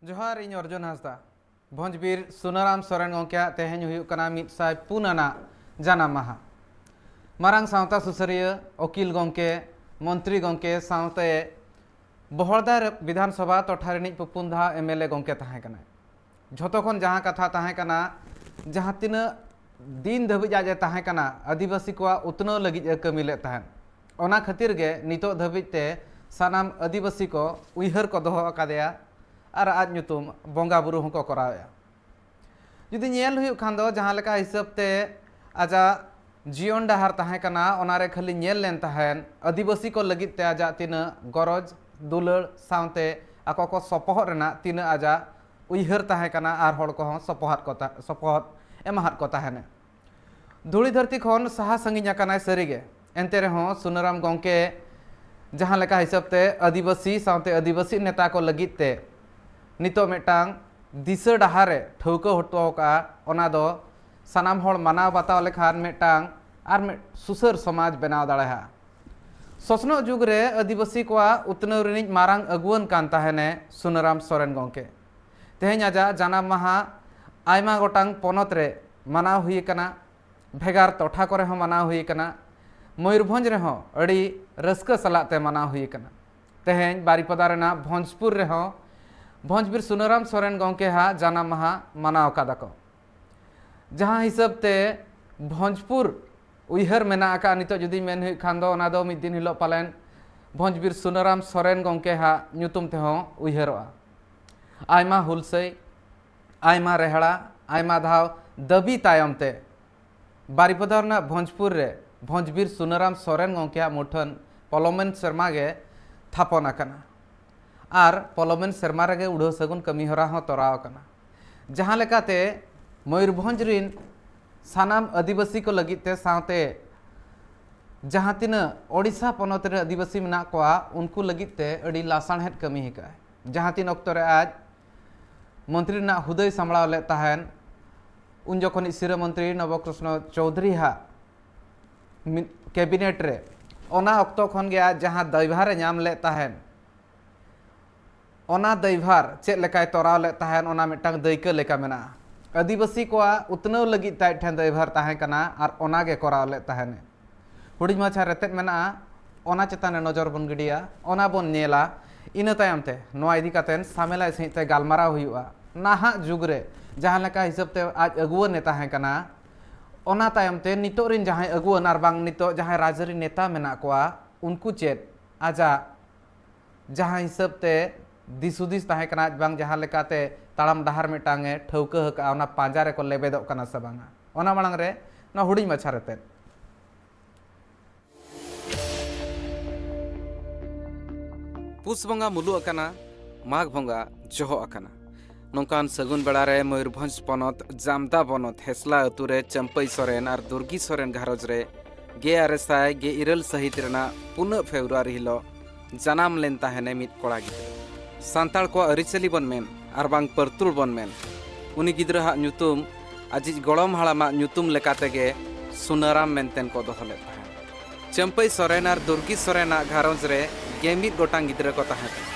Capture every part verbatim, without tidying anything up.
ᱡᱚᱦᱟᱨ, ᱤᱧ ᱚᱨᱡᱩᱱ ᱦᱟᱸᱥᱫᱟ᱾ ᱵᱷᱚᱸᱡᱽᱵᱤᱨ ᱥᱩᱱᱟᱹᱨᱟᱢ ᱥᱚᱨᱮᱱ ᱜᱚᱢᱠᱮᱭᱟᱜ ᱛᱮᱦᱮᱧ ᱦᱩᱭᱩᱜ ᱠᱟᱱᱟ ᱢᱤᱫ ᱥᱟᱭ ᱯᱩᱱ ᱟᱱᱟᱜ ᱡᱟᱱᱟᱢ ᱢᱟᱦᱟ᱾ ᱢᱟᱨᱟᱝ ᱥᱟᱶᱛᱟ ᱥᱩᱥᱟᱹᱨᱤᱭᱟᱹ, ᱩᱠᱤᱞ ᱜᱚᱢᱠᱮ, ᱢᱚᱱᱛᱨᱤ ᱜᱚᱢᱠᱮ ᱥᱟᱶᱛᱮ ᱵᱚᱦᱚᱲᱫᱟ ᱵᱤᱫᱷᱟᱱ ᱥᱚᱵᱷᱟ ᱴᱚᱴᱷᱟ ᱨᱤᱱᱤᱡ ᱯᱩᱯᱩᱱ ᱫᱷᱟᱣ ᱮᱢ ᱮᱞ ᱮ ᱜᱚᱢᱠᱮ ᱛᱟᱦᱮᱸ ᱠᱟᱱᱟᱭ᱾ ᱡᱷᱚᱛᱚ ᱠᱷᱚᱱ ᱡᱟᱦᱟᱸ ᱠᱟᱛᱷᱟ ᱛᱟᱦᱮᱸ ᱠᱟᱱᱟ, ᱡᱟᱦᱟᱸ ᱛᱤᱱᱟᱹᱜ ᱫᱤᱱ ᱫᱷᱟᱹᱵᱤᱡ ᱟᱡ ᱮ ᱛᱟᱦᱮᱸ ᱠᱟᱱᱟ, ᱟᱹᱫᱤᱵᱟᱹᱥᱤ ᱠᱚᱣᱟᱜ ᱩᱛᱱᱟᱹᱣ ᱞᱟᱹᱜᱤᱫ ᱮ ᱠᱟᱹᱢᱤ ᱞᱮᱫ ᱛᱟᱦᱮᱸᱫ᱾ ᱚᱱᱟ ᱠᱷᱟᱹᱛᱤᱨ ᱜᱮ ᱱᱤᱛᱚᱜ ᱫᱷᱟᱹᱵᱤᱡ ᱛᱮ ᱥᱟᱱᱟᱢ ᱟᱹᱫᱤᱵᱟᱹᱥᱤ ᱠᱚ ᱩᱭᱦᱟᱹᱨ ᱠᱚ ᱫᱚᱦᱚ ᱟᱠᱟᱫᱮᱭᱟ ᱟᱨ ᱟᱡ ᱧᱩᱛᱩᱢ ᱵᱚᱸᱜᱟ ᱵᱩᱨᱩ ᱦᱚᱸᱠᱚ ᱠᱚᱨᱟᱣᱮᱫᱼᱟ᱾ ᱡᱩᱫᱤ ᱧᱮᱞ ᱦᱩᱭᱩᱜ ᱠᱷᱟᱱ ᱫᱚ, ᱡᱟᱦᱟᱸ ᱞᱮᱠᱟ ᱦᱤᱥᱟᱹᱵ ᱛᱮ ᱟᱡᱟᱜ ᱡᱤᱭᱚᱱ ᱰᱟᱦᱟᱨ ᱛᱟᱦᱮᱸ ᱠᱟᱱᱟ, ᱚᱱᱟ ᱨᱮ ᱠᱷᱟᱹᱞᱤ ᱧᱮᱞ ᱞᱮᱱ ᱛᱟᱦᱮᱸᱫ ᱟᱹᱫᱤᱵᱟᱹᱥᱤ ᱠᱚ ᱞᱟᱹᱜᱤᱫ ᱛᱮ ᱟᱡᱟᱜ ᱛᱤᱱᱟᱹᱜ ᱜᱚᱨᱚᱡᱽ ᱫᱩᱞᱟᱹᱲ ᱥᱟᱶᱛᱮ ᱟᱠᱚ ᱠᱚ ᱥᱚᱯᱚᱦᱚᱫ ᱨᱮᱱᱟᱜ ᱛᱤᱱᱟᱹᱜ ᱟᱡᱟᱜ ᱩᱭᱦᱟᱹᱨ ᱛᱟᱦᱮᱸ ᱠᱟᱱᱟ ᱟᱨ ᱦᱚᱲ ᱠᱚᱦᱚᱸ ᱥᱚᱯᱚᱦᱚᱫ ᱠᱚ ᱛᱟ-, ᱥᱚᱯᱚᱦᱚᱫ ᱮᱢᱟᱦᱟᱫ ᱠᱚ ᱛᱟᱦᱮᱱᱟ᱾ ᱫᱷᱩᱲᱤ ᱫᱷᱟᱹᱨᱛᱤ ᱠᱷᱚᱱ ᱥᱟᱦᱟ ᱥᱟᱺᱜᱤᱧ ᱟᱠᱟᱱᱟᱭ ᱥᱟᱹᱨᱤᱜᱮ, ᱮᱱᱛᱮ ᱨᱮᱦᱚᱸ ᱥᱩᱱᱟᱹᱨᱟᱢ ᱜᱚᱢᱠᱮ ᱡᱟᱦᱟᱸ ᱞᱮᱠᱟ ᱦᱤᱥᱟᱹᱵ ᱛᱮ ᱟᱹᱫᱤᱵᱟᱹᱥᱤ ᱥᱟᱶᱛᱮ ᱟᱹᱫᱤᱵᱟᱹᱥᱤ ᱱᱮᱛᱟ ᱠᱚ ᱞᱟᱹᱜᱤᱫ ᱛᱮ ᱱᱤᱛᱚᱜ ᱢᱤᱫᱴᱟᱝ ᱫᱤᱥᱟᱹ ᱰᱟᱦᱟᱨ ᱮ ᱴᱷᱟᱹᱣᱠᱟᱹ ᱦᱚᱴᱚ ᱟᱠᱟᱫᱼᱟ, ᱚᱱᱟ ᱫᱚ ᱥᱟᱱᱟᱢ ᱦᱚᱲ ᱢᱟᱱᱟᱣ ᱵᱟᱛᱟᱣ ᱞᱮᱠᱷᱟᱱ ᱢᱤᱫᱴᱟᱝ ᱟᱨ ᱢᱤᱫ ᱥᱩᱥᱟᱹᱨ ᱥᱚᱢᱟᱡᱽ ᱵᱮᱱᱟᱣ ᱫᱟᱲᱮᱭᱟᱜᱼᱟ᱾ ᱥᱚᱥᱱᱚᱜ ᱡᱩᱜᱽ ᱨᱮ ᱟᱹᱫᱤᱵᱟᱹᱥᱤ ᱠᱚᱣᱟᱜ ᱩᱛᱱᱟᱹᱣ ᱨᱤᱱᱤᱡ ᱢᱟᱨᱟᱝ ᱟᱹᱜᱩᱣᱟᱹᱱ ᱠᱟᱱ ᱛᱟᱦᱮᱱᱮ ᱥᱩᱱᱟᱹᱨᱟᱢ ᱥᱚᱨᱮᱱ ᱜᱚᱢᱠᱮ᱾ ᱛᱮᱦᱮᱧ ᱟᱡᱟᱜ ᱡᱟᱱᱟᱢ ᱢᱟᱦᱟ ᱟᱭᱢᱟ ᱜᱚᱴᱟᱝ ᱯᱚᱱᱚᱛ ᱨᱮ ᱢᱟᱱᱟᱣ ᱦᱩᱭ ᱟᱠᱟᱱᱟ, ᱵᱷᱮᱜᱟᱨ ᱴᱚᱴᱷᱟ ᱠᱚᱨᱮ ᱦᱚᱸ ᱢᱟᱱᱟᱣ ᱦᱩᱭ ᱟᱠᱟᱱᱟ, ᱢᱚᱭᱩᱨᱵᱷᱚᱸᱡᱽ ᱨᱮᱦᱚᱸ ᱟᱹᱰᱤ ᱨᱟᱹᱥᱠᱟᱹ ᱥᱟᱞᱟᱜ ᱛᱮ ᱢᱟᱱᱟᱣ ᱦᱩᱭ ᱟᱠᱟᱱᱟ᱾ ᱛᱮᱦᱮᱧ ᱵᱟᱨᱤᱯᱚᱫᱟ ᱨᱮᱱᱟᱜ ᱵᱷᱚᱸᱡᱽᱯᱩᱨ ᱨᱮᱦᱚᱸ ᱵᱷᱚᱸᱡᱽᱵᱤᱨ ᱥᱩᱱᱟᱹᱨᱟᱢ ᱥᱚᱨᱮᱱ ᱜᱚᱢᱠᱮ ᱦᱟᱜ ᱡᱟᱱᱟᱢ ᱢᱟᱦᱟ ᱢᱟᱱᱟᱣ ᱟᱠᱟᱫᱟ ᱠᱚ᱾ ᱡᱟᱦᱟᱸ ᱦᱤᱥᱟᱹᱵ ᱛᱮ ᱵᱷᱚᱸᱡᱽᱯᱩᱨ ᱩᱭᱦᱟᱹᱨ ᱢᱮᱱᱟᱜ ᱟᱠᱟᱫ, ᱱᱤᱛᱚᱜ ᱡᱩᱫᱤ ᱢᱮᱱ ᱦᱩᱭᱩᱜ ᱠᱷᱟᱱ ᱫᱚ, ᱚᱱᱟ ᱫᱚ ᱢᱤᱫ ᱫᱤᱱ ᱦᱤᱞᱳᱜ ᱯᱟᱞᱮᱱ ᱵᱷᱚᱸᱡᱽᱵᱤᱨ ᱥᱩᱱᱟᱹᱨᱟᱢ ᱥᱚᱨᱮᱱ ᱜᱚᱢᱠᱮ ᱦᱟᱜ ᱧᱩᱛᱩᱢ ᱛᱮᱦᱚᱸ ᱩᱭᱦᱟᱹᱨᱚᱜᱼᱟ᱾ ᱟᱭᱢᱟ ᱦᱩᱞᱥᱟᱹᱭ, ᱟᱭᱢᱟ ᱨᱮᱦᱲᱟ, ᱟᱭᱢᱟ ᱫᱷᱟᱣ ᱫᱟᱹᱵᱤ ᱛᱟᱭᱚᱢ ᱛᱮ ᱵᱟᱨᱤᱯᱚᱫᱟ ᱨᱮᱱᱟᱜ ᱵᱷᱚᱸᱡᱽᱯᱩᱨ ᱨᱮ ᱵᱷᱚᱸᱡᱽᱵᱤᱨ ᱥᱩᱱᱟᱹᱨᱟᱢ ᱥᱚᱨᱮᱱ ᱜᱚᱢᱠᱮᱭᱟᱜ ᱢᱩᱴᱷᱟᱹᱱ ᱯᱚᱞᱚᱢᱮᱱ ᱥᱮᱨᱢᱟ ᱜᱮ ᱛᱷᱟᱯᱚᱱ ᱟᱠᱟᱱᱟ᱾ ᱟᱨ ᱯᱚᱞᱚᱢᱮᱱ ᱥᱮᱨᱢᱟ ᱨᱮᱜᱮ ᱩᱰᱷᱟᱹᱣ ᱥᱟᱹᱜᱩᱱ ᱠᱟᱹᱢᱤ ᱦᱚᱨᱟ ᱦᱚᱸ ᱛᱚᱨᱟᱣ ᱟᱠᱟᱱᱟ᱾ ᱡᱟᱦᱟᱸ ᱞᱮᱠᱟᱛᱮ ᱢᱚᱭᱩᱨᱵᱷᱚᱸᱡᱽ ᱨᱤᱱ ᱥᱟᱱᱟᱢ ᱟᱹᱫᱤᱵᱟᱹᱥᱤ ᱠᱚ ᱞᱟᱹᱜᱤᱫ ᱛᱮ ᱥᱟᱶᱛᱮ ᱡᱟᱦᱟᱸ ᱛᱤᱱᱟᱹᱜ ᱳᱰᱤᱥᱟ ᱯᱚᱱᱚᱛ ᱨᱮ ᱟᱹᱫᱤᱵᱟᱹᱥᱤ ᱢᱮᱱᱟᱜ ᱠᱚᱣᱟ, ᱩᱱᱠᱩ ᱞᱟᱹᱜᱤᱫ ᱛᱮ ᱟᱹᱰᱤ ᱞᱟᱥᱟᱬᱦᱮᱫ ᱠᱟᱹᱢᱤ ᱟᱠᱟᱫᱼᱟᱭ᱾ ᱡᱟᱦᱟᱸ ᱛᱤᱱ ᱚᱠᱛᱚ ᱨᱮ ᱟᱡ ᱢᱚᱱᱛᱨᱤ ᱨᱮᱱᱟᱜ ᱦᱩᱫᱟᱹᱭ ᱥᱟᱢᱵᱲᱟᱣ ᱞᱮᱫ ᱛᱟᱦᱮᱱ, ᱩᱱ ᱡᱚᱠᱷᱚᱱᱤᱡ ᱥᱤᱨᱟᱹ ᱢᱚᱱᱛᱨᱤ ᱱᱚᱵᱚᱠᱨᱤᱥᱱᱚ ᱪᱳᱣᱫᱷᱩᱨᱤ ᱦᱟᱜ ᱢᱤᱫ ᱠᱮᱵᱤᱱᱮᱴ ᱨᱮ, ᱚᱱᱟ ᱚᱠᱛᱚ ᱠᱷᱚᱱ ᱜᱮ ᱟᱡ ᱡᱟᱦᱟᱸ ᱫᱟᱭᱵᱷᱟᱨ ᱮ ᱧᱟᱢ ᱞᱮᱫ ᱛᱟᱦᱮᱱ, ᱚᱱᱟ ᱫᱟᱹᱭᱵᱷᱟᱨ ᱪᱮᱫ ᱞᱮᱠᱟᱭ ᱛᱚᱨᱟᱣ ᱞᱮᱫ ᱛᱟᱦᱮᱸᱱ, ᱚᱱᱟ ᱢᱤᱫᱴᱟᱝ ᱫᱟᱹᱭᱠᱟᱹ ᱞᱮᱠᱟ ᱢᱮᱱᱟᱜᱼᱟ᱾ ᱟᱹᱫᱤᱵᱟᱹᱥᱤ ᱠᱚᱣᱟᱜ ᱩᱛᱱᱟᱹᱣ ᱞᱟᱹᱜᱤᱫ ᱛᱮ ᱟᱡ ᱴᱷᱮᱱ ᱫᱟᱹᱭᱵᱷᱟᱨ ᱛᱟᱦᱮᱸ ᱠᱟᱱᱟ ᱟᱨ ᱚᱱᱟ ᱜᱮ ᱠᱚᱨᱟᱣ ᱞᱮᱫ ᱛᱟᱦᱮᱸᱱᱮ᱾ ᱦᱩᱰᱤᱧ ᱢᱟᱪᱷᱟ ᱨᱮᱛᱮᱫ ᱢᱮᱱᱟᱜᱼᱟ, ᱚᱱᱟ ᱪᱮᱛᱟᱱ ᱨᱮ ᱱᱚᱡᱚᱨ ᱵᱚᱱ ᱜᱤᱰᱤᱭᱟ, ᱚᱱᱟ ᱵᱚᱱ ᱧᱮᱞᱟ᱾ ᱤᱱᱟᱹ ᱛᱟᱭᱚᱢ ᱛᱮ ᱱᱚᱣᱟ ᱤᱫᱤ ᱠᱟᱛᱮ ᱥᱟᱢᱮᱞᱟᱭ ᱥᱟᱺᱦᱤᱡ ᱛᱮ ᱜᱟᱞᱢᱟᱨᱟᱣ ᱦᱩᱭᱩᱜᱼᱟ᱾ ᱱᱟᱦᱟᱜ ᱡᱩᱜᱽ ᱨᱮ ᱡᱟᱦᱟᱸ ᱞᱮᱠᱟ ᱦᱤᱥᱟᱹᱵ ᱛᱮ ᱟᱡ ᱟᱹᱜᱩᱣᱟᱹᱱ ᱮ ᱛᱟᱦᱮᱸ ᱠᱟᱱᱟ, ᱚᱱᱟ ᱛᱟᱭᱚᱢ ᱛᱮ ᱱᱤᱛᱚᱜ ᱨᱤᱱ ᱡᱟᱦᱟᱸᱭ ᱟᱹᱜᱩᱣᱟᱹᱱ ᱟᱨ ᱵᱟᱝ ᱱᱤᱛᱚᱜ ᱡᱟᱦᱟᱸᱭ ᱨᱟᱡᱽᱟᱹᱨᱤ ᱱᱮᱛᱟ ᱢᱮᱱᱟᱜ ᱠᱚᱣᱟ, ᱩᱱᱠᱩ ᱪᱮᱫ ᱟᱡᱟᱜ ᱡᱟᱦᱟᱸ ᱦᱤᱥᱟᱹᱵ ᱛᱮ ᱫᱤᱥ ᱦᱩᱫᱤᱥ ᱛᱟᱦᱮᱸ ᱠᱟᱱᱟ, ᱟᱡ ᱵᱟᱝ ᱡᱟᱦᱟᱸ ᱞᱮᱠᱟᱛᱮ ᱛᱟᱲᱟᱢ ᱰᱟᱦᱟᱨ ᱢᱤᱫᱴᱟᱝ ᱮ ᱴᱷᱟᱹᱣᱠᱟᱹ ᱟᱠᱟᱫᱼᱟ, ᱚᱱᱟ ᱯᱟᱸᱡᱟ ᱨᱮᱠᱚ ᱞᱮᱵᱮᱫᱚᱜ ᱠᱟᱱᱟ ᱥᱮ ᱵᱟᱝᱟ? ᱚᱱᱟ ᱢᱟᱲᱟᱝ ᱨᱮ ᱱᱚᱣᱟ ᱦᱩᱰᱤᱧ ᱢᱟᱪᱷᱟ ᱨᱮᱛᱮᱫ᱾ ᱯᱩᱥ ᱵᱚᱸᱜᱟ ᱢᱩᱞᱩᱜ ᱟᱠᱟᱱᱟ, ᱢᱟᱜᱽ ᱵᱚᱸᱜᱟ ᱡᱚᱦᱚᱜ ᱟᱠᱟᱱᱟ᱾ ᱱᱚᱝᱠᱟᱱ ᱥᱟᱹᱜᱩᱱ ᱵᱮᱲᱟ ᱨᱮ ᱢᱚᱭᱩᱨᱵᱷᱚᱸᱡᱽ ᱯᱚᱱᱚᱛ ᱡᱟᱢᱫᱟ ᱵᱚᱱᱚᱛ ᱦᱮᱥᱞᱟ ᱟᱹᱛᱩ ᱨᱮ ᱪᱟᱹᱢᱯᱟᱹᱭ ᱥᱚᱨᱮᱱ ᱟᱨ ᱫᱩᱨᱜᱤ ᱥᱚᱨᱮᱱ ᱜᱷᱟᱨᱚᱸᱡᱽ ᱨᱮ ᱜᱮᱞ ᱟᱨᱮ ᱥᱟᱭ ᱜᱮᱞ ᱤᱨᱟᱹᱞ ᱥᱟᱹᱦᱤᱛ ᱨᱮᱱᱟᱜ ᱯᱩᱱᱟᱹᱜ ᱯᱷᱮᱵᱽᱨᱩᱣᱟᱨᱤ ᱦᱤᱞᱳᱜ ᱡᱟᱱᱟᱢ ᱞᱮᱱ ᱛᱟᱦᱮᱱᱮ ᱢᱤᱫ ᱠᱚᱲᱟ ᱜᱤᱫᱽᱨᱟᱹ᱾ ᱥᱟᱱᱛᱟᱲ ᱠᱚᱣᱟᱜ ᱟᱹᱨᱤᱪᱟᱹᱞᱤ ᱵᱚᱱ ᱢᱮᱱ ᱟᱨ ᱵᱟᱝ ᱯᱟᱹᱨᱛᱩᱞ ᱵᱚᱱ ᱢᱮᱱ, ᱩᱱᱤ ᱜᱤᱫᱽᱨᱟᱹᱣᱟᱜ ᱧᱩᱛᱩᱢ ᱟᱡᱤᱡ ᱜᱚᱲᱚᱢ ᱦᱟᱲᱟᱢᱟᱜ ᱧᱩᱛᱩᱢ ᱞᱮᱠᱟ ᱛᱮᱜᱮ ᱥᱩᱱᱟᱹᱨᱟᱢ ᱢᱮᱱᱛᱮᱱ ᱠᱚ ᱫᱚᱦᱚ ᱞᱮᱫ ᱛᱟᱦᱮᱸᱫ᱾ ᱪᱟᱹᱢᱯᱟᱹᱭ ᱥᱚᱨᱮᱱ ᱟᱨ ᱫᱩᱨᱜᱤ ᱥᱚᱨᱮᱱᱟᱜ ᱜᱷᱟᱨᱚᱸᱡᱽ ᱨᱮ ᱜᱮᱢᱤᱫ ᱜᱚᱴᱟᱝ ᱜᱤᱫᱽᱨᱟᱹ ᱠᱚ ᱛᱟᱦᱮᱸ ᱠᱟᱱᱟ᱾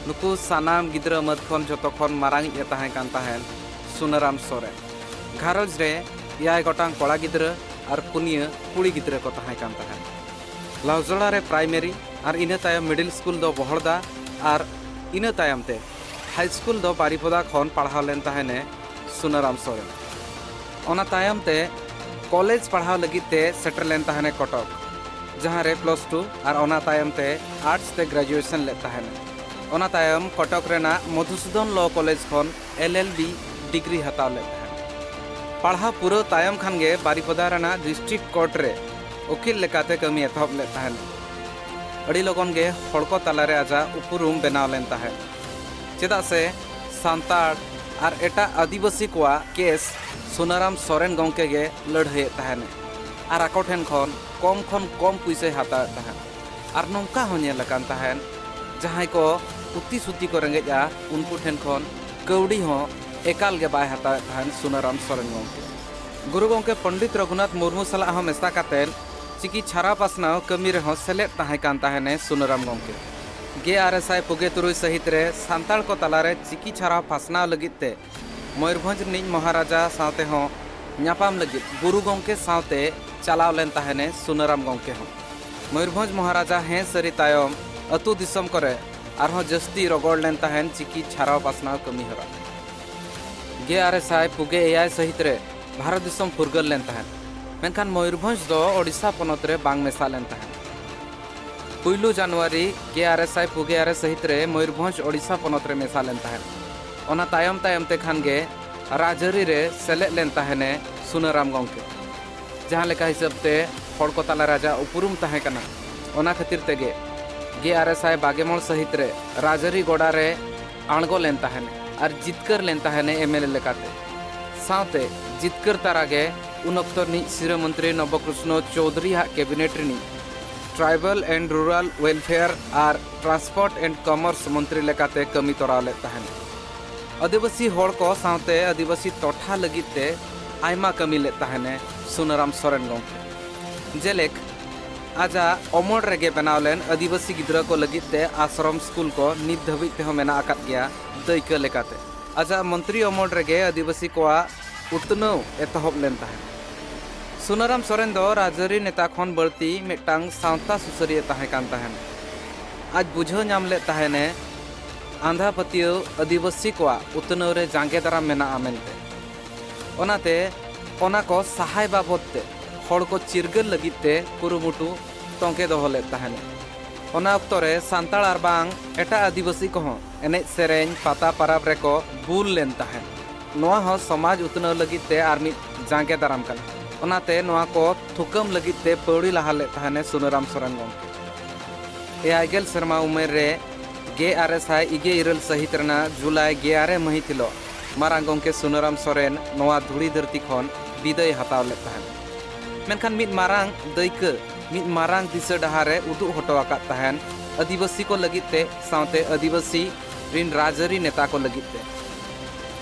ᱱᱩᱠᱩ ᱥᱟᱱᱟᱢ ᱜᱤᱫᱽᱨᱟᱹ ᱢᱟᱹᱫᱽ ᱠᱷᱚᱱ ᱡᱚᱛᱚ ᱠᱷᱚᱱ ᱢᱟᱨᱟᱝᱤᱡ ᱮ ᱛᱟᱦᱮᱸ ᱠᱟᱱ ᱛᱟᱦᱮᱸᱫ ᱥᱩᱱᱟᱹᱨᱟᱢ ᱥᱚᱨᱮᱱ᱾ ᱜᱷᱟᱨᱚᱸᱡᱽ ᱨᱮ ᱮᱭᱟᱭ ᱜᱚᱴᱟᱝ ᱠᱚᱲᱟ ᱜᱤᱫᱽᱨᱟᱹ ᱟᱨ ᱯᱩᱱᱭᱟᱹ ᱠᱩᱲᱤ ᱜᱤᱫᱽᱨᱟᱹ ᱠᱚ ᱛᱟᱦᱮᱸ ᱠᱟᱱ ᱛᱟᱦᱮᱸᱫ᱾ ᱞᱟᱣᱡᱚᱲᱟ ᱨᱮ ᱯᱨᱟᱭᱢᱟᱨᱤ ᱟᱨ ᱤᱱᱟᱹ ᱛᱟᱭᱚᱢ ᱢᱤᱰᱤᱞ ᱥᱠᱩᱞ ᱫᱚ ᱵᱚᱦᱚᱲᱫᱟ ᱟᱨ ᱤᱱᱟᱹ ᱛᱟᱭᱚᱢ ᱛᱮ ᱦᱟᱭ ᱥᱠᱩᱞ ᱫᱚ ᱵᱟᱨᱤᱯᱚᱫᱟ ᱠᱷᱚᱱ ᱯᱟᱲᱦᱟᱣ ᱞᱮᱱ ᱛᱟᱦᱮᱱᱮ ᱥᱩᱱᱟᱹᱨᱟᱢ ᱥᱚᱨᱮᱱ᱾ ᱚᱱᱟ ᱛᱟᱭᱚᱢ ᱛᱮ ᱠᱚᱞᱮᱡᱽ ᱯᱟᱲᱦᱟᱣ ᱞᱟᱹᱜᱤᱫ ᱛᱮ ᱥᱮᱴᱮᱨ ᱞᱮᱱ ᱛᱟᱦᱮᱱᱮ ᱠᱚᱴᱚᱠ, ᱡᱟᱦᱟᱸ ᱨᱮ ᱯᱞᱟᱥ ᱴᱩ ᱟᱨ ᱚᱱᱟ ᱛᱟᱭᱚᱢ ᱛᱮ ᱟᱨᱴᱥ ᱛᱮ ᱜᱨᱮᱡᱩᱭᱮᱥᱚᱱ ᱞᱮᱫ ᱛᱟᱦᱮᱱᱟ᱾ ᱚᱱᱟ ᱛᱟᱭᱚᱢ ᱠᱚᱴᱚᱠ ᱨᱮᱱᱟᱜ ᱢᱚᱫᱷᱩᱥᱩᱫᱚᱱ ᱞᱚ ᱠᱚᱞᱮᱡᱽ ᱠᱷᱚᱱ ᱮᱞ ᱮᱞ ᱵᱤ ᱰᱤᱜᱽᱨᱤ ᱦᱟᱛᱟᱣ ᱞᱮᱫ ᱛᱟᱦᱮᱱᱟ᱾ ᱯᱟᱲᱦᱟᱣ ᱯᱩᱨᱟᱹᱣ ᱛᱟᱭᱚᱢ ᱠᱷᱟᱱ ᱜᱮ ᱵᱟᱨᱤᱯᱚᱫᱟ ᱨᱮᱱᱟᱜ ᱰᱤᱥᱴᱨᱤᱠᱴ ᱠᱳᱨᱴ ᱨᱮ ᱩᱠᱤᱞ ᱞᱮᱠᱟᱛᱮ ᱠᱟᱹᱢᱤ ᱮᱛᱚᱦᱚᱵ ᱞᱮᱫ ᱛᱟᱦᱮᱱᱟ᱾ ᱟᱹᱰᱤ ᱞᱚᱜᱚᱱ ᱜᱮ ᱦᱚᱲ ᱠᱚ ᱛᱟᱞᱟᱨᱮ ᱟᱡᱟᱜ ᱩᱯᱨᱩᱢ ᱵᱮᱱᱟᱣ ᱞᱮᱱ ᱛᱟᱦᱮᱸᱫ, ᱪᱮᱫᱟᱜ ᱥᱮ ᱥᱟᱱᱛᱟᱲ ᱟᱨ ᱮᱴᱟᱜ ᱟᱹᱫᱤᱵᱟᱹᱥᱤ ᱠᱚᱣᱟᱜ ᱠᱮᱥ ᱥᱩᱱᱟᱨᱟᱢ ᱥᱚᱨᱮᱱ ᱜᱚᱢᱠᱮ ᱜᱮ ᱞᱟᱹᱲᱦᱟᱹᱭᱮᱫ ᱛᱟᱦᱮᱱ ᱟᱨ ᱟᱠᱚ ᱴᱷᱮᱱ ᱠᱷᱚᱱ ᱠᱚᱢ ᱠᱷᱚᱱ ᱠᱚᱢ ᱯᱩᱭᱥᱟᱹᱭ ᱦᱟᱛᱟᱣᱮᱫ ᱛᱟᱦᱮᱸᱫ᱾ ᱟᱨ ᱱᱚᱝᱠᱟ ᱦᱚᱸ ᱧᱮᱞ ᱟᱠᱟᱱ ᱛᱟᱦᱮᱸᱫ, ᱡᱟᱦᱟᱸᱭ ᱠᱚ ᱩᱛᱤ ᱥᱩᱛᱤ ᱠᱚ ᱨᱮᱸᱜᱮᱡᱼᱟ, ᱩᱱᱠᱩ ᱴᱷᱮᱱ ᱠᱷᱚᱱ ᱠᱟᱹᱣᱰᱤ ᱦᱚᱸ ᱮᱠᱟᱞ ᱜᱮ ᱵᱟᱭ ᱦᱟᱛᱟᱣᱮᱫ ᱛᱟᱦᱮᱸᱫ ᱥᱩᱱᱟᱨᱟᱢ ᱥᱚᱨᱮᱱ ᱜᱚᱢᱠᱮ᱾ ᱜᱩᱨᱩ ᱜᱚᱢᱠᱮ ᱯᱚᱱᱰᱤᱛ ᱨᱚᱜᱷᱩᱱᱟᱛᱷ ᱢᱩᱨᱢᱩ ᱥᱟᱞᱟᱜ ᱦᱚᱸ ᱢᱮᱥᱟ ᱠᱟᱛᱮᱫ ᱪᱤᱠᱤ ᱪᱷᱟᱨᱟᱣ ᱯᱟᱥᱱᱟᱣ ᱠᱟᱹᱢᱤ ᱨᱮᱦᱚᱸ ᱥᱮᱞᱮᱫ ᱛᱟᱦᱮᱸ ᱠᱟᱱ ᱛᱟᱦᱮᱱᱮ ᱥᱩᱱᱟᱨᱟᱢ ᱜᱚᱢᱠᱮ᱾ ᱜᱮᱞ ᱟᱨᱮ ᱥᱟᱭ ᱯᱩᱜᱮ ᱛᱩᱨᱩᱭ ᱥᱟᱹᱦᱤᱛ ᱨᱮ ᱥᱟᱱᱛᱟᱲ ᱠᱚ ᱛᱟᱞᱟᱨᱮ ᱪᱤᱠᱤ ᱪᱷᱟᱨᱟᱣ ᱯᱟᱥᱱᱟᱣ ᱞᱟᱹᱜᱤᱫ ᱛᱮ ᱢᱚᱭᱩᱨᱵᱷᱚᱸᱡᱽ ᱨᱤᱱᱤᱡ ᱢᱚᱦᱟᱨᱟᱡᱟ ᱥᱟᱶᱛᱮ ᱦᱚᱸ ᱧᱟᱯᱟᱢ ᱞᱟᱹᱜᱤᱫ ᱜᱩᱨᱩ ᱜᱚᱢᱠᱮ ᱥᱟᱶᱛᱮ ᱪᱟᱞᱟᱣ ᱞᱮᱱ ᱛᱟᱦᱮᱱᱮ ᱥᱩᱱᱟᱹᱨᱟᱢ ᱜᱚᱢᱠᱮ ᱦᱚᱸ᱾ ᱢᱚᱭᱩᱨᱵᱷᱚᱸᱡᱽ ᱢᱚᱦᱟᱨᱟᱡᱟ ᱦᱮᱸ ᱥᱟᱹᱨᱤ ᱛᱟᱭᱚᱢ ᱟᱹᱛᱩ ᱫᱤᱥᱚᱢ ᱠᱚᱨᱮ ᱟᱨᱦᱚᱸ ᱡᱟᱹᱥᱛᱤ ᱨᱚᱜᱚᱲ ᱞᱮᱱ ᱛᱟᱦᱮᱱ ᱪᱤᱠᱤ ᱪᱷᱟᱨᱟᱣ ᱯᱟᱥᱱᱟᱣ ᱠᱟᱹᱢᱤ ᱦᱚᱨᱟ᱾ ᱜᱮᱞ ᱟᱨᱮ ᱥᱟᱭ ᱯᱩᱜᱮ ᱮᱭᱟᱭ ᱥᱟᱹᱦᱤᱛ ᱨᱮ ᱵᱷᱟᱨᱚᱛ ᱫᱤᱥᱚᱢ ᱯᱷᱩᱨᱜᱟᱹᱞ ᱞᱮᱱ ᱛᱟᱦᱮᱸᱫ, ᱢᱮᱱᱠᱷᱟᱱ ᱢᱚᱭᱩᱨᱵᱷᱚᱸᱡᱽ ᱫᱚ ᱳᱰᱤᱥᱟ ᱯᱚᱱᱚᱛ ᱨᱮ ᱵᱟᱝ ᱢᱮᱥᱟ ᱞᱮᱱ ᱛᱟᱦᱮᱸᱫ᱾ ᱯᱩᱭᱞᱩ ᱡᱟᱱᱩᱣᱟᱨᱤ ᱜᱮᱞ ᱟᱨᱮ ᱥᱟᱭ ᱯᱩᱜᱮ ᱟᱨᱮ ᱥᱟᱹᱦᱤᱛ ᱨᱮ ᱢᱚᱭᱩᱨᱵᱷᱚᱸᱡᱽ ᱳᱰᱤᱥᱟ ᱯᱚᱱᱚᱛ ᱨᱮ ᱢᱮᱥᱟ ᱞᱮᱱ ᱛᱟᱦᱮᱸᱫ᱾ ᱚᱱᱟ ᱛᱟᱭᱚᱢ ᱛᱟᱭᱚᱢ ᱛᱮ ᱠᱷᱟᱱ ᱜᱮ ᱨᱟᱡᱽᱟᱹᱨᱤ ᱨᱮ ᱥᱮᱞᱮᱫ ᱞᱮᱱ ᱛᱟᱦᱮᱱᱮ ᱥᱩᱱᱟᱹᱨᱟᱢ ᱜᱚᱢᱠᱮ᱾ ᱡᱟᱦᱟᱸ ᱞᱮᱠᱟ ᱦᱤᱥᱟᱹᱵ ᱛᱮ ᱦᱚᱲ ᱠᱚ ᱛᱟᱞᱟ ᱨᱟᱡᱟ ᱩᱯᱨᱩᱢ ᱛᱟᱦᱮᱸ ᱠᱟᱱᱟ, ᱚᱱᱟ ᱠᱷᱟᱹᱛᱤᱨ ᱛᱮᱜᱮ ᱜᱮᱞ ᱟᱨᱮ ᱥᱟᱭ ᱵᱟᱜᱮ ᱢᱚᱬ ᱥᱟᱹᱦᱤᱛ ᱨᱮ ᱨᱟᱡᱽᱟᱹᱨᱤ ᱜᱚᱰᱟ ᱨᱮ ᱟᱬᱜᱚ ᱞᱮᱱ ᱛᱟᱦᱮᱱᱮ ᱟᱨ ᱡᱤᱛᱠᱟᱹᱨ ᱞᱮᱱ ᱛᱟᱦᱮᱱᱮ ᱮᱢ ᱮᱞ ᱮ ᱞᱮᱠᱟᱛᱮ᱾ ᱥᱟᱶᱛᱮ ᱡᱤᱛᱠᱟᱹᱨ ᱛᱟᱨᱟ ᱜᱮ ᱩᱱ ᱚᱠᱛᱚ ᱨᱤᱱᱤᱡ ᱥᱤᱨᱟᱹ ᱢᱚᱱᱛᱨᱤ ᱱᱚᱵᱚᱠᱨᱩᱥᱱᱚ ᱪᱳᱣᱫᱷᱩᱨᱤ ᱦᱟᱜ ᱠᱮᱵᱤᱱᱮᱴ ᱨᱤᱱᱤᱡ Tribal and Rural Welfare R Transport and Commerce ᱢᱚᱱᱛᱨᱤ ᱞᱮᱠᱟᱛᱮ ᱠᱟᱹᱢᱤ ᱛᱚᱨᱟᱣ ᱞᱮᱫ ᱛᱟᱦᱮᱱ᱾ ᱟᱹᱫᱤᱵᱟᱹᱥᱤ ᱦᱚᱲ ᱠᱚ ᱥᱟᱶᱛᱮ ᱟᱹᱫᱤᱵᱟᱹᱥᱤ ᱴᱚᱴᱷᱟ ᱞᱟᱹᱜᱤᱫ ᱛᱮ ᱟᱭᱢᱟ ᱠᱟᱹᱢᱤ ᱞᱮᱫ ᱛᱟᱦᱮᱱᱮ ᱥᱩᱱᱟᱹᱨᱟᱢ ᱥᱚᱨᱮᱱ ᱜᱚᱢᱠᱮ᱾ ᱡᱮᱞᱮᱠ, ᱟᱡᱟᱜ ᱚᱢᱚᱞ ᱨᱮᱜᱮ ᱵᱮᱱᱟᱣ ᱞᱮᱱ ᱟᱹᱫᱤᱵᱟᱹᱥᱤ ᱜᱤᱫᱽᱨᱟᱹ ᱠᱚ ᱞᱟᱹᱜᱤᱫ ᱛᱮ ᱟᱥᱨᱚᱢ ᱥᱠᱩᱞ ᱠᱚ ᱱᱤᱛ ᱫᱷᱟᱹᱵᱤᱡ ᱛᱮᱦᱚᱸ ᱢᱮᱱᱟᱜ ᱟᱠᱟᱫ ᱜᱮᱭᱟ ᱫᱟᱹᱭᱠᱟᱹ ᱞᱮᱠᱟᱛᱮ᱾ ᱟᱡᱟᱜ ᱢᱚᱱᱛᱨᱤ ᱚᱢᱚᱞ ᱨᱮᱜᱮ ᱟᱹᱫᱤᱵᱟᱹᱥᱤ ᱠᱚᱣᱟᱜ ᱩᱛᱱᱟᱹᱣ ᱮᱛᱚᱦᱚᱵ ᱞᱮᱱ ᱛᱟᱦᱮᱸᱫ᱾ ᱥᱩᱱᱟᱹᱨᱟᱢ ᱥᱚᱨᱮᱱ ᱫᱚ ᱨᱟᱡᱽᱟᱹᱨᱤ ᱱᱮᱛᱟ ᱠᱷᱚᱱ ᱵᱟᱹᱲᱛᱤ ᱢᱤᱫᱴᱟᱝ ᱥᱟᱶᱛᱟ ᱥᱩᱥᱟᱹᱨᱤᱭᱟᱹ ᱛᱟᱦᱮᱸ ᱠᱟᱱ ᱛᱟᱦᱮᱸᱫ᱾ ᱟᱡ ᱵᱩᱡᱷᱟᱹᱣ ᱧᱟᱢ ᱞᱮᱫ ᱛᱟᱦᱮᱱᱮ ᱟᱸᱫᱷᱟ ᱯᱟᱹᱛᱭᱟᱹᱣ ᱟᱹᱫᱤᱵᱟᱹᱥᱤ ᱠᱚᱣᱟᱜ ᱩᱛᱱᱟᱹᱣ ᱨᱮ ᱡᱟᱸᱜᱮ ᱫᱟᱨᱟᱢ ᱢᱮᱱᱟᱜᱼᱟ ᱢᱮᱱᱛᱮ᱾ ᱚᱱᱟᱛᱮ ᱚᱱᱟ ᱠᱚ ᱥᱟᱦᱟᱭ ᱵᱟᱵᱚᱫ ᱛᱮ ᱦᱚᱲ ᱠᱚ ᱪᱤᱨᱜᱟᱹᱞ ᱞᱟᱹᱜᱤᱫ ᱛᱮ ᱠᱩᱨᱩᱢᱩᱴᱩ ᱛᱚᱝᱠᱮ ᱫᱚᱦᱚ ᱞᱮᱫ ᱛᱟᱦᱮᱱᱟ᱾ ᱚᱱᱟ ᱚᱠᱛᱚ ᱨᱮ ᱥᱟᱱᱛᱟᱲ ᱟᱨ ᱵᱟᱝ ᱮᱴᱟᱜ ᱟᱹᱫᱤᱵᱟᱹᱥᱤ ᱠᱚᱦᱚᱸ ᱮᱱᱮᱡ ᱥᱮᱨᱮᱧ, ᱯᱟᱛᱟ ᱯᱟᱨᱟᱵᱽ ᱨᱮᱠᱚ ᱵᱩᱞ ᱞᱮᱱ ᱛᱟᱦᱮᱸᱫ᱾ ᱱᱚᱣᱟ ᱦᱚᱸ ᱥᱚᱢᱟᱡᱽ ᱩᱛᱱᱟᱹᱣ ᱞᱟᱹᱜᱤᱫ ᱛᱮ ᱟᱨ ᱢᱤᱫ ᱡᱟᱸᱜᱮ ᱫᱟᱨᱟᱢ ᱠᱟᱱᱟ᱾ ᱚᱱᱟᱛᱮ ᱱᱚᱣᱟ ᱠᱚ ᱛᱷᱩᱠᱟᱹᱢ ᱞᱟᱹᱜᱤᱫ ᱛᱮ ᱯᱟᱹᱣᱲᱤ ᱞᱟᱦᱟ ᱞᱮᱫ ᱛᱟᱦᱮᱱᱮ ᱥᱩᱱᱟᱹᱨᱟᱢ ᱥᱚᱨᱮᱱ ᱜᱚᱢᱠᱮ᱾ ᱮᱭᱟᱭ ᱜᱮᱞ ᱥᱮᱨᱢᱟ ᱩᱢᱮᱨ ᱨᱮ ᱜᱮᱞ ᱟᱨᱮ ᱥᱟᱭ ᱤᱜᱮ ᱤᱨᱟᱹᱞ ᱥᱟᱹᱦᱤᱛ ᱨᱮᱱᱟᱜ ᱡᱩᱞᱟᱭ ᱜᱮᱞ ᱟᱨᱮ ᱢᱟᱹᱦᱤᱛ ᱦᱤᱞᱳᱜ ᱢᱟᱨᱟᱝ ᱜᱚᱢᱠᱮ ᱥᱩᱱᱟᱹᱨᱟᱢ ᱥᱚᱨᱮᱱ ᱱᱚᱣᱟ ᱫᱷᱩᱲᱤ ᱫᱷᱟᱹᱨᱛᱤ ᱠᱷᱚᱱ ᱵᱤᱫᱟᱹᱭ ᱦᱟᱛᱟᱣ ᱞᱮᱫ ᱛᱟᱦᱮᱸᱫ᱾ ᱢᱮᱱᱠᱷᱟᱱ ᱢᱤᱫ ᱢᱟᱨᱟᱝ ᱫᱟᱹᱭᱠᱟᱹ, ᱢᱤᱫ ᱢᱟᱨᱟᱝ ᱫᱤᱥᱟᱹ ᱰᱟᱦᱟᱨ ᱮ ᱩᱫᱩᱜ ᱦᱚᱴᱚ ᱟᱠᱟᱫ ᱛᱟᱦᱮᱸᱫ ᱟᱹᱫᱤᱵᱟᱹᱥᱤ ᱠᱚ ᱞᱟᱹᱜᱤᱫ ᱛᱮ, ᱥᱟᱶᱛᱮ ᱟᱹᱫᱤᱵᱟᱹᱥᱤ ᱨᱤᱱ ᱨᱟᱡᱽᱟᱹᱨᱤ ᱱᱮᱛᱟ ᱠᱚ ᱞᱟᱹᱜᱤᱫ ᱛᱮ᱾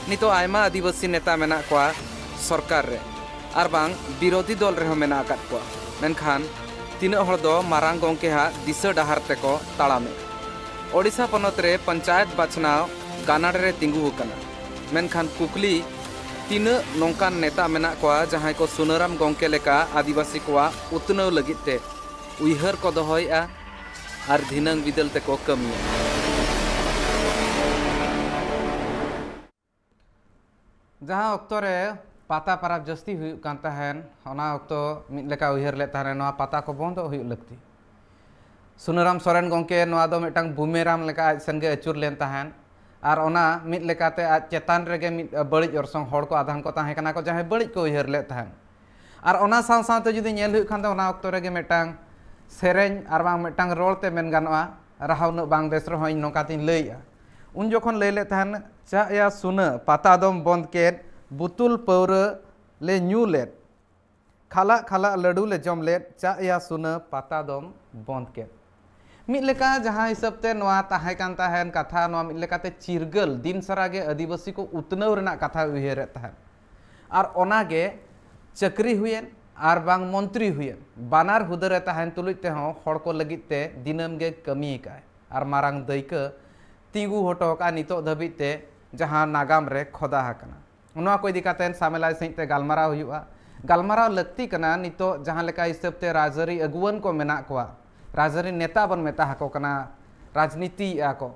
ᱱᱤᱛᱚᱜ ᱟᱭᱢᱟ ᱟᱹᱫᱤᱵᱟᱹᱥᱤ ᱱᱮᱛᱟ ᱢᱮᱱᱟᱜ ᱠᱚᱣᱟ ᱥᱚᱨᱠᱟᱨ ᱨᱮ, ᱟᱨ ᱵᱟᱝ ᱵᱤᱨᱳᱫᱷᱤ ᱫᱚᱞ ᱨᱮᱦᱚᱸ ᱢᱮᱱᱟᱜ ᱟᱠᱟᱫ ᱠᱚᱣᱟ, ᱢᱮᱱᱠᱷᱟᱱ ᱛᱤᱱᱟᱹᱜ ᱦᱚᱲ ᱫᱚ ᱢᱟᱨᱟᱝ ᱜᱚᱢᱠᱮ ᱦᱟᱜ ᱫᱤᱥᱟᱹ ᱰᱟᱦᱟᱨ ᱛᱮᱠᱚ ᱛᱟᱲᱟᱢᱮᱫ? ᱳᱰᱤᱥᱟ ᱯᱚᱱᱚᱛ ᱨᱮ ᱯᱚᱧᱪᱟᱭᱮᱛ ᱵᱟᱪᱷᱱᱟᱣ ᱜᱟᱱᱟᱰᱮ ᱨᱮ ᱛᱤᱸᱜᱩ ᱟᱠᱟᱱᱟ᱾ ᱢᱮᱱᱠᱷᱟᱱ ᱠᱩᱠᱞᱤ, ᱛᱤᱱᱟᱹᱜ ᱱᱚᱝᱠᱟᱱ ᱱᱮᱛᱟ ᱢᱮᱱᱟᱜ ᱠᱚᱣᱟ ᱡᱟᱦᱟᱸᱭ ᱠᱚ ᱥᱩᱱᱟᱹᱨᱟᱢ ᱜᱚᱢᱠᱮ ᱞᱮᱠᱟ ᱟᱹᱫᱤᱵᱟᱹᱥᱤ ᱠᱚᱣᱟᱜ ᱩᱛᱱᱟᱹᱣ ᱞᱟᱹᱜᱤᱫ ᱛᱮ ᱩᱭᱦᱟᱹᱨ ᱠᱚ ᱫᱚᱦᱚᱭᱮᱫᱼᱟ ᱟᱨ ᱫᱷᱤᱱᱟᱹᱝ ᱵᱤᱫᱟᱹᱞ ᱛᱮᱠᱚ ᱠᱟᱹᱢᱤᱭᱟ? ᱡᱟᱦᱟᱸ ᱚᱠᱛᱚ ᱨᱮ ᱯᱟᱛᱟ ᱯᱟᱨᱟᱵᱽ ᱡᱟᱹᱥᱛᱤ ᱦᱩᱭᱩᱜ ᱠᱟᱱ ᱛᱟᱦᱮᱸᱱ, ᱚᱱᱟ ᱚᱠᱛᱚ ᱢᱤᱫ ᱞᱮᱠᱟ ᱩᱭᱦᱟᱹᱨ ᱞᱮᱫ ᱛᱟᱦᱮᱸᱱ ᱱᱚᱣᱟ ᱯᱟᱛᱟ ᱠᱚ ᱵᱚᱱᱫᱚᱜ ᱦᱩᱭᱩᱜ ᱞᱟᱹᱠᱛᱤ᱾ ᱥᱩᱱᱟᱹᱨᱟᱢ ᱥᱚᱨᱮᱱ ᱜᱚᱢᱠᱮ ᱱᱚᱣᱟ ᱫᱚ ᱢᱤᱫᱴᱟᱝ ᱵᱩᱢᱮᱨᱟᱝ ᱞᱮᱠᱟ ᱟᱡ ᱥᱮᱱ ᱜᱮ ᱟᱹᱪᱩᱨ ᱞᱮᱱ ᱛᱟᱦᱮᱸᱱ, ᱟᱨ ᱚᱱᱟ ᱢᱤᱫ ᱞᱮᱠᱟᱛᱮ ᱟᱡ ᱪᱮᱛᱟᱱ ᱨᱮᱜᱮ ᱢᱤᱫ ᱵᱟᱹᱲᱤᱡ ᱚᱨᱥᱚᱝ, ᱦᱚᱲ ᱠᱚ ᱟᱫᱷᱟᱱ ᱠᱚ ᱛᱟᱦᱮᱸ ᱠᱟᱱᱟ ᱠᱚ ᱡᱟᱦᱟᱸᱭ ᱵᱟᱹᱲᱤᱡ ᱠᱚ ᱩᱭᱦᱟᱹᱨ ᱞᱮᱫ ᱛᱟᱦᱮᱸᱱ᱾ ᱟᱨ ᱚᱱᱟ ᱥᱟᱶ ᱥᱟᱶᱛᱮ ᱡᱩᱫᱤ ᱧᱮᱞ ᱦᱩᱭᱩᱜ ᱠᱷᱟᱱ ᱫᱚ, ᱚᱱᱟ ᱚᱠᱛᱚ ᱨᱮᱜᱮ ᱢᱤᱫᱴᱟᱝ ᱥᱮᱨᱮᱧ ᱟᱨ ᱵᱟᱝ ᱢᱤᱫᱴᱟᱝ ᱨᱚᱲ ᱛᱮ ᱢᱮᱱ ᱜᱟᱱᱚᱜᱼᱟ, ᱨᱟᱦᱟ ᱩᱱᱟᱹᱜ ᱵᱟᱝ ᱵᱮᱥ ᱨᱮᱦᱚᱸ ᱤᱧ ᱱᱚᱝᱠᱟ ᱛᱤᱧ ᱞᱟᱹᱭᱮᱜᱼᱟ᱾ ᱩᱱ ᱡᱚᱠᱷᱚᱱ ᱞᱟᱹᱭ ᱞᱮᱫ ᱛᱟᱦᱮᱸᱱ, "ᱪᱟᱜ ᱭᱟ ᱥᱩᱱᱟᱹ ᱯᱟᱛᱟ ᱫᱚᱢ ᱵᱚᱱᱫ ᱠᱮᱫ, ᱵᱩᱛᱩᱞ ᱯᱟᱹᱣᱨᱟᱹ ᱞᱮ ᱧᱩ ᱞᱮᱫ, ᱠᱷᱟᱞᱟᱜ ᱠᱷᱟᱞᱟᱜ ᱞᱟᱹᱰᱩ ᱞᱮ ᱡᱚᱢ ᱞᱮᱫ, ᱪᱟᱜ ᱭᱟ ᱥᱩᱱᱟᱹ ᱯᱟᱛᱟ ᱫᱚᱢ ᱵᱚᱱᱫ ᱠᱮᱫ᱾" ᱢᱤᱫ ᱞᱮᱠᱟ ᱡᱟᱦᱟᱸ ᱦᱤᱥᱟᱹᱵ ᱛᱮ ᱱᱚᱣᱟ ᱛᱟᱦᱮᱸ ᱠᱟᱱ ᱛᱟᱦᱮᱸᱱ ᱠᱟᱛᱷᱟ, ᱱᱚᱣᱟ ᱢᱤᱫ ᱞᱮᱠᱟᱛᱮ ᱪᱤᱨᱜᱟᱹᱞ ᱫᱤᱱ ᱥᱟᱨᱟ ᱜᱮ ᱟᱹᱫᱤᱵᱟᱹᱥᱤ ᱠᱚ ᱩᱛᱱᱟᱹᱣ ᱨᱮᱱᱟᱜ ᱠᱟᱛᱷᱟᱭ ᱩᱭᱦᱟᱹᱨᱮᱫ ᱛᱟᱦᱮᱸᱱ᱾ ᱟᱨ ᱚᱱᱟᱜᱮ ᱪᱟᱹᱠᱨᱤ ᱦᱩᱭᱮᱱ ᱟᱨ ᱵᱟᱝ ᱢᱚᱱᱛᱨᱤ ᱦᱩᱭᱮᱱ, ᱵᱟᱱᱟᱨ ᱦᱩᱫᱟᱹ ᱨᱮ ᱛᱟᱦᱮᱸᱱ ᱛᱩᱞᱩᱡ ᱛᱮᱦᱚᱸ ᱦᱚᱲ ᱠᱚ ᱞᱟᱹᱜᱤᱫ ᱛᱮ ᱫᱤᱱᱟᱹᱢ ᱜᱮ ᱠᱟᱹᱢᱤ ᱟᱠᱟᱫᱼᱟᱭ ᱟᱨ ᱢᱟᱨᱟᱝ ᱫᱟᱹᱭᱠᱟᱹ ᱛᱤᱸᱜᱩ ᱦᱚᱴᱚ ᱟᱠᱟᱫᱼᱟ ᱱᱤᱛᱚᱜ ᱫᱷᱟᱹᱵᱤᱡ ᱛᱮ ᱡᱟᱦᱟᱸ ᱱᱟᱜᱟᱢ ᱨᱮ ᱠᱷᱚᱫᱟ ᱟᱠᱟᱱᱟ᱾ ᱱᱚᱣᱟ ᱠᱚ ᱤᱫᱤ ᱠᱟᱛᱮ ᱥᱟᱢᱮᱞᱟᱭ ᱥᱟᱺᱦᱤᱡ ᱛᱮ ᱜᱟᱞᱢᱟᱨᱟᱣ ᱦᱩᱭᱩᱜᱼᱟ᱾ ᱜᱟᱞᱢᱟᱨᱟᱣ ᱞᱟᱹᱠᱛᱤ ᱠᱟᱱᱟ ᱱᱤᱛᱚᱜ ᱡᱟᱦᱟᱸ ᱞᱮᱠᱟ ᱦᱤᱥᱟᱹᱵ ᱛᱮ ᱨᱟᱡᱽᱟᱹᱨᱤ ᱟᱹᱜᱩᱣᱟᱹᱱ ᱠᱚ ᱢᱮᱱᱟᱜ ᱠᱚᱣᱟ, ᱨᱟᱡᱽᱟᱹᱨᱤ ᱱᱮᱛᱟ ᱵᱚᱱ ᱢᱮᱛᱟ ᱟᱠᱚ ᱠᱟᱱᱟ, ᱨᱟᱡᱽᱱᱤᱛᱤᱭᱮᱫᱼᱟ ᱠᱚ,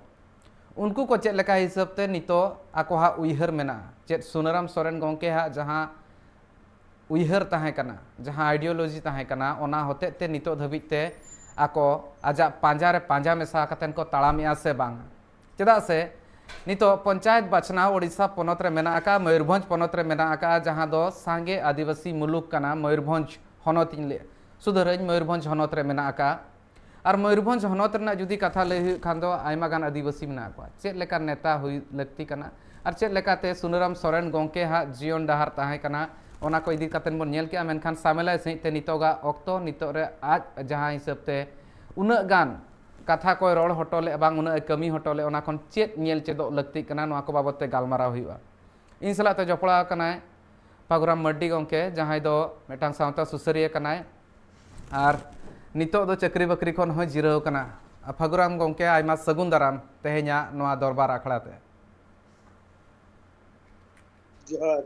ᱩᱱᱠᱩ ᱠᱚ ᱪᱮᱫ ᱞᱮᱠᱟ ᱦᱤᱥᱟᱹᱵ ᱛᱮ ᱱᱤᱛᱚᱜ ᱟᱠᱚᱣᱟᱜ ᱩᱭᱦᱟᱹᱨ ᱢᱮᱱᱟᱜᱼᱟ, ᱪᱮᱫ ᱥᱩᱱᱟᱹᱨᱟᱢ ᱥᱚᱨᱮᱱ ᱜᱚᱢᱠᱮᱭᱟᱜ ᱡᱟᱦᱟᱸ ᱩᱭᱦᱟᱹᱨ ᱛᱟᱦᱮᱸ ᱠᱟᱱᱟ, ᱡᱟᱦᱟᱸ ideology ᱛᱟᱦᱮᱸ ᱠᱟᱱᱟ, ᱚᱱᱟ ᱦᱚᱛᱮᱡ ᱛᱮ ᱱᱤᱛᱚᱜ ᱫᱷᱟᱹᱵᱤᱡ ᱛᱮ ᱟᱠᱚ ᱟᱡᱟᱜ ᱯᱟᱸᱡᱟ ᱨᱮ ᱯᱟᱸᱡᱟ ᱢᱮᱥᱟ ᱠᱟᱛᱮ ᱠᱚ ᱛᱟᱲᱟᱢᱮᱜᱼᱟ ᱥᱮ ᱵᱟᱝ? ᱪᱮᱫᱟᱜ ᱥᱮ ᱱᱤᱛᱚᱜ ᱯᱚᱧᱪᱟᱭᱮᱛ ᱵᱟᱪᱷᱱᱟᱣ ᱳᱰᱤᱥᱟ ᱯᱚᱱᱚᱛ ᱨᱮ ᱢᱮᱱᱟᱜ ᱟᱠᱟᱫ, ᱢᱚᱭᱩᱨᱵᱷᱚᱸᱡᱽ ᱯᱚᱱᱚᱛ ᱨᱮ ᱢᱮᱱᱟᱜ ᱟᱠᱟᱫ, ᱡᱟᱦᱟᱸ ᱫᱚ ᱥᱟᱸᱜᱮ ᱟᱹᱫᱤᱵᱟᱹᱥᱤ ᱢᱩᱞᱩᱠ ᱠᱟᱱᱟ᱾ ᱢᱚᱭᱩᱨᱵᱷᱚᱸᱡᱽ ᱦᱚᱱᱚᱛ ᱤᱧ ᱞᱟᱹᱭ, ᱥᱩᱫᱷᱟᱹᱨᱟᱹᱧ, ᱢᱚᱭᱩᱨᱵᱷᱚᱸᱡᱽ ᱦᱚᱱᱚᱛ ᱨᱮ ᱢᱮᱱᱟᱜ ᱟᱠᱟᱫ᱾ ᱟᱨ ᱢᱚᱭᱩᱨᱵᱷᱚᱸᱡᱽ ᱦᱚᱱᱚᱛ ᱨᱮᱱᱟᱜ ᱡᱩᱫᱤ ᱠᱟᱛᱷᱟ ᱞᱟᱹᱭ ᱦᱩᱭᱩᱜ ᱠᱷᱟᱱ ᱫᱚ, ᱟᱭᱢᱟ ᱜᱟᱱ ᱟᱹᱫᱤᱵᱟᱹᱥᱤ ᱢᱮᱱᱟᱜ ᱠᱚᱣᱟ᱾ ᱪᱮᱫ ᱞᱮᱠᱟ ᱱᱮᱛᱟ ᱦᱩᱭ ᱞᱟᱹᱠᱛᱤ ᱠᱟᱱᱟ ᱟᱨ ᱪᱮᱫ ᱞᱮᱠᱟᱛᱮ ᱥᱩᱱᱟᱹᱨᱟᱢ ᱥᱚᱨᱮᱱ ᱜᱚᱢᱠᱮ ᱦᱟᱜ ᱡᱤᱭᱚᱱ ᱰᱟᱦᱟᱨ ᱛᱟᱦᱮᱸ ᱠᱟᱱᱟ, ᱚᱱᱟ ᱠᱚ ᱤᱫᱤ ᱠᱟᱛᱮ ᱵᱚᱱ ᱧᱮᱞ ᱠᱮᱜᱼᱟ᱾ ᱢᱮᱱᱠᱷᱟᱱ ᱥᱟᱢᱮᱞᱟᱭ ᱥᱟᱺᱦᱤᱡ ᱛᱮ ᱱᱤᱛᱚᱜᱟᱜ ᱚᱠᱛᱚ, ᱱᱤᱛᱚᱜ ᱨᱮ ᱟᱡ ᱡᱟᱦᱟᱸ ᱦᱤᱥᱟᱹᱵ ᱛᱮ ᱩᱱᱟᱹᱜ ᱜᱟᱱ ᱠᱟᱛᱷᱟ ᱠᱚᱭ ᱨᱚᱲ ᱦᱚᱴᱚ ᱞᱮᱫ, ᱵᱟᱝ ᱩᱱᱟᱹᱜ ᱮ ᱠᱟᱹᱢᱤ ᱦᱚᱴᱚ ᱞᱮᱫ, ᱚᱱᱟ ᱠᱷᱚᱱ ᱪᱮᱫ ᱧᱮᱞ ᱪᱮᱫᱚᱜ ᱞᱟᱹᱠᱛᱤᱜ ᱠᱟᱱᱟ, ᱱᱚᱣᱟ ᱠᱚ ᱵᱟᱵᱚᱫ ᱛᱮ ᱜᱟᱞᱢᱟᱨᱟᱣ ᱦᱩᱭᱩᱜᱼᱟ᱾ ᱤᱧ ᱥᱟᱞᱟᱜ ᱛᱮ ᱡᱚᱯᱲᱟᱣ ᱟᱠᱟᱱᱟᱭ ᱯᱟᱜᱩᱨᱟᱢ ᱢᱟᱨᱰᱤ ᱜᱚᱢᱠᱮ, ᱡᱟᱦᱟᱸᱭ ᱫᱚ ᱢᱤᱫᱴᱟᱝ ᱥᱟᱶᱛᱟ ᱥᱩᱥᱟᱹᱨᱤᱭᱟᱹ ᱠᱟᱱᱟᱭ ᱟᱨ ᱱᱤᱛᱚᱜ ᱫᱚ ᱪᱟᱹᱠᱨᱤ ᱵᱟᱹᱠᱨᱤ ᱠᱷᱚᱱ ᱦᱚᱸᱭ ᱡᱤᱨᱟᱹᱣ ᱟᱠᱟᱱᱟ᱾ ᱯᱷᱟᱹᱜᱩᱨᱟᱢ ᱜᱚᱢᱠᱮ, ᱟᱭᱢᱟ ᱥᱟᱹᱜᱩᱱ ᱫᱟᱨᱟᱢ ᱛᱮᱦᱮᱧᱟᱜ ᱱᱚᱣᱟ ᱫᱚᱨᱵᱟᱨ ᱟᱠᱷᱲᱟ ᱛᱮ᱾ ᱡᱚᱦᱟᱨ᱾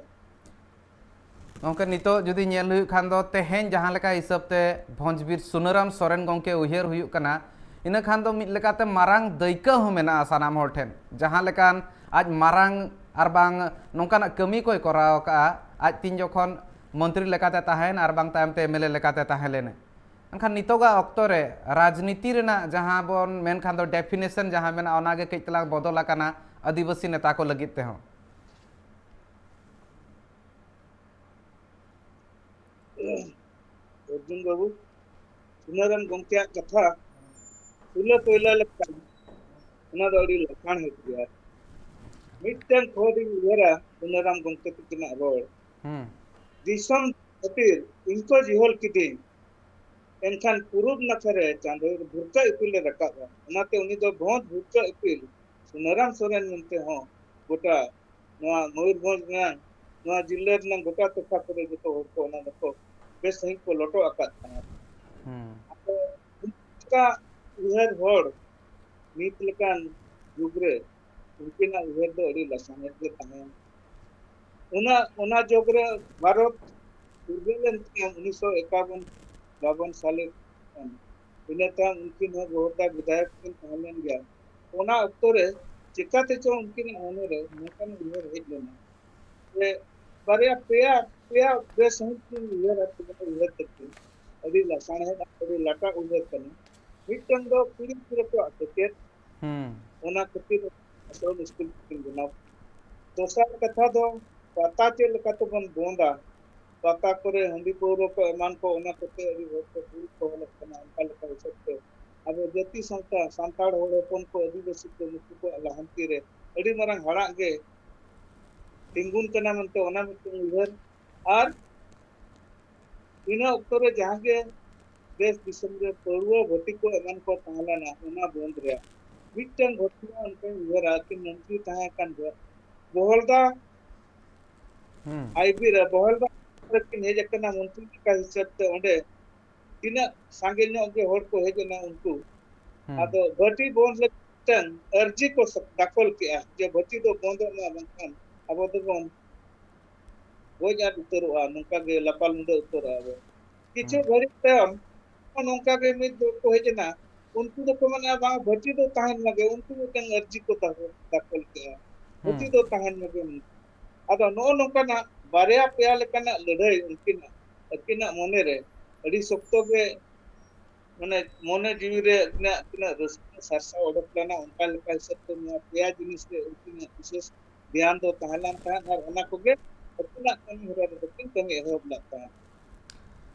ᱜᱚᱢᱠᱮ, ᱱᱤᱛᱚᱜ ᱡᱩᱫᱤ ᱧᱮᱞ ᱦᱩᱭᱩᱜ ᱠᱷᱟᱱ ᱫᱚ, ᱛᱮᱦᱮᱧ ᱡᱟᱦᱟᱸ ᱞᱮᱠᱟ ᱦᱤᱥᱟᱹᱵ ᱛᱮ ᱵᱷᱚᱸᱡᱽᱵᱤᱨ ᱥᱩᱱᱟᱹᱨᱟᱢ ᱥᱚᱨᱮᱱ ᱜᱚᱢᱠᱮ ᱩᱭᱦᱟᱹᱨ ᱦᱩᱭᱩᱜ ᱠᱟᱱᱟ, ᱤᱱᱟᱹ ᱠᱷᱟᱱ ᱫᱚ ᱢᱤᱫ ᱞᱮᱠᱟᱛᱮ ᱢᱟᱨᱟᱝ ᱫᱟᱹᱭᱠᱟᱹ ᱦᱚᱸ ᱢᱮᱱᱟᱜᱼᱟ ᱥᱟᱱᱟᱢ ᱦᱚᱲ ᱴᱷᱮᱱ᱾ ᱡᱟᱦᱟᱸ ᱞᱮᱠᱟᱱ ᱟᱡ ᱢᱟᱨᱟᱝ ᱟᱨ ᱵᱟᱝ ᱱᱚᱝᱠᱟᱱᱟᱜ ᱠᱟᱹᱢᱤ ᱠᱚᱭ ᱠᱚᱨᱟᱣ ᱟᱠᱟᱫᱼᱟ, ᱟᱡ ᱛᱤᱱ ᱡᱚᱠᱷᱚᱱ ᱢᱚᱱᱛᱨᱤ ᱞᱮᱠᱟᱛᱮ ᱛᱟᱦᱮᱸᱱ ᱟᱨ ᱵᱟᱝ ᱛᱟᱭᱚᱢ ᱛᱮ ᱮᱢ ᱮᱞ ᱮ ᱞᱮᱠᱟᱛᱮ ᱛᱟᱦᱮᱸ ᱞᱮᱱ᱾ ᱮᱱᱠᱷᱟᱱ ᱱᱤᱛᱚᱜᱟᱜ ᱚᱠᱛᱚ ᱨᱮ ᱨᱟᱡᱽᱱᱤᱛᱤ ᱨᱮᱱᱟᱜ ᱡᱟᱦᱟᱸ ᱵᱚᱱ ᱢᱮᱱᱠᱷᱟᱱ ᱫᱚ definition ᱡᱟᱦᱟᱸ ᱢᱮᱱᱟᱜᱼᱟ, ᱚᱱᱟᱜᱮ ᱠᱟᱹᱡ ᱛᱟᱞᱟᱝ ᱵᱚᱫᱚᱞ ᱟᱠᱟᱱᱟ ᱟᱹᱫᱤᱵᱟᱹᱥᱤ ᱱᱮᱛᱟ ᱠᱚ ᱞᱟᱹᱜᱤᱫ ᱛᱮᱦᱚᱸ᱾ ᱚᱨᱡᱩᱱ ᱵᱟᱹᱵᱩ, ᱥᱩᱱᱟᱹᱨᱟᱢ ᱜᱚᱢᱠᱮᱭᱟᱜ ᱠᱟᱛᱷᱟ ᱯᱩᱭᱞᱟᱹ ᱯᱩᱭᱞᱟᱹ ᱞᱮᱠᱟ, ᱚᱱᱟ ᱫᱚ ᱟᱹᱰᱤ ᱞᱟᱯᱷᱟᱝ ᱦᱮᱡ ᱜᱮᱭᱟ᱾ ᱢᱤᱫᱴᱮᱱ ᱠᱷᱚᱸᱰ ᱤᱧ ᱩᱭᱦᱟᱹᱨᱟ ᱥᱩᱱᱟᱹᱨᱟᱢ ᱜᱚᱢᱠᱮ ᱛᱟᱹᱠᱤᱱᱟᱜ ᱨᱚᱲ, ᱦᱩᱸ᱾ ᱫᱤᱥᱚᱢ ᱠᱷᱟᱹᱛᱤᱨ ᱤᱧ ᱠᱚ ᱡᱤᱦᱚᱞ ᱠᱤᱫᱤᱧ, ᱮᱱᱠᱷᱟᱱ ᱯᱩᱨᱩᱵ ᱱᱟᱠᱷᱟ ᱨᱮ ᱪᱟᱸᱫᱚᱭ ᱵᱷᱩᱨᱠᱟᱹ ᱤᱯᱤᱞᱮ ᱨᱟᱠᱟᱵᱼᱟ᱾ ᱚᱱᱟᱛᱮ ᱩᱱᱤ ᱫᱚ ᱵᱷᱚᱸᱡᱽ ᱵᱷᱩᱨᱠᱟᱹ ᱤᱯᱤᱞ ᱥᱩᱱᱟᱹᱨᱟᱢ ᱥᱚᱨᱮᱱ ᱢᱮᱱᱛᱮ ᱦᱚᱸ ᱜᱚᱴᱟ ᱱᱚᱣᱟ ᱢᱚᱭᱩᱨᱵᱷᱚᱸᱡᱽ ᱨᱮᱱᱟᱜ, ᱱᱚᱣᱟ ᱡᱤᱞᱟᱹ ᱨᱮᱱᱟᱜ ᱜᱚᱴᱟ ᱴᱚᱴᱷᱟ ᱠᱚᱨᱮ ᱡᱚᱛᱚ ᱦᱚᱲ ᱠᱚ ᱚᱱᱟ ᱫᱚᱠᱚ ᱵᱮᱥ ᱥᱟᱺᱦᱤᱡ ᱠᱚ ᱞᱚᱴᱚ ᱟᱠᱟᱫ ᱛᱟᱦᱮᱸᱫ᱾ ᱦᱩᱸ᱾ ᱟᱫᱚ ᱚᱱᱠᱟ ᱩᱭᱦᱟᱹᱨ ᱦᱚᱲ ᱱᱤᱛ ᱞᱮᱠᱟᱱ ᱡᱩᱜᱽ ᱨᱮ ᱩᱱᱠᱤᱱᱟᱜ ᱩᱭᱦᱟᱹᱨ ᱫᱚ ᱟᱹᱰᱤ ᱞᱟᱥᱟᱬᱦᱮᱫ ᱜᱮ ᱛᱟᱦᱮᱸ᱾ ᱚᱱᱟ, ᱚᱱᱟ ᱡᱩᱜᱽ ᱨᱮ ᱵᱷᱟᱨᱚᱛ ᱯᱷᱩᱨᱜᱟᱹᱞ ᱮᱱ ᱛᱟᱭᱚᱢ ᱩᱱᱤᱥᱥᱚ ᱮᱠᱟᱵᱚᱱ ᱵᱟᱵᱚᱱ ᱥᱟᱞᱮ ᱠᱷᱚᱱ, ᱤᱱᱟᱹ ᱛᱟᱭᱚᱢ ᱩᱱᱠᱤᱱ ᱦᱚᱸ ᱜᱚᱦᱚᱨᱫᱟ ᱵᱤᱫᱷᱟᱭᱚᱠ ᱠᱤᱱ ᱛᱟᱦᱮᱸ ᱞᱮᱱ ᱜᱮᱭᱟ᱾ ᱚᱱᱟ ᱚᱠᱛᱚ ᱨᱮ ᱪᱤᱠᱟᱹ ᱛᱮᱪᱚ ᱩᱱᱠᱤᱱᱟᱜ ᱢᱚᱱᱮ ᱨᱮ ᱱᱚᱝᱠᱟᱱ ᱩᱭᱦᱟᱹᱨ ᱦᱮᱡ ᱞᱮᱱᱟ ᱡᱮ ᱵᱟᱨᱭᱟ ᱯᱮᱭᱟ, ᱯᱮᱭᱟ ᱵᱮᱥ ᱥᱟᱺᱦᱤᱡ ᱠᱤᱱ ᱩᱭᱦᱟᱹᱨᱟ, ᱩᱭᱦᱟᱹᱨ ᱛᱟᱹᱠᱤᱱ ᱟᱹᱰᱤ ᱞᱟᱥᱟᱬᱦᱮᱫ, ᱟᱹᱰᱤ ᱞᱟᱴᱟ ᱩᱭᱦᱟᱹᱨ ᱠᱟᱱᱟ᱾ ᱢᱤᱫᱴᱟᱝ ᱫᱚ ᱠᱩᱲᱤ ᱜᱤᱫᱽᱨᱟᱹ ᱠᱚᱣᱟᱜ ᱥᱮᱪᱮᱫ, ᱦᱩᱸ᱾ ᱚᱱᱟ ᱠᱷᱟᱹᱛᱤᱨ ᱟᱥᱨᱚᱢ ᱥᱠᱩᱞ ᱠᱤᱱ ᱵᱮᱱᱟᱣ᱾ ᱫᱚᱥᱟᱨ ᱠᱟᱛᱷᱟ ᱫᱚ ᱯᱟᱛᱟ ᱪᱮᱫ ᱞᱮᱠᱟ ᱛᱮᱵᱚᱱ ᱵᱚᱱᱫᱟ, ᱯᱟᱛᱟ ᱠᱚᱨᱮ ᱦᱟᱺᱰᱤ ᱯᱟᱹᱣᱨᱟᱹ ᱠᱚ ᱮᱢᱟᱱ ᱠᱚ, ᱚᱱᱟ ᱠᱚᱛᱮ ᱟᱹᱰᱤ ᱦᱚᱲ ᱠᱚ ᱫᱩᱲᱩᱵ ᱛᱚᱦᱚᱞᱚᱜ ᱠᱟᱱᱟ᱾ ᱚᱱᱠᱟ ᱞᱮᱠᱟ ᱦᱤᱥᱟᱹᱵ ᱛᱮ ᱟᱵᱚ ᱡᱟᱹᱛᱤ ᱥᱟᱶᱛᱟ, ᱥᱟᱱᱛᱟᱲ ᱦᱚᱲ ᱦᱚᱯᱚᱱ ᱠᱚ, ᱟᱹᱫᱤᱵᱟᱹᱥᱤ ᱠᱚ, ᱱᱩᱠᱩ ᱠᱚᱣᱟᱜ ᱞᱟᱦᱟᱱᱛᱤ ᱨᱮ ᱟᱹᱰᱤ ᱢᱟᱨᱟᱝ ᱦᱟᱲᱟᱜ ᱜᱮ ᱛᱤᱸᱜᱩᱱ ᱠᱟᱱᱟ ᱢᱮᱱᱛᱮ ᱚᱱᱟ ᱢᱤᱫᱴᱟᱝ ᱩᱭᱦᱟᱹᱨ᱾ ᱟᱨ ᱤᱱᱟᱹ ᱚᱠᱛᱚ ᱨᱮ ᱡᱟᱦᱟᱸ ᱜᱮ ᱫᱮᱥ ᱫᱤᱥᱚᱢ ᱨᱮ ᱯᱟᱹᱣᱨᱟᱹ ᱵᱷᱟᱹᱴᱤ ᱠᱚ ᱮᱢᱟᱱ ᱠᱚ ᱛᱟᱦᱮᱸ ᱞᱮᱱᱟ, ᱚᱱᱟ ᱵᱚᱱᱫ ᱨᱮᱭᱟᱜ ᱢᱤᱫᱴᱟᱝ ᱜᱷᱚᱴᱚᱱᱟ ᱚᱱᱠᱟᱧ ᱩᱭᱦᱟᱹᱨᱟ᱾ ᱟᱹᱠᱤᱱ ᱢᱚᱱᱛᱨᱤ ᱛᱟᱦᱮᱸ ᱠᱟᱱ ᱡᱚᱦᱚᱜ ᱵᱚᱦᱚᱞᱫᱟ ᱦᱩᱸ᱾ ᱟᱭᱵᱤ ᱨᱮ, ᱵᱚᱦᱚᱞᱫᱟ ᱨᱮᱠᱤᱱ ᱦᱮᱡ ᱟᱠᱟᱱᱟ ᱢᱚᱱᱛᱨᱤ ᱞᱮᱠᱟ ᱦᱤᱥᱟᱹᱵ ᱛᱮ᱾ ᱚᱸᱰᱮ ᱛᱤᱱᱟᱹᱜ ᱥᱟᱸᱜᱮ ᱧᱚᱜ ᱜᱮ ᱦᱚᱲ ᱠᱚ ᱦᱮᱡ ᱮᱱᱟ, ᱩᱱᱠᱩ ᱟᱫᱚ ᱵᱷᱟᱹᱴᱤ ᱵᱚᱱᱫ ᱞᱟᱹᱜᱤᱫ ᱢᱤᱫᱴᱟᱝ ᱟᱹᱨᱡᱤ ᱠᱚ ᱥᱟ-, ᱫᱟᱠᱷᱚᱞ ᱠᱮᱜᱼᱟ ᱡᱮ ᱵᱷᱟᱹᱴᱤ ᱫᱚ ᱵᱚᱱᱫᱚᱜ ᱢᱟ, ᱵᱟᱝᱠᱷᱟᱱ ᱟᱵᱚ ᱫᱚᱵᱚᱱ ᱜᱚᱡ ᱟᱫ ᱩᱛᱟᱹᱨᱚᱜᱼᱟ, ᱱᱚᱝᱠᱟ ᱜᱮ ᱞᱟᱯᱟ ᱞᱩᱸᱰᱟᱹ ᱩᱛᱟᱹᱨᱚᱜᱼᱟ ᱵᱚᱱ᱾ ᱠᱤᱪᱷᱩ ᱜᱷᱟᱹᱲᱤᱡ ᱛᱟᱭᱚᱢ ᱱᱚᱝᱠᱟ ᱜᱮ ᱢᱤᱫ ᱫᱚᱞ ᱠᱚ ᱦᱮᱡ ᱮᱱᱟ, ᱩᱱᱠᱩ ᱫᱚᱠᱚ ᱢᱮᱱᱟ, "ᱵᱟᱝ, ᱵᱷᱟᱹᱴᱤ ᱫᱚ ᱛᱟᱦᱮᱱ ᱢᱟᱜᱮ", ᱩᱱᱠᱩ ᱢᱤᱫᱴᱟᱝ ᱟᱹᱨᱡᱤ ᱠᱚ ᱫᱟᱠᱷᱚᱞ, ᱫᱟᱠᱷᱚᱞ ᱠᱮᱜᱼᱟ, ᱦᱩᱸ᱾ "ᱵᱷᱟᱹᱴᱤ ᱫᱚ ᱛᱟᱦᱮᱱ ᱢᱟᱜᱮ", ᱢᱮᱱᱛᱮ᱾ ᱟᱫᱚ ᱱᱚᱜᱼᱚ ᱱᱚᱝᱠᱟᱱᱟᱜ ᱵᱟᱨᱭᱟ ᱯᱮᱭᱟ ᱞᱮᱠᱟᱱᱟᱜ ᱞᱟᱹᱲᱦᱟᱹᱭ ᱩᱱᱠᱤᱱᱟᱜ, ᱟᱹᱠᱤᱱᱟᱜ ᱢᱚᱱᱮᱨᱮ ᱟᱹᱰᱤ ᱥᱚᱠᱛᱚ ᱜᱮ, ᱢᱟᱱᱮ, ᱢᱚᱱᱮ ᱡᱤᱣᱤ ᱨᱮ ᱟᱹᱠᱤᱱᱟᱜ ᱛᱤᱱᱟᱹᱜ ᱨᱟᱹᱥᱠᱟᱹ ᱥᱟᱨᱥᱟᱣ ᱚᱰᱚᱠ ᱞᱮᱱᱟ, ᱚᱱᱠᱟ ᱞᱮᱠᱟ ᱦᱤᱥᱟᱹᱵ ᱛᱮ ᱱᱚᱣᱟ ᱯᱮᱭᱟ ᱡᱤᱱᱤᱥ ᱨᱮ ᱩᱱᱠᱤᱱᱟᱜ ᱵᱤᱥᱮᱥ ᱫᱷᱮᱭᱟᱱ ᱫᱚ ᱛᱟᱦᱮᱸ ᱞᱮᱱ ᱛᱟᱦᱮᱸᱫ ᱟᱨ ᱚᱱᱟ ᱠᱚᱜᱮ ᱟᱹᱠᱤᱱᱟᱜ ᱠᱟᱹᱢᱤ ᱦᱚᱨᱟ ᱨᱮᱫᱚ ᱠᱤᱱ ᱠᱟᱹᱢᱤ ᱮᱦᱚᱵ ᱞᱮᱫ ᱛᱟᱦᱮᱸᱫ᱾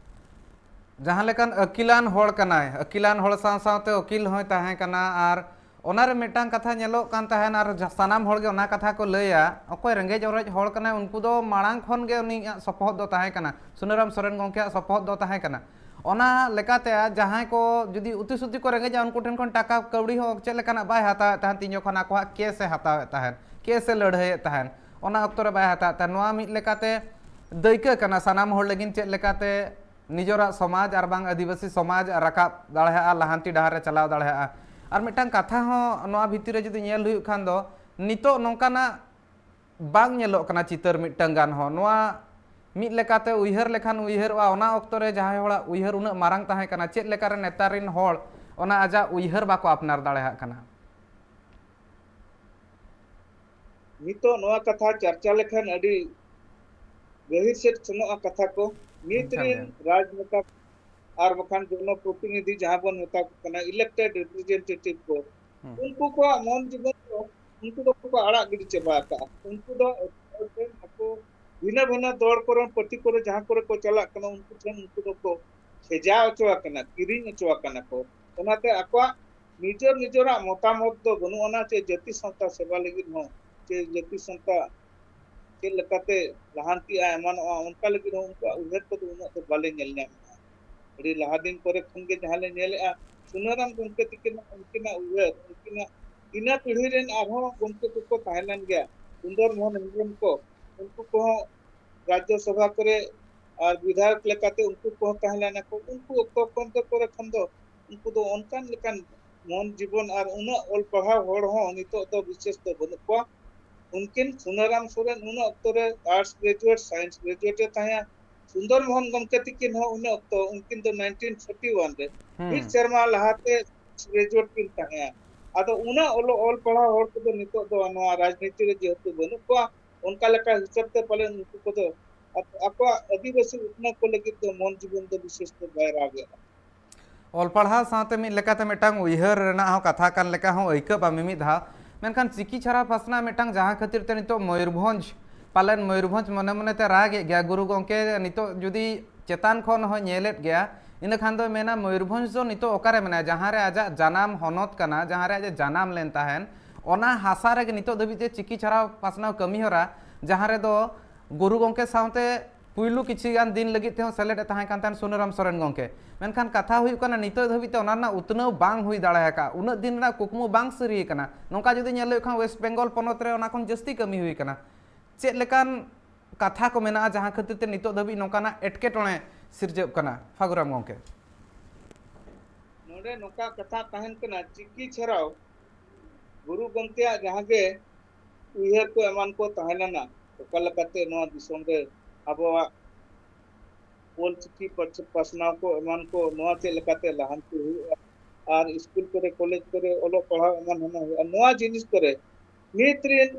ᱡᱟᱦᱟᱸ ᱞᱮᱠᱟᱱ ᱟᱹᱠᱤᱞᱟᱱ ᱦᱚᱲ ᱠᱟᱱᱟᱭ, ᱟᱹᱠᱤᱞᱟᱱ ᱦᱚᱲ ᱥᱟᱶ ᱥᱟᱶᱛᱮ ᱟᱹᱠᱤᱞ ᱦᱚᱸᱭ ᱛᱟᱦᱮᱸ ᱠᱟᱱᱟ, ᱟᱨ ᱚᱱᱟᱨᱮ ᱢᱤᱫᱴᱟᱝ ᱠᱟᱛᱷᱟ ᱧᱮᱞᱚᱜ ᱠᱟᱱ ᱛᱟᱦᱮᱱ, ᱟᱨ ᱡᱟ-, ᱥᱟᱱᱟᱢ ᱦᱚᱲᱜᱮ ᱚᱱᱟ ᱠᱟᱛᱷᱟ ᱠᱚ ᱞᱟᱹᱭᱟ, ᱚᱠᱚᱭ ᱨᱮᱸᱜᱮᱡ ᱚᱨᱮᱡ ᱦᱚᱲ ᱠᱟᱱᱟᱭ, ᱩᱱᱠᱩ ᱫᱚ ᱢᱟᱲᱟᱝ ᱠᱷᱚᱱ ᱜᱮ ᱩᱱᱤᱭᱟᱜ ᱥᱚᱯᱚᱦᱚᱫ ᱫᱚ ᱛᱟᱦᱮᱸ ᱠᱟᱱᱟ, ᱥᱩᱱᱟᱹᱨᱟᱢ ᱥᱚᱨᱮᱱ ᱜᱚᱢᱠᱮᱭᱟᱜ ᱥᱚᱯᱚᱦᱚᱫ ᱫᱚ ᱛᱟᱦᱮᱸ ᱠᱟᱱᱟ᱾ ᱚᱱᱟ ᱞᱮᱠᱟᱛᱮ ᱡᱟᱦᱟᱸᱭ ᱠᱚ ᱡᱩᱫᱤ ᱩᱛᱤ ᱥᱩᱛᱤ ᱠᱚ ᱨᱮᱸᱜᱮᱡᱟ, ᱩᱱᱠᱩ ᱴᱷᱮᱱ ᱠᱷᱚᱱ ᱴᱟᱠᱟ ᱠᱟᱹᱣᱰᱤ ᱦᱚᱸ ᱪᱮᱫ ᱞᱮᱠᱟᱱᱟᱜ ᱵᱟᱭ ᱦᱟᱛᱟᱣᱮᱫ ᱛᱟᱦᱮᱱ, ᱛᱤᱧ ᱡᱚᱠᱷᱚᱱ ᱟᱠᱚᱣᱟᱜ ᱠᱮᱥ ᱮ ᱦᱟᱛᱟᱣᱮᱫ ᱛᱟᱦᱮᱱ, ᱠᱮᱥ ᱮ ᱞᱟᱹᱲᱦᱟᱹᱭᱮᱫ ᱛᱟᱦᱮᱱ, ᱚᱱᱟ ᱚᱠᱛᱚ ᱨᱮ ᱵᱟᱭ ᱦᱟᱛᱟᱣᱮᱫ ᱛᱟᱦᱮᱱ᱾ ᱱᱚᱣᱟ ᱢᱤᱫ ᱞᱮᱠᱟᱛᱮ ᱫᱟᱹᱭᱠᱟᱹ ᱠᱟᱱᱟ ᱥᱟᱱᱟᱢ ᱦᱚᱲ ᱞᱟᱹᱜᱤᱫ, ᱪᱮᱫ ᱞᱮᱠᱟᱛᱮ ᱱᱤᱡᱚᱨᱟᱜ ᱥᱚᱢᱟᱡᱽ ᱟᱨ ᱵᱟᱝ ᱟᱹᱫᱤᱵᱟᱹᱥᱤ ᱥᱚᱢᱟᱡᱽ ᱨᱟᱠᱟᱵ ᱫᱟᱲᱮᱭᱟᱜᱼᱟ, ᱞᱟᱦᱟᱱᱛᱤ ᱰᱟᱦᱟᱨ ᱨᱮ ᱪᱟᱞᱟᱣ ᱫᱟᱲᱮᱭᱟᱜᱼᱟ᱾ ᱟᱨ ᱢᱤᱫᱴᱟᱝ ᱠᱟᱛᱷᱟ ᱦᱚᱸ ᱱᱚᱣᱟ ᱵᱷᱤᱛᱤᱨ ᱨᱮ ᱡᱩᱫᱤ ᱧᱮᱞ ᱦᱩᱭᱩᱜ ᱠᱷᱟᱱ ᱫᱚ, ᱱᱤᱛᱚᱜ ᱱᱚᱝᱠᱟᱱᱟᱜ ᱵᱟᱝ ᱧᱮᱞᱚᱜ ᱠᱟᱱᱟ ᱪᱤᱛᱟᱹᱨ ᱢᱤᱫᱴᱟᱝ ᱜᱟᱱ ᱦᱚᱸ᱾ ᱱᱚᱣᱟ ᱢᱤᱫ ᱞᱮᱠᱟᱛᱮ ᱩᱭᱦᱟᱹᱨ ᱞᱮᱠᱷᱟᱱ ᱩᱭᱦᱟᱹᱨᱚᱜᱼᱟ, ᱚᱱᱟ ᱚᱠᱛᱚ ᱨᱮ ᱡᱟᱦᱟᱸᱭ ᱦᱚᱲᱟᱜ ᱩᱭᱦᱟᱹᱨ ᱩᱱᱟᱹᱜ ᱢᱟᱨᱟᱝ ᱛᱟᱦᱮᱸ ᱠᱟᱱᱟ, ᱪᱮᱫ ᱞᱮᱠᱟᱨᱮ ᱱᱮᱛᱟᱨ ᱨᱤᱱ ᱦᱚᱲ ᱚᱱᱟ ᱟᱡᱟᱜ ᱩᱭᱦᱟᱹᱨ ᱵᱟᱠᱚ ᱟᱯᱱᱟᱨ ᱫᱟᱲᱮᱭᱟᱜ ᱠᱟᱱᱟ? ᱱᱤᱛᱚᱜ ᱱᱚᱣᱟ ᱠᱟᱛᱷᱟ ᱪᱟᱨᱪᱟ ᱞᱮᱠᱷᱟᱱ ᱟᱹᱰᱤ ᱜᱟᱹᱦᱤᱨ ᱥᱮᱫ ᱥᱮᱱᱚᱜᱼᱟ ᱠᱟᱛᱷᱟ ᱠᱚ᱾ ᱱᱤᱛ ᱮᱱᱠᱷᱟᱱ ᱨᱤᱱ ᱜᱮ᱾ ᱨᱟᱡᱽᱱᱮᱛᱟ ᱟᱨ ᱵᱟᱠᱷᱟᱱ ᱡᱚᱱᱚᱯᱨᱚᱛᱤᱱᱤᱫᱷᱤ ᱡᱟᱦᱟᱸ ᱵᱚᱱ ᱢᱮᱛᱟ ᱠᱚ ᱠᱟᱱᱟ, elected representative ᱠᱚ, ᱦᱩᱸ᱾ ᱩᱱᱠᱩ ᱠᱚᱣᱟᱜ ᱢᱚᱱ ᱡᱤᱵᱚᱱ ᱫᱚ ᱩᱱᱠᱩ ᱫᱚᱠᱚ ᱟᱲᱟᱜ ᱜᱤᱰᱤ ᱪᱟᱵᱟ ᱟᱠᱟᱫᱼᱟ᱾ ᱩᱱᱠᱩ ᱫᱚ ᱟᱠᱚ ᱵᱷᱤᱱᱟᱹ ᱵᱷᱤᱱᱟᱹ ᱫᱚᱞ ᱠᱚᱨᱮᱱ ᱯᱟᱹᱴᱤ ᱠᱚᱨᱮ ᱡᱟᱦᱟᱸ ᱠᱚᱨᱮ ᱠᱚ ᱪᱟᱞᱟᱜ ᱠᱟᱱᱟ, ᱩᱱᱠᱩ ᱴᱷᱮᱱ ᱩᱱᱠᱩ ᱫᱚᱠᱚ ᱠᱷᱮᱡᱟ ᱦᱚᱪᱚ ᱟᱠᱟᱱᱟ, ᱠᱤᱨᱤᱧ ᱦᱚᱪᱚ ᱟᱠᱟᱱᱟ ᱠᱚ᱾ ᱚᱱᱟᱛᱮ ᱟᱠᱚᱣᱟᱜ ᱱᱤᱡᱮᱨ ᱱᱤᱡᱮᱨᱟᱜ ᱢᱚᱛᱟᱢᱚᱛ ᱫᱚ ᱵᱟᱹᱱᱩᱜ ᱟᱱᱟ, ᱪᱮ ᱡᱟᱹᱛᱤ ᱥᱟᱶᱛᱟ ᱥᱮᱵᱟ ᱞᱟᱹᱜᱤᱫ ᱦᱚᱸ, ᱪᱮ ᱡᱟᱹᱛᱤ ᱥᱟᱶᱛᱟ ᱪᱮᱫ ᱞᱮᱠᱟᱛᱮ ᱞᱟᱦᱟᱱᱛᱤᱜᱼᱟ, ᱮᱢᱟᱱᱚᱜᱼᱟ, ᱚᱱᱠᱟ ᱞᱟᱹᱜᱤᱫ ᱦᱚᱸ ᱩᱱᱠᱩᱣᱟᱜ ᱩᱭᱦᱟᱹᱨ ᱠᱚᱫᱚ ᱩᱱᱟᱹᱜ ᱫᱚ ᱵᱟᱞᱮ ᱧᱮᱞ ᱧᱟᱢᱮᱫᱼᱟ᱾ ᱟᱹᱰᱤ ᱞᱟᱦᱟ ᱫᱤᱱ ᱠᱚᱨᱮ ᱠᱷᱚᱱ ᱜᱮ ᱡᱟᱦᱟᱸ ᱞᱮ ᱧᱮᱞᱮᱫᱼᱟ, ᱥᱩᱱᱟᱹᱨᱟᱢ ᱜᱚᱢᱠᱮ ᱛᱤᱠᱤᱱᱟᱜ, ᱩᱱᱠᱤᱱᱟᱜ ᱩᱭᱦᱟᱹᱨ, ᱩᱱᱠᱤᱱᱟᱜ ᱤᱱᱟᱹ ᱯᱤᱲᱦᱤ ᱨᱮᱱ ᱟᱨᱦᱚᱸ ᱜᱚᱢᱠᱮ ᱠᱚᱠᱚ ᱛᱟᱦᱮᱸ ᱞᱮᱱ ᱜᱮᱭᱟ, ᱥᱩᱱᱫᱚᱨ ᱢᱳᱦᱚᱱ ᱦᱮᱢᱵᱨᱚᱢ ᱠᱚ, ᱩᱱᱠᱩ ᱠᱚᱦᱚᱸ ᱨᱟᱡᱽᱡᱚ ᱥᱚᱵᱷᱟ ᱠᱚᱨᱮ ᱟᱨ ᱵᱤᱫᱷᱟᱭᱚᱠ ᱞᱮᱠᱟᱛᱮ ᱩᱱᱠᱩ ᱠᱚᱦᱚᱸ ᱛᱟᱦᱮᱸ ᱞᱮᱱᱟ ᱠᱚ᱾ ᱩᱱᱠᱩ ᱚᱠᱛᱚ ᱠᱷᱚᱱ ᱫᱚ, ᱠᱚᱨᱮ ᱠᱷᱚᱱ ᱫᱚ ᱩᱱᱠᱩ ᱫᱚ ᱚᱱᱠᱟᱱ ᱞᱮᱠᱟᱱ ᱢᱚᱱ ᱡᱤᱵᱚᱱ ᱟᱨ ᱩᱱᱟᱹᱜ ᱚᱞ ᱯᱟᱲᱦᱟᱣ ᱦᱚᱲ ᱦᱚᱸ ᱱᱤᱛᱚᱜ ᱫᱚ ᱵᱤᱥᱮᱥ ᱫᱚ ᱵᱟᱹᱱᱩᱜ ᱠᱚᱣᱟ᱾ ᱩᱱᱠᱤᱱ ᱥᱩᱱᱟᱹᱨᱟᱢ ᱥᱚᱨᱮᱱ ᱩᱱ ᱚᱠᱛᱚ ᱨᱮ ᱟᱨᱴᱥ ᱜᱨᱮᱡᱩᱭᱮᱴ, ᱥᱟᱭᱮᱱᱥ ᱜᱨᱮᱡᱩᱭᱮᱴ ᱮ ᱛᱟᱦᱮᱸᱫᱼᱟ᱾ ᱥᱩᱱᱫᱚᱨ ᱢᱳᱦᱚᱱ ᱜᱚᱢᱠᱮ ᱛᱤᱠᱤᱱ ᱦᱚᱸ ᱩᱱ ᱚᱠᱛᱚ, ᱩᱱᱠᱤᱱ ᱫᱚ ᱱᱟᱭᱤᱱᱴᱤᱱ ᱯᱷᱳᱨᱴᱤ ᱳᱣᱟᱱ ᱨᱮ, ᱦᱩᱸ᱾ ᱢᱤᱫ ᱥᱮᱨᱢᱟ ᱞᱟᱦᱟᱛᱮ ᱜᱨᱮᱡᱩᱭᱮᱴ ᱠᱤᱱ ᱛᱟᱦᱮᱸᱫᱼᱟ᱾ ᱟᱫᱚ ᱩᱱᱟᱹᱜ ᱚᱞᱚᱜ, ᱚᱞ ᱯᱟᱲᱦᱟᱣ ᱦᱚᱲ ᱠᱚᱫᱚ ᱱᱤᱛᱚᱜ ᱫᱚ ᱱᱚᱣᱟ ᱨᱟᱡᱽᱱᱤᱛᱤ ᱨᱮ ᱡᱮᱦᱮᱛᱩ ᱵᱟᱹᱱᱩᱜ ᱠᱚᱣᱟ, ᱚᱱᱠᱟ ᱞᱮᱠᱟ ᱦᱤᱥᱟᱹᱵ ᱛᱮ ᱯᱟᱞᱮᱱ ᱩᱱᱠᱩ ᱠᱚᱫᱚ ᱟᱠ-, ᱟᱠᱚᱣᱟᱜ ᱟᱹᱫᱤᱵᱟᱹᱥᱤ ᱩᱛᱱᱟᱹᱣ ᱠᱚ ᱞᱟᱹᱜᱤᱫ ᱫᱚ ᱢᱚᱱ ᱡᱤᱵᱚᱱ ᱫᱚ ᱵᱤᱥᱮᱥ ᱫᱚ ᱵᱟᱭ ᱨᱟᱜᱮᱫᱼᱟ᱾ ᱚᱞ ᱯᱟᱲᱦᱟᱣ ᱥᱟᱶᱛᱮ ᱢᱤᱫ ᱞᱮᱠᱟᱛᱮ ᱢᱤᱫᱴᱟᱝ ᱩᱭᱦᱟᱹᱨ ᱨᱮᱱᱟᱜ ᱦᱚᱸ ᱠᱟᱛᱷᱟ ᱠᱟᱱ ᱞᱮᱠᱟ ᱦᱚᱸ ᱟᱹᱭᱠᱟᱹᱜᱼᱟ ᱢᱤᱢᱤᱫ ᱫᱷᱟᱣ᱾ ᱢᱮᱱᱠᱷᱟᱱ ᱪᱤᱠᱤ ᱪᱷᱟᱨᱟᱣ ᱯᱟᱥᱱᱟᱣ ᱢᱤᱫᱴᱟᱝ ᱡᱟᱦᱟᱸ ᱠᱷᱟᱹᱛᱤᱨ ᱛᱮ ᱱᱤᱛᱚᱜ ᱢᱚᱭᱩᱨᱵᱷᱚᱸᱡᱽ, ᱯᱟᱞᱮᱱ ᱢᱚᱭᱩᱨᱵᱷᱚᱸᱡᱽ ᱢᱚᱱᱮ ᱢᱚᱱᱮ ᱛᱮ ᱨᱟᱜᱮᱫ ᱜᱮᱭᱟ᱾ ᱜᱩᱨᱩ ᱜᱚᱢᱠᱮ ᱱᱤᱛᱚᱜ ᱡᱩᱫᱤ ᱪᱮᱛᱟᱱ ᱠᱷᱚᱱ ᱦᱚᱸ ᱧᱮᱞᱮᱫ ᱜᱮᱭᱟ, ᱤᱱᱟᱹ ᱠᱷᱟᱱ ᱫᱚᱭ ᱢᱮᱱᱟ ᱢᱚᱭᱩᱨᱵᱷᱚᱸᱡᱽ ᱫᱚ ᱱᱤᱛᱚᱜ ᱚᱠᱟᱨᱮ ᱢᱮᱱᱟᱭᱟ, ᱡᱟᱦᱟᱸ ᱨᱮ ᱟᱡᱟᱜ ᱡᱟᱱᱟᱢ ᱦᱚᱱᱚᱛ ᱠᱟᱱᱟ, ᱡᱟᱦᱟᱸ ᱨᱮ ᱟᱡ ᱮ ᱡᱟᱱᱟᱢ ᱞᱮᱱ ᱛᱟᱦᱮᱱ, ᱚᱱᱟ ᱦᱟᱥᱟ ᱨᱮᱜᱮ ᱱᱤᱛᱚᱜ ᱫᱷᱟᱹᱵᱤᱡ ᱛᱮ ᱪᱤᱠᱤ ᱪᱷᱟᱨᱟᱣ ᱯᱟᱥᱱᱟᱣ ᱠᱟᱹᱢᱤ ᱦᱚᱨᱟ, ᱡᱟᱦᱟᱸ ᱨᱮᱫᱚ ᱜᱩᱨᱩ ᱜᱚᱢᱠᱮ ᱥᱟᱶᱛᱮ ᱯᱩᱭᱞᱩ ᱠᱤᱪᱷᱩ ᱜᱟᱱ ᱫᱤᱱ ᱞᱟᱹᱜᱤᱫ ᱛᱮᱦᱚᱸ ᱥᱮᱞᱮᱫ ᱮ ᱛᱟᱦᱮᱸ ᱠᱟᱱ ᱛᱟᱦᱮᱸᱱ ᱥᱩᱱᱟᱹᱨᱟᱢ ᱥᱚᱨᱮᱱ ᱜᱚᱢᱠᱮ᱾ ᱢᱮᱱᱠᱷᱟᱱ ᱠᱟᱛᱷᱟ ᱦᱩᱭᱩᱜ ᱠᱟᱱᱟ, ᱱᱤᱛᱚᱜ ᱫᱷᱟᱹᱵᱤᱡ ᱛᱮ ᱚᱱᱟ ᱨᱮᱱᱟᱜ ᱩᱛᱱᱟᱹᱣ ᱵᱟᱝ ᱦᱩᱭ ᱫᱟᱲᱮ ᱟᱠᱟᱫᱼᱟ, ᱩᱱᱟᱹᱜ ᱫᱤᱱ ᱨᱮᱱᱟᱜ ᱠᱩᱠᱢᱩ ᱵᱟᱝ ᱥᱟᱹᱨᱤ ᱟᱠᱟᱱᱟ᱾ ᱱᱚᱝᱠᱟ ᱡᱩᱫᱤ ᱧᱮᱞ ᱦᱩᱭᱩᱜ ᱠᱷᱟᱱ, ᱳᱭᱮᱥᱴ ᱵᱮᱝᱜᱚᱞ ᱯᱚᱱᱚᱛ ᱨᱮ ᱚᱱᱟ ᱠᱷᱚᱱ ᱡᱟᱹᱥᱛᱤ ᱠᱟᱹᱢᱤ ᱦᱩᱭ ᱟᱠᱟᱱᱟ᱾ ᱪᱮᱫ ᱞᱮᱠᱟᱱ ᱠᱟᱛᱷᱟ ᱠᱚ ᱢᱮᱱᱟᱜᱼᱟ, ᱡᱟᱦᱟᱸ ᱠᱷᱟᱹᱛᱤᱨ ᱛᱮ ᱱᱤᱛᱚᱜ ᱫᱷᱟᱹᱵᱤᱡ ᱱᱚᱝᱠᱟᱱᱟᱜ ᱮᱴᱠᱮᱴᱚᱬᱮ ᱥᱤᱨᱡᱟᱹᱜ ᱠᱟᱱᱟ, ᱯᱷᱟᱹᱜᱩᱨᱟᱢ ᱜᱚᱢᱠᱮ? ᱱᱚᱰᱮ ᱱᱚᱝᱠᱟ ᱠᱟᱛᱷᱟ ᱛᱟᱦᱮᱱ ᱠᱟᱱᱟ, ᱪᱤᱠᱤ ᱪᱷᱟᱨᱟᱣ ᱜᱩᱨᱩ ᱜᱚᱢᱠᱮᱭᱟᱜ ᱡᱟᱦᱟᱸ ᱜᱮ ᱩᱭᱦᱟᱹᱨ ᱠᱚ ᱮᱢᱟᱱ ᱠᱚ ᱛᱟᱦᱮᱸ ᱞᱮᱱᱟ, ᱚᱠᱟ ᱞᱮᱠᱟᱛᱮ ᱱᱚᱣᱟ ᱫᱤᱥᱚᱢ ᱨᱮ ᱟᱵᱚᱣᱟᱜ ᱚᱞᱪᱤᱠᱤ ᱯᱟᱥ-, ᱯᱟᱥᱱᱟᱣ ᱠᱚ ᱮᱢᱟᱱ ᱠᱚ, ᱱᱚᱣᱟ ᱪᱮᱫ ᱞᱮᱠᱟᱛᱮ ᱞᱟᱦᱟᱱᱛᱤ ᱦᱩᱭᱩᱜᱼᱟ, ᱟᱨ ᱥᱠᱩᱞ ᱠᱚᱨᱮ, ᱠᱚᱞᱮᱡᱽ ᱠᱚᱨᱮ ᱚᱞᱚᱜ ᱯᱟᱲᱦᱟᱣ ᱮᱢᱟᱱ ᱦᱩᱭᱩᱜᱼᱟ, ᱱᱚᱣᱟ ᱡᱤᱱᱤᱥ ᱠᱚᱨᱮ ᱱᱤᱛ ᱨᱮᱱ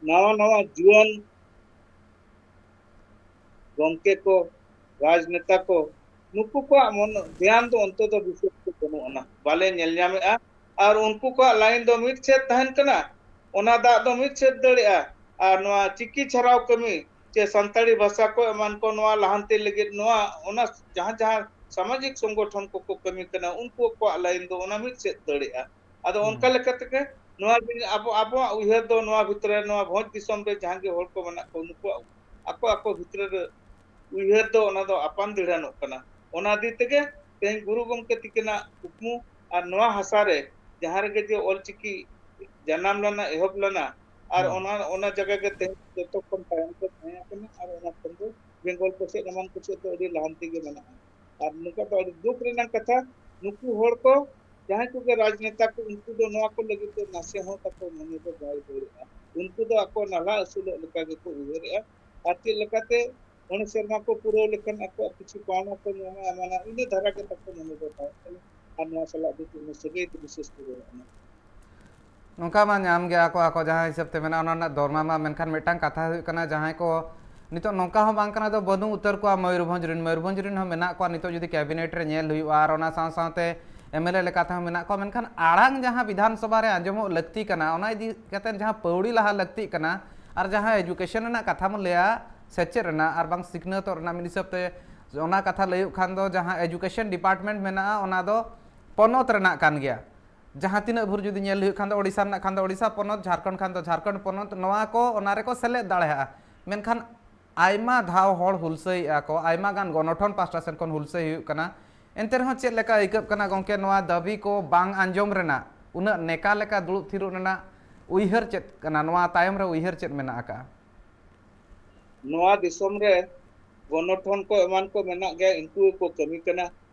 ᱱᱟᱣᱟ ᱱᱟᱣᱟ ᱡᱩᱣᱟᱹᱱ ᱜᱚᱢᱠᱮ ᱠᱚ, ᱨᱟᱡᱽᱱᱮᱛᱟ ᱠᱚ, ᱱᱩᱠᱩ ᱠᱚᱣᱟᱜ ᱢᱚᱱ, ᱫᱷᱮᱭᱟᱱ ᱫᱚ ᱚᱱᱛᱮ ᱫᱚ ᱵᱤᱥᱮᱥ ᱫᱚ ᱵᱟᱹᱱᱩᱜ ᱟᱱᱟ, ᱵᱟᱞᱮ ᱧᱮᱞ ᱧᱟᱢᱮᱫᱼᱟ᱾ ᱟᱨ ᱩᱱᱠᱩ ᱠᱚᱣᱟᱜ line ᱫᱚ ᱢᱤᱫ ᱥᱮᱫ ᱛᱟᱦᱮᱱ ᱠᱟᱱᱟ, ᱚᱱᱟ ᱫᱟᱜ ᱫᱚ ᱢᱤᱫ ᱥᱮᱫ ᱫᱟᱹᱲᱮᱜᱼᱟ᱾ ᱟᱨ ᱱᱚᱣᱟ ᱪᱤᱠᱤ ᱪᱷᱟᱨᱟᱣ ᱠᱟᱹᱢᱤ ᱪᱮ ᱥᱟᱱᱛᱟᱲᱤ ᱵᱷᱟᱥᱟ ᱠᱚ ᱮᱢᱟᱱ ᱠᱚ ᱱᱚᱣᱟ ᱞᱟᱦᱟᱱᱛᱤ ᱞᱟᱹᱜᱤᱫ ᱱᱚᱣᱟ, ᱚᱱᱟ ᱡᱟᱦᱟᱸ ᱡᱟᱦᱟᱸ ᱥᱟᱢᱟᱡᱤᱠ ᱥᱚᱝᱜᱚᱴᱷᱚᱱ ᱠᱚᱠᱚ ᱠᱟᱹᱢᱤ ᱠᱟᱱᱟ, ᱩᱱᱠᱩ ᱠᱚᱣᱟᱜ line ᱫᱚ ᱚᱱᱟ ᱢᱤᱫ ᱥᱮᱫ ᱫᱟᱹᱲᱮᱜᱼᱟ᱾ ᱟᱫᱚ ᱦᱩᱸ᱾ ᱚᱱᱠᱟ ᱞᱮᱠᱟ ᱛᱮᱜᱮ ᱱᱚᱣᱟ ᱡᱤᱱᱤᱥ ᱟᱵᱚ, ᱟᱵᱚᱣᱟᱜ ᱩᱭᱦᱟᱹᱨ ᱫᱚ ᱱᱚᱣᱟ ᱵᱷᱤᱛᱨᱤ ᱨᱮ, ᱱᱚᱣᱟ ᱵᱷᱚᱸᱡᱽ ᱫᱤᱥᱚᱢ ᱨᱮ ᱡᱟᱦᱟᱸ ᱜᱮ ᱦᱚᱲ ᱠᱚ ᱢᱮᱱᱟᱜ ᱠᱚᱣᱟ, ᱱᱩᱠᱩᱣᱟᱜ ᱟᱠᱚ ᱟᱠᱚ ᱵᱷᱤᱛᱨᱤ ᱨᱮ ᱩᱭᱦᱟᱹᱨ ᱫᱚ ᱚᱱᱟ ᱫᱚ ᱟᱯᱟᱱ ᱫᱤᱲᱦᱟᱱᱚᱜ ᱠᱟᱱᱟ᱾ ᱚᱱᱟ ᱫᱤ ᱛᱮᱜᱮ ᱛᱮᱦᱮᱧ ᱜᱩᱨᱩ ᱜᱚᱢᱠᱮ ᱛᱤᱠᱤᱱᱟᱜ ᱠᱩᱠᱢᱩ ᱟᱨ ᱱᱚᱣᱟ ᱦᱟᱥᱟ ᱨᱮ ᱡᱟᱦᱟᱸ ᱨᱮᱜᱮ ᱡᱮ ᱚᱞᱪᱤᱠᱤ ᱡᱟᱱᱟᱢ ᱞᱮᱱᱟ, ᱮᱦᱚᱵ ᱞᱮᱱᱟ, ᱟᱨ ᱦᱩᱸ᱾ ᱚᱱᱟ, ᱚᱱᱟ ᱡᱟᱭᱜᱟ ᱜᱮ ᱛᱮᱦᱮᱧ ᱡᱚᱛᱚ ᱠᱷᱚᱱ ᱛᱟᱭᱚᱢ ᱛᱮ ᱛᱟᱦᱮᱸ ᱠᱟᱱᱟ, ᱟᱨ ᱚᱱᱟ ᱠᱷᱚᱱ ᱫᱚ ᱵᱮᱝᱜᱚᱞ ᱠᱚᱥᱮᱫ ᱮᱢᱟᱱ ᱠᱚᱥᱮᱫ ᱫᱚ ᱟᱹᱰᱤ ᱞᱟᱦᱟᱱᱛᱤ ᱜᱮ ᱢᱮᱱᱟᱜᱼᱟ᱾ ᱟᱨ ᱱᱚᱝᱠᱟ ᱫᱚ ᱟᱹᱰᱤ ᱫᱩᱠ ᱨᱮᱱᱟᱜ ᱠᱟᱛᱷᱟ, ᱱᱩᱠᱩ ᱦᱚᱲ ᱠᱚ ᱡᱟᱦᱟᱸᱭ ᱠᱚᱜᱮ ᱨᱟᱡᱽᱱᱮᱛᱟ ᱠᱚ, ᱩᱱᱠᱩ ᱫᱚ ᱱᱚᱣᱟ ᱠᱚ ᱞᱟᱹᱜᱤᱫ ᱫᱚ ᱱᱟᱥᱮ ᱦᱚᱸ ᱛᱟᱠᱚ ᱢᱚᱱᱮ ᱫᱚ ᱵᱟᱭ ᱫᱟᱹᱲᱮᱜᱼᱟ᱾ ᱩᱱᱠᱩ ᱫᱚ ᱟᱠᱚ ᱱᱟᱞᱦᱟ ᱟᱹᱥᱩᱞᱚᱜ ᱞᱮᱠᱟ ᱜᱮᱠᱚ ᱩᱭᱦᱟᱹᱨᱮᱜᱼᱟ᱾ ᱟᱨ ᱪᱮᱫ ᱞᱮᱠᱟᱛᱮ ᱢᱚᱬᱮ ᱥᱮᱨᱢᱟ ᱠᱚ ᱯᱩᱨᱟᱹᱣ ᱞᱮᱠᱷᱟᱱ ᱟᱠᱚᱣᱟᱜ ᱠᱤᱪᱷᱩ ᱯᱟᱣᱱᱟ ᱠᱚ ᱧᱟᱢᱟ, ᱮᱢᱟᱱᱟ, ᱤᱱᱟᱹ ᱫᱷᱟᱨᱟ ᱜᱮ ᱛᱟᱠᱚ ᱢᱚᱱᱮ ᱫᱚ ᱛᱟᱦᱮᱸ ᱠᱟᱱᱟ᱾ ᱟᱨ ᱱᱚᱣᱟ ᱥᱟᱞᱟᱜ ᱫᱚ ᱪᱮᱫ ᱦᱚᱸ ᱥᱟᱹᱜᱟᱹᱭ ᱫᱚ ᱵᱤᱥᱮᱥ ᱫᱚ ᱵᱟᱹᱱᱩᱜ ᱟᱱᱟ᱾ ᱱᱚᱝᱠᱟ ᱢᱟ ᱧᱟᱢ ᱜᱮᱭᱟ ᱠᱚ, ᱟᱠᱚ ᱡᱟᱦᱟᱸ ᱦᱤᱥᱟᱹᱵ ᱛᱮ ᱢᱮᱱᱟᱜᱼᱟ, ᱚᱱᱟ ᱨᱮᱱᱟᱜ ᱫᱚᱨᱢᱟ ᱢᱟ᱾ ᱢᱮᱱᱠᱷᱟᱱ ᱢᱤᱫᱴᱟᱝ ᱠᱟᱛᱷᱟ ᱦᱩᱭᱩᱜ ᱠᱟᱱᱟ, ᱡᱟᱦᱟᱸᱭ ᱠᱚ ᱱᱤᱛᱚᱜ ᱱᱚᱝᱠᱟ ᱦᱚᱸ ᱵᱟᱝ ᱠᱟᱱᱟ ᱫᱚ ᱵᱟᱹᱱᱩᱜ ᱩᱛᱟᱹᱨ ᱠᱚᱣᱟ ᱢᱚᱭᱩᱨᱵᱷᱚᱸᱡᱽ ᱨᱮᱱ, ᱢᱚᱭᱩᱨᱵᱷᱚᱸᱡᱽ ᱨᱮᱱ ᱦᱚᱸ ᱢᱮᱱᱟᱜ ᱠᱚᱣᱟ᱾ ᱱᱤᱛᱚᱜ ᱡᱩᱫᱤ ᱠᱮᱵᱤᱱᱮᱴ ᱨᱮ ᱧᱮᱞ ᱦᱩᱭᱩᱜᱼᱟ ᱟᱨ ᱚᱱᱟ ᱥᱟᱶ ᱥᱟᱶᱛᱮ ᱮᱢᱮᱞᱮ ᱞᱮᱠᱟᱛᱮ ᱦᱚᱸ ᱢᱮᱱᱟᱜ ᱠᱚᱣᱟ, ᱢᱮᱱᱠᱷᱟᱱ ᱟᱲᱟᱝ ᱡᱟᱦᱟᱸ ᱵᱤᱫᱷᱟᱱ ᱥᱚᱵᱷᱟ ᱨᱮ ᱟᱸᱡᱚᱢᱚᱜ ᱞᱟᱹᱠᱛᱤ ᱠᱟᱱᱟ, ᱚᱱᱟ ᱤᱫᱤ ᱠᱟᱛᱮ ᱡᱟᱦᱟᱸ ᱯᱟᱹᱣᱲᱤ ᱞᱟᱦᱟ ᱞᱟᱹᱠᱛᱤᱜ ᱠᱟᱱᱟ, ᱟᱨ ᱡᱟᱦᱟᱸ ᱮᱡᱩᱠᱮᱥᱚᱱ ᱨᱮᱱᱟᱜ ᱠᱟᱛᱷᱟ ᱵᱚᱱ ᱞᱟᱹᱭᱟ, ᱥᱮᱪᱮᱫ ᱨᱮᱱᱟᱜ ᱟᱨ ᱵᱟᱝ ᱥᱤᱠᱷᱱᱟᱹᱛᱚᱜ ᱨᱮᱱᱟᱜ ᱢᱤᱫ ᱦᱤᱥᱟᱹᱵ ᱛᱮ ᱚᱱᱟ ᱠᱟᱛᱷᱟ ᱞᱟᱹᱭᱚᱜ ᱠᱷᱟᱱ ᱫᱚ, ᱡᱟᱦᱟᱸ ᱮᱡᱩᱠᱮᱥᱚᱱ ᱰᱤᱯᱟᱨᱴᱢᱮᱱᱴ ᱢᱮᱱᱟᱜᱼᱟ, ᱚᱱᱟ ᱫᱚ ᱯᱚᱱᱚᱛ ᱨᱮᱱᱟᱜ ᱠᱟᱱ ᱜᱮᱭᱟ᱾ ᱡᱟᱦᱟᱸ ᱛᱤᱱᱟᱹᱜ ᱵᱷᱳᱨ ᱡᱩᱫᱤ ᱧᱮᱞ ᱦᱩᱭᱩᱜ ᱠᱷᱟᱱ ᱫᱚ, ᱳᱰᱤᱥᱟ ᱨᱮᱱᱟᱜ ᱠᱷᱟᱱ ᱫᱚ ᱳᱰᱤᱥᱟ ᱯᱚᱱᱚᱛ, ᱡᱷᱟᱲᱠᱷᱚᱸᱰ ᱠᱷᱟᱱ ᱫᱚ ᱡᱷᱟᱲᱠᱷᱚᱸᱰ ᱯᱚᱱᱚᱛ, ᱱᱚᱣᱟ ᱠᱚ ᱚᱱᱟ ᱨᱮᱠᱚ ᱥᱮᱞᱮᱫ ᱫᱟᱲᱮᱭᱟᱜᱼᱟ᱾ ᱢᱮᱱᱠᱷᱟᱱ ᱟᱭᱢᱟ ᱫᱷᱟᱣ ᱦᱚᱲ ᱦᱩᱞᱥᱟᱹᱭᱮᱫᱼᱟ ᱠᱚ, ᱟᱭᱢᱟ ᱜᱟᱱ ᱜᱚᱱᱚᱴᱷᱚᱱ ᱯᱟᱥᱴᱟ ᱥᱮᱱ ᱠᱷᱚᱱ ᱦᱩᱞᱥᱟᱹᱭ ᱦᱩᱭᱩᱜ ᱠᱟᱱᱟ᱾ ᱮᱱᱛᱮ ᱨᱮᱦᱚᱸ ᱪᱮᱫ ᱞᱮᱠᱟ ᱟᱹᱭᱠᱟᱹᱜ ᱠᱟᱱᱟ ᱜᱚᱢᱠᱮ, ᱱᱚᱣᱟ ᱫᱟᱹᱵᱤ ᱠᱚ ᱵᱟᱝ ᱟᱸᱡᱚᱢ ᱨᱮᱱᱟᱜ, ᱩᱱᱟᱹᱜ ᱱᱮᱠᱟ ᱞᱮᱠᱟ ᱫᱩᱲᱩᱵ ᱛᱷᱤᱨᱚᱜ ᱨᱮᱱᱟᱜ ᱩᱭᱦᱟᱹᱨ ᱪᱮᱫ ᱠᱟᱱᱟ? ᱱᱚᱣᱟ ᱛᱟᱭᱚᱢ ᱨᱮ ᱩᱭᱦᱟᱹᱨ ᱪᱮᱫ ᱢᱮᱱᱟᱜ ᱟᱠᱟᱫᱼᱟ? ᱱᱚᱣᱟ ᱫᱤᱥᱚᱢ ᱨᱮ ᱜᱚᱱᱚᱴᱷᱚᱱ ᱠᱚ ᱮᱢᱟᱱ ᱠᱚ ᱢᱮᱱᱟᱜ ᱜᱮᱭᱟ, ᱩᱱᱠᱩ ᱜᱮᱠᱚ ᱠᱟᱹᱢᱤ ᱠᱟᱱᱟ᱾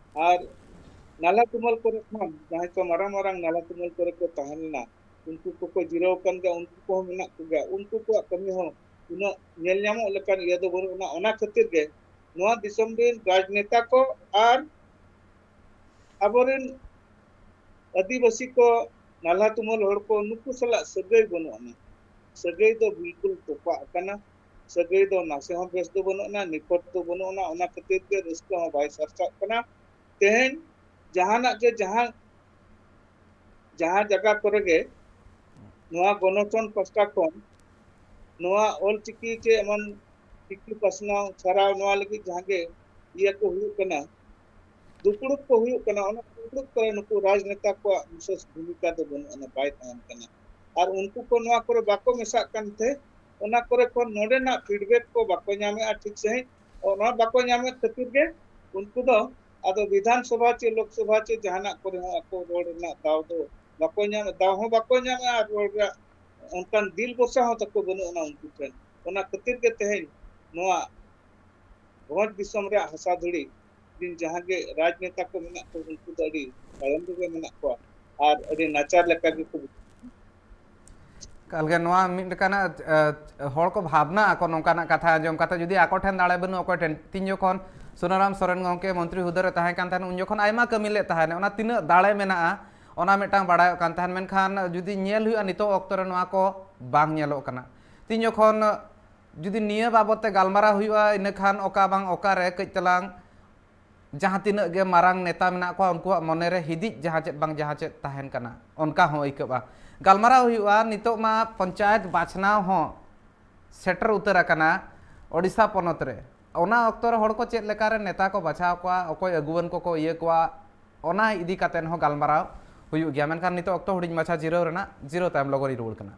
ᱟᱨ ᱱᱟᱞᱦᱟ ᱛᱩᱢᱟᱹᱞ ᱠᱚᱨᱮ ᱠᱷᱚᱱ ᱡᱟᱦᱟᱸᱭ ᱠᱚ ᱢᱟᱨᱟᱝ ᱢᱟᱨᱟᱝ ᱱᱟᱞᱦᱟ ᱛᱩᱢᱟᱹᱞ ᱠᱚᱨᱮ ᱠᱚ ᱛᱟᱦᱮᱸ ᱞᱮᱱᱟ, ᱩᱱᱠᱩ ᱠᱚᱠᱚ ᱡᱤᱨᱟᱹᱣ ᱟᱠᱟᱱ ᱜᱮᱭᱟ, ᱩᱱᱠᱩ ᱠᱚᱦᱚᱸ ᱢᱮᱱᱟᱜ ᱠᱚᱜᱮᱭᱟ᱾ ᱩᱱᱠᱩ ᱠᱚᱣᱟᱜ ᱠᱟᱹᱢᱤ ᱦᱚᱸ ᱩᱱᱟᱹᱜ ᱧᱮᱞ ᱧᱟᱢᱚᱜ ᱞᱮᱠᱟᱱ ᱤᱭᱟᱹ ᱫᱚ ᱵᱟᱹᱱᱩᱜ ᱟᱱᱟ᱾ ᱚᱱᱟ ᱠᱷᱟᱹᱛᱤᱨ ᱜᱮ ᱱᱚᱣᱟ ᱫᱤᱥᱚᱢ ᱨᱮᱱ ᱨᱟᱡᱽᱱᱮᱛᱟ ᱠᱚ ᱟᱨ ᱟᱵᱚᱨᱮᱱ ᱟᱹᱫᱤᱵᱟᱹᱥᱤ ᱠᱚ, ᱱᱟᱞᱦᱟ ᱛᱩᱢᱟᱹᱞ ᱦᱚᱲ ᱠᱚ, ᱱᱩᱠᱩ ᱥᱟᱞᱟᱜ ᱥᱟᱹᱜᱟᱹᱭ ᱵᱟᱹᱱᱩᱜ ᱟᱱᱟ᱾ ᱥᱟᱹᱜᱟᱹᱭ ᱫᱚ ᱵᱤᱞᱠᱩᱞ ᱛᱚᱯᱟᱜ ᱟᱠᱟᱱᱟ᱾ ᱥᱟᱹᱜᱟᱹᱭ ᱫᱚ ᱱᱟᱥᱮ ᱦᱚᱸ ᱵᱮᱥ ᱫᱚ ᱵᱟᱹᱱᱩᱜ ᱟᱱᱟ, ᱱᱤᱯᱷᱚᱴ ᱫᱚ ᱵᱟᱹᱱᱩᱜ ᱟᱱᱟ᱾ ᱚᱱᱟ ᱠᱷᱟᱹᱛᱤᱨ ᱜᱮ ᱨᱟᱹᱥᱠᱟᱹ ᱦᱚᱸ ᱵᱟᱭ ᱥᱟᱨᱥᱟᱜ ᱠᱟᱱᱟ᱾ ᱛᱮᱦᱮᱧ ᱡᱟᱦᱟᱱᱟᱜ ᱜᱮ, ᱡᱟᱦᱟᱸ, ᱡᱟᱦᱟᱸ ᱡᱟᱭᱜᱟ ᱠᱚᱨᱮ ᱜᱮ ᱱᱚᱣᱟ ᱜᱚᱱᱚᱴᱷᱚᱱ ᱯᱟᱥᱴᱟ ᱠᱷᱚᱱ ᱱᱚᱣᱟ ᱚᱞᱪᱤᱠᱤ ᱪᱮ ᱮᱢᱟᱱ ᱪᱤᱠᱤ ᱯᱟᱥᱱᱟᱣ ᱪᱷᱟᱨᱟᱣ, ᱱᱚᱣᱟ ᱞᱟᱹᱜᱤᱫ ᱡᱟᱦᱟᱸ ᱜᱮ ᱤᱭᱟᱹ ᱠᱚ ᱦᱩᱭᱩᱜ ᱠᱟᱱᱟ, ᱫᱩᱯᱲᱩᱵ ᱠᱚ ᱦᱩᱭᱩᱜ ᱠᱟᱱᱟ, ᱚᱱᱟ ᱫᱩᱯᱲᱩᱵ ᱠᱚᱨᱮ ᱱᱩᱠᱩ ᱨᱟᱡᱽᱱᱮᱛᱟ ᱠᱚᱣᱟᱜ ᱵᱤᱥᱮᱥ ᱵᱷᱩᱢᱤᱠᱟ ᱫᱚ ᱵᱟᱹᱱᱩᱜ ᱟᱱᱟ, ᱵᱟᱭ ᱛᱟᱦᱮᱱ ᱠᱟᱱᱟ᱾ ᱟᱨ ᱩᱱᱠᱩ ᱠᱚ ᱱᱚᱣᱟ ᱠᱚᱨᱮ ᱵᱟᱠᱚ ᱢᱮᱥᱟᱜ ᱠᱟᱱ ᱛᱮ, ᱚᱱᱟ ᱠᱚᱨᱮ ᱠᱷᱚᱱ ᱱᱚᱰᱮᱱᱟᱜ ᱯᱷᱤᱰᱵᱮᱠ ᱠᱚ ᱵᱟᱠᱚ ᱧᱟᱢᱮᱫᱼᱟ ᱴᱷᱤᱠ ᱥᱟᱺᱦᱤᱡ᱾ ᱚᱱᱟ ᱵᱟᱠᱚ ᱧᱟᱢᱮᱫ ᱠᱷᱟᱹᱛᱤᱨ ᱜᱮ ᱩᱱᱠᱩ ᱫᱚ ᱟᱫᱚ ᱵᱤᱫᱷᱟᱱ ᱥᱚᱵᱷᱟ ᱪᱮ ᱞᱳᱠ ᱥᱚᱵᱷᱟ ᱪᱮ ᱡᱟᱦᱟᱱᱟᱜ ᱠᱚᱨᱮ ᱦᱚᱸ ᱟᱠᱚ ᱨᱚᱲ ᱨᱮᱱᱟᱜ ᱫᱟᱣ ᱫᱚ ᱵᱟᱠᱚ ᱧᱟᱢᱮᱫ, ᱫᱟᱣ ᱦᱚᱸ ᱵᱟᱠᱚ ᱧᱟᱢᱮᱫᱼᱟ᱾ ᱟᱨ ᱨᱚᱲ ᱨᱮᱭᱟᱜ ᱚᱱᱠᱟᱱ ᱫᱤᱞ ᱵᱷᱚᱨᱥᱟ ᱦᱚᱸ ᱛᱟᱠᱚ ᱵᱟᱹᱱᱩᱜ ᱟᱱᱟ ᱩᱱᱠᱩ ᱴᱷᱮᱱ᱾ ᱚᱱᱟ ᱠᱷᱟᱹᱛᱤᱨ ᱜᱮ ᱛᱮᱦᱮᱧ ᱱᱚᱣᱟ ᱵᱷᱚᱸᱡᱽ ᱫᱤᱥᱚᱢ ᱨᱮᱭᱟᱜ ᱦᱟᱥᱟ ᱫᱷᱩᱲᱤ ᱨᱮᱱ ᱡᱟᱦᱟᱸ ᱜᱮ ᱨᱟᱡᱽᱱᱮᱛᱟ ᱠᱚ ᱢᱮᱱᱟᱜ ᱠᱚᱣᱟ, ᱩᱱᱠᱩ ᱫᱚ ᱟᱹᱰᱤ ᱛᱟᱭᱚᱢ ᱨᱮᱜᱮ ᱢᱮᱱᱟᱜ ᱠᱚᱣᱟ ᱟᱨ ᱟᱹᱰᱤ ᱱᱟᱪᱟᱨ ᱞᱮᱠᱟ ᱜᱮᱠᱚ ᱵᱩᱡᱷᱟᱹᱣᱟ᱾ ᱮᱠᱟᱞ ᱜᱮ ᱱᱚᱣᱟ ᱢᱤᱫ ᱞᱮᱠᱟᱱᱟᱜ, ᱮ, ᱦᱚᱲ ᱠᱚ ᱵᱷᱟᱵᱽᱱᱟ ᱟᱠᱚ ᱱᱚᱝᱠᱟᱱᱟᱜ ᱠᱟᱛᱷᱟ ᱟᱸᱡᱚᱢ ᱠᱟᱛᱮ, ᱡᱩᱫᱤ ᱟᱠᱚ ᱴᱷᱮᱱ ᱫᱟᱲᱮ ᱵᱟᱹᱱᱩᱜ ᱚᱠᱚᱭ ᱴᱷᱮᱱ᱾ ᱛᱤᱱ ᱡᱚᱠᱷᱚᱱ ᱥᱩᱱᱟᱨᱟᱢ ᱥᱚᱨᱮᱱ ᱜᱚᱢᱠᱮ ᱢᱚᱱᱛᱨᱤ ᱦᱩᱫᱟᱹ ᱨᱮ ᱛᱟᱦᱮᱸ ᱠᱟᱱ ᱛᱟᱦᱮᱱ, ᱩᱱ ᱡᱚᱠᱷᱚᱱ ᱟᱭᱢᱟ ᱠᱟᱹᱢᱤ ᱞᱮᱫ ᱛᱟᱦᱮᱱ, ᱚᱱᱟ ᱛᱤᱱᱟᱹᱜ ᱫᱟᱲᱮ ᱢᱮᱱᱟᱜᱼᱟ ᱚᱱᱟ ᱢᱤᱫᱴᱟᱝ ᱵᱟᱲᱟᱭᱚᱜ ᱠᱟᱱ ᱛᱟᱦᱮᱱ, ᱢᱮᱱᱠᱷᱟᱱ ᱡᱩᱫᱤ ᱧᱮᱞ ᱦᱩᱭᱩᱜᱼᱟ ᱱᱤᱛᱚᱜ ᱚᱠᱛᱚ ᱨᱮ ᱱᱚᱣᱟ ᱠᱚ ᱵᱟᱝ ᱧᱮᱞᱚᱜ ᱠᱟᱱᱟ᱾ ᱛᱤᱱ ᱡᱚᱠᱷᱚᱱ ᱡᱩᱫᱤ ᱱᱤᱭᱟᱹ ᱵᱟᱵᱚᱫ ᱛᱮ ᱜᱟᱞᱢᱟᱨᱟᱣ ᱦᱩᱭᱩᱜᱼᱟ, ᱤᱱᱟᱹᱠᱷᱟᱱ ᱚᱠᱟ ᱵᱟᱝ ᱚᱠᱟᱨᱮ ᱠᱟᱹᱡ ᱛᱟᱞᱟᱝ ᱡᱟᱦᱟᱸ ᱛᱤᱱᱟᱹᱜ ᱜᱮ ᱢᱟᱨᱟᱝ ᱱᱮᱛᱟ ᱢᱮᱱᱟᱜ ᱠᱚᱣᱟ, ᱩᱱᱠᱩᱣᱟᱜ ᱢᱚᱱᱮ ᱨᱮ ᱦᱤᱫᱤᱡ ᱡᱟᱦᱟᱸ ᱪᱮᱫ ᱵᱟᱝ ᱡᱟᱦᱟᱸ ᱪᱮᱫ ᱛᱟᱦᱮᱱ ᱠᱟᱱᱟ, ᱚᱱᱠᱟ ᱦᱚᱸ ᱟᱹᱭᱠᱟᱹᱜᱼᱟ᱾ ᱜᱟᱞᱢᱟᱨᱟᱣ ᱦᱩᱭᱩᱜᱼᱟ, ᱱᱤᱛᱚᱜ ᱢᱟ ᱯᱚᱧᱪᱟᱭᱮᱛ ᱵᱟᱪᱷᱱᱟᱣ ᱦᱚᱸ ᱥᱮᱴᱮᱨ ᱩᱛᱟᱹᱨ ᱟᱠᱟᱱᱟ ᱳᱰᱤᱥᱟ ᱯᱚᱱᱚᱛ ᱨᱮ᱾ ᱚᱱᱟ ᱚᱠᱛᱚ ᱨᱮ ᱦᱚᱲ ᱠᱚ ᱪᱮᱫ ᱞᱮᱠᱟᱨᱮ ᱱᱮᱛᱟ ᱠᱚ ᱵᱟᱪᱷᱟᱣ ᱠᱚᱣᱟ, ᱚᱠᱚᱭ ᱟᱹᱜᱩᱣᱟᱹᱱ ᱠᱚᱠᱚ ᱤᱭᱟᱹ ᱠᱚᱣᱟ, ᱚᱱᱟ ᱤᱫᱤ ᱠᱟᱛᱮᱫ ᱦᱚᱸ ᱜᱟᱞᱢᱟᱨᱟᱣ ᱦᱩᱭᱩᱜ ᱜᱮᱭᱟ᱾ ᱢᱮᱱᱠᱷᱟᱱ ᱱᱤᱛᱚᱜ ᱚᱠᱛᱚ ᱦᱩᱰᱤᱧ ᱢᱟᱪᱷᱟ ᱡᱤᱨᱟᱹᱣ ᱨᱮᱱᱟᱜ, ᱡᱤᱨᱟᱹᱣ ᱛᱟᱭᱚᱢ ᱞᱚᱜᱚᱱ ᱤᱧ ᱨᱩᱣᱟᱹᱲ ᱠᱟᱱᱟ᱾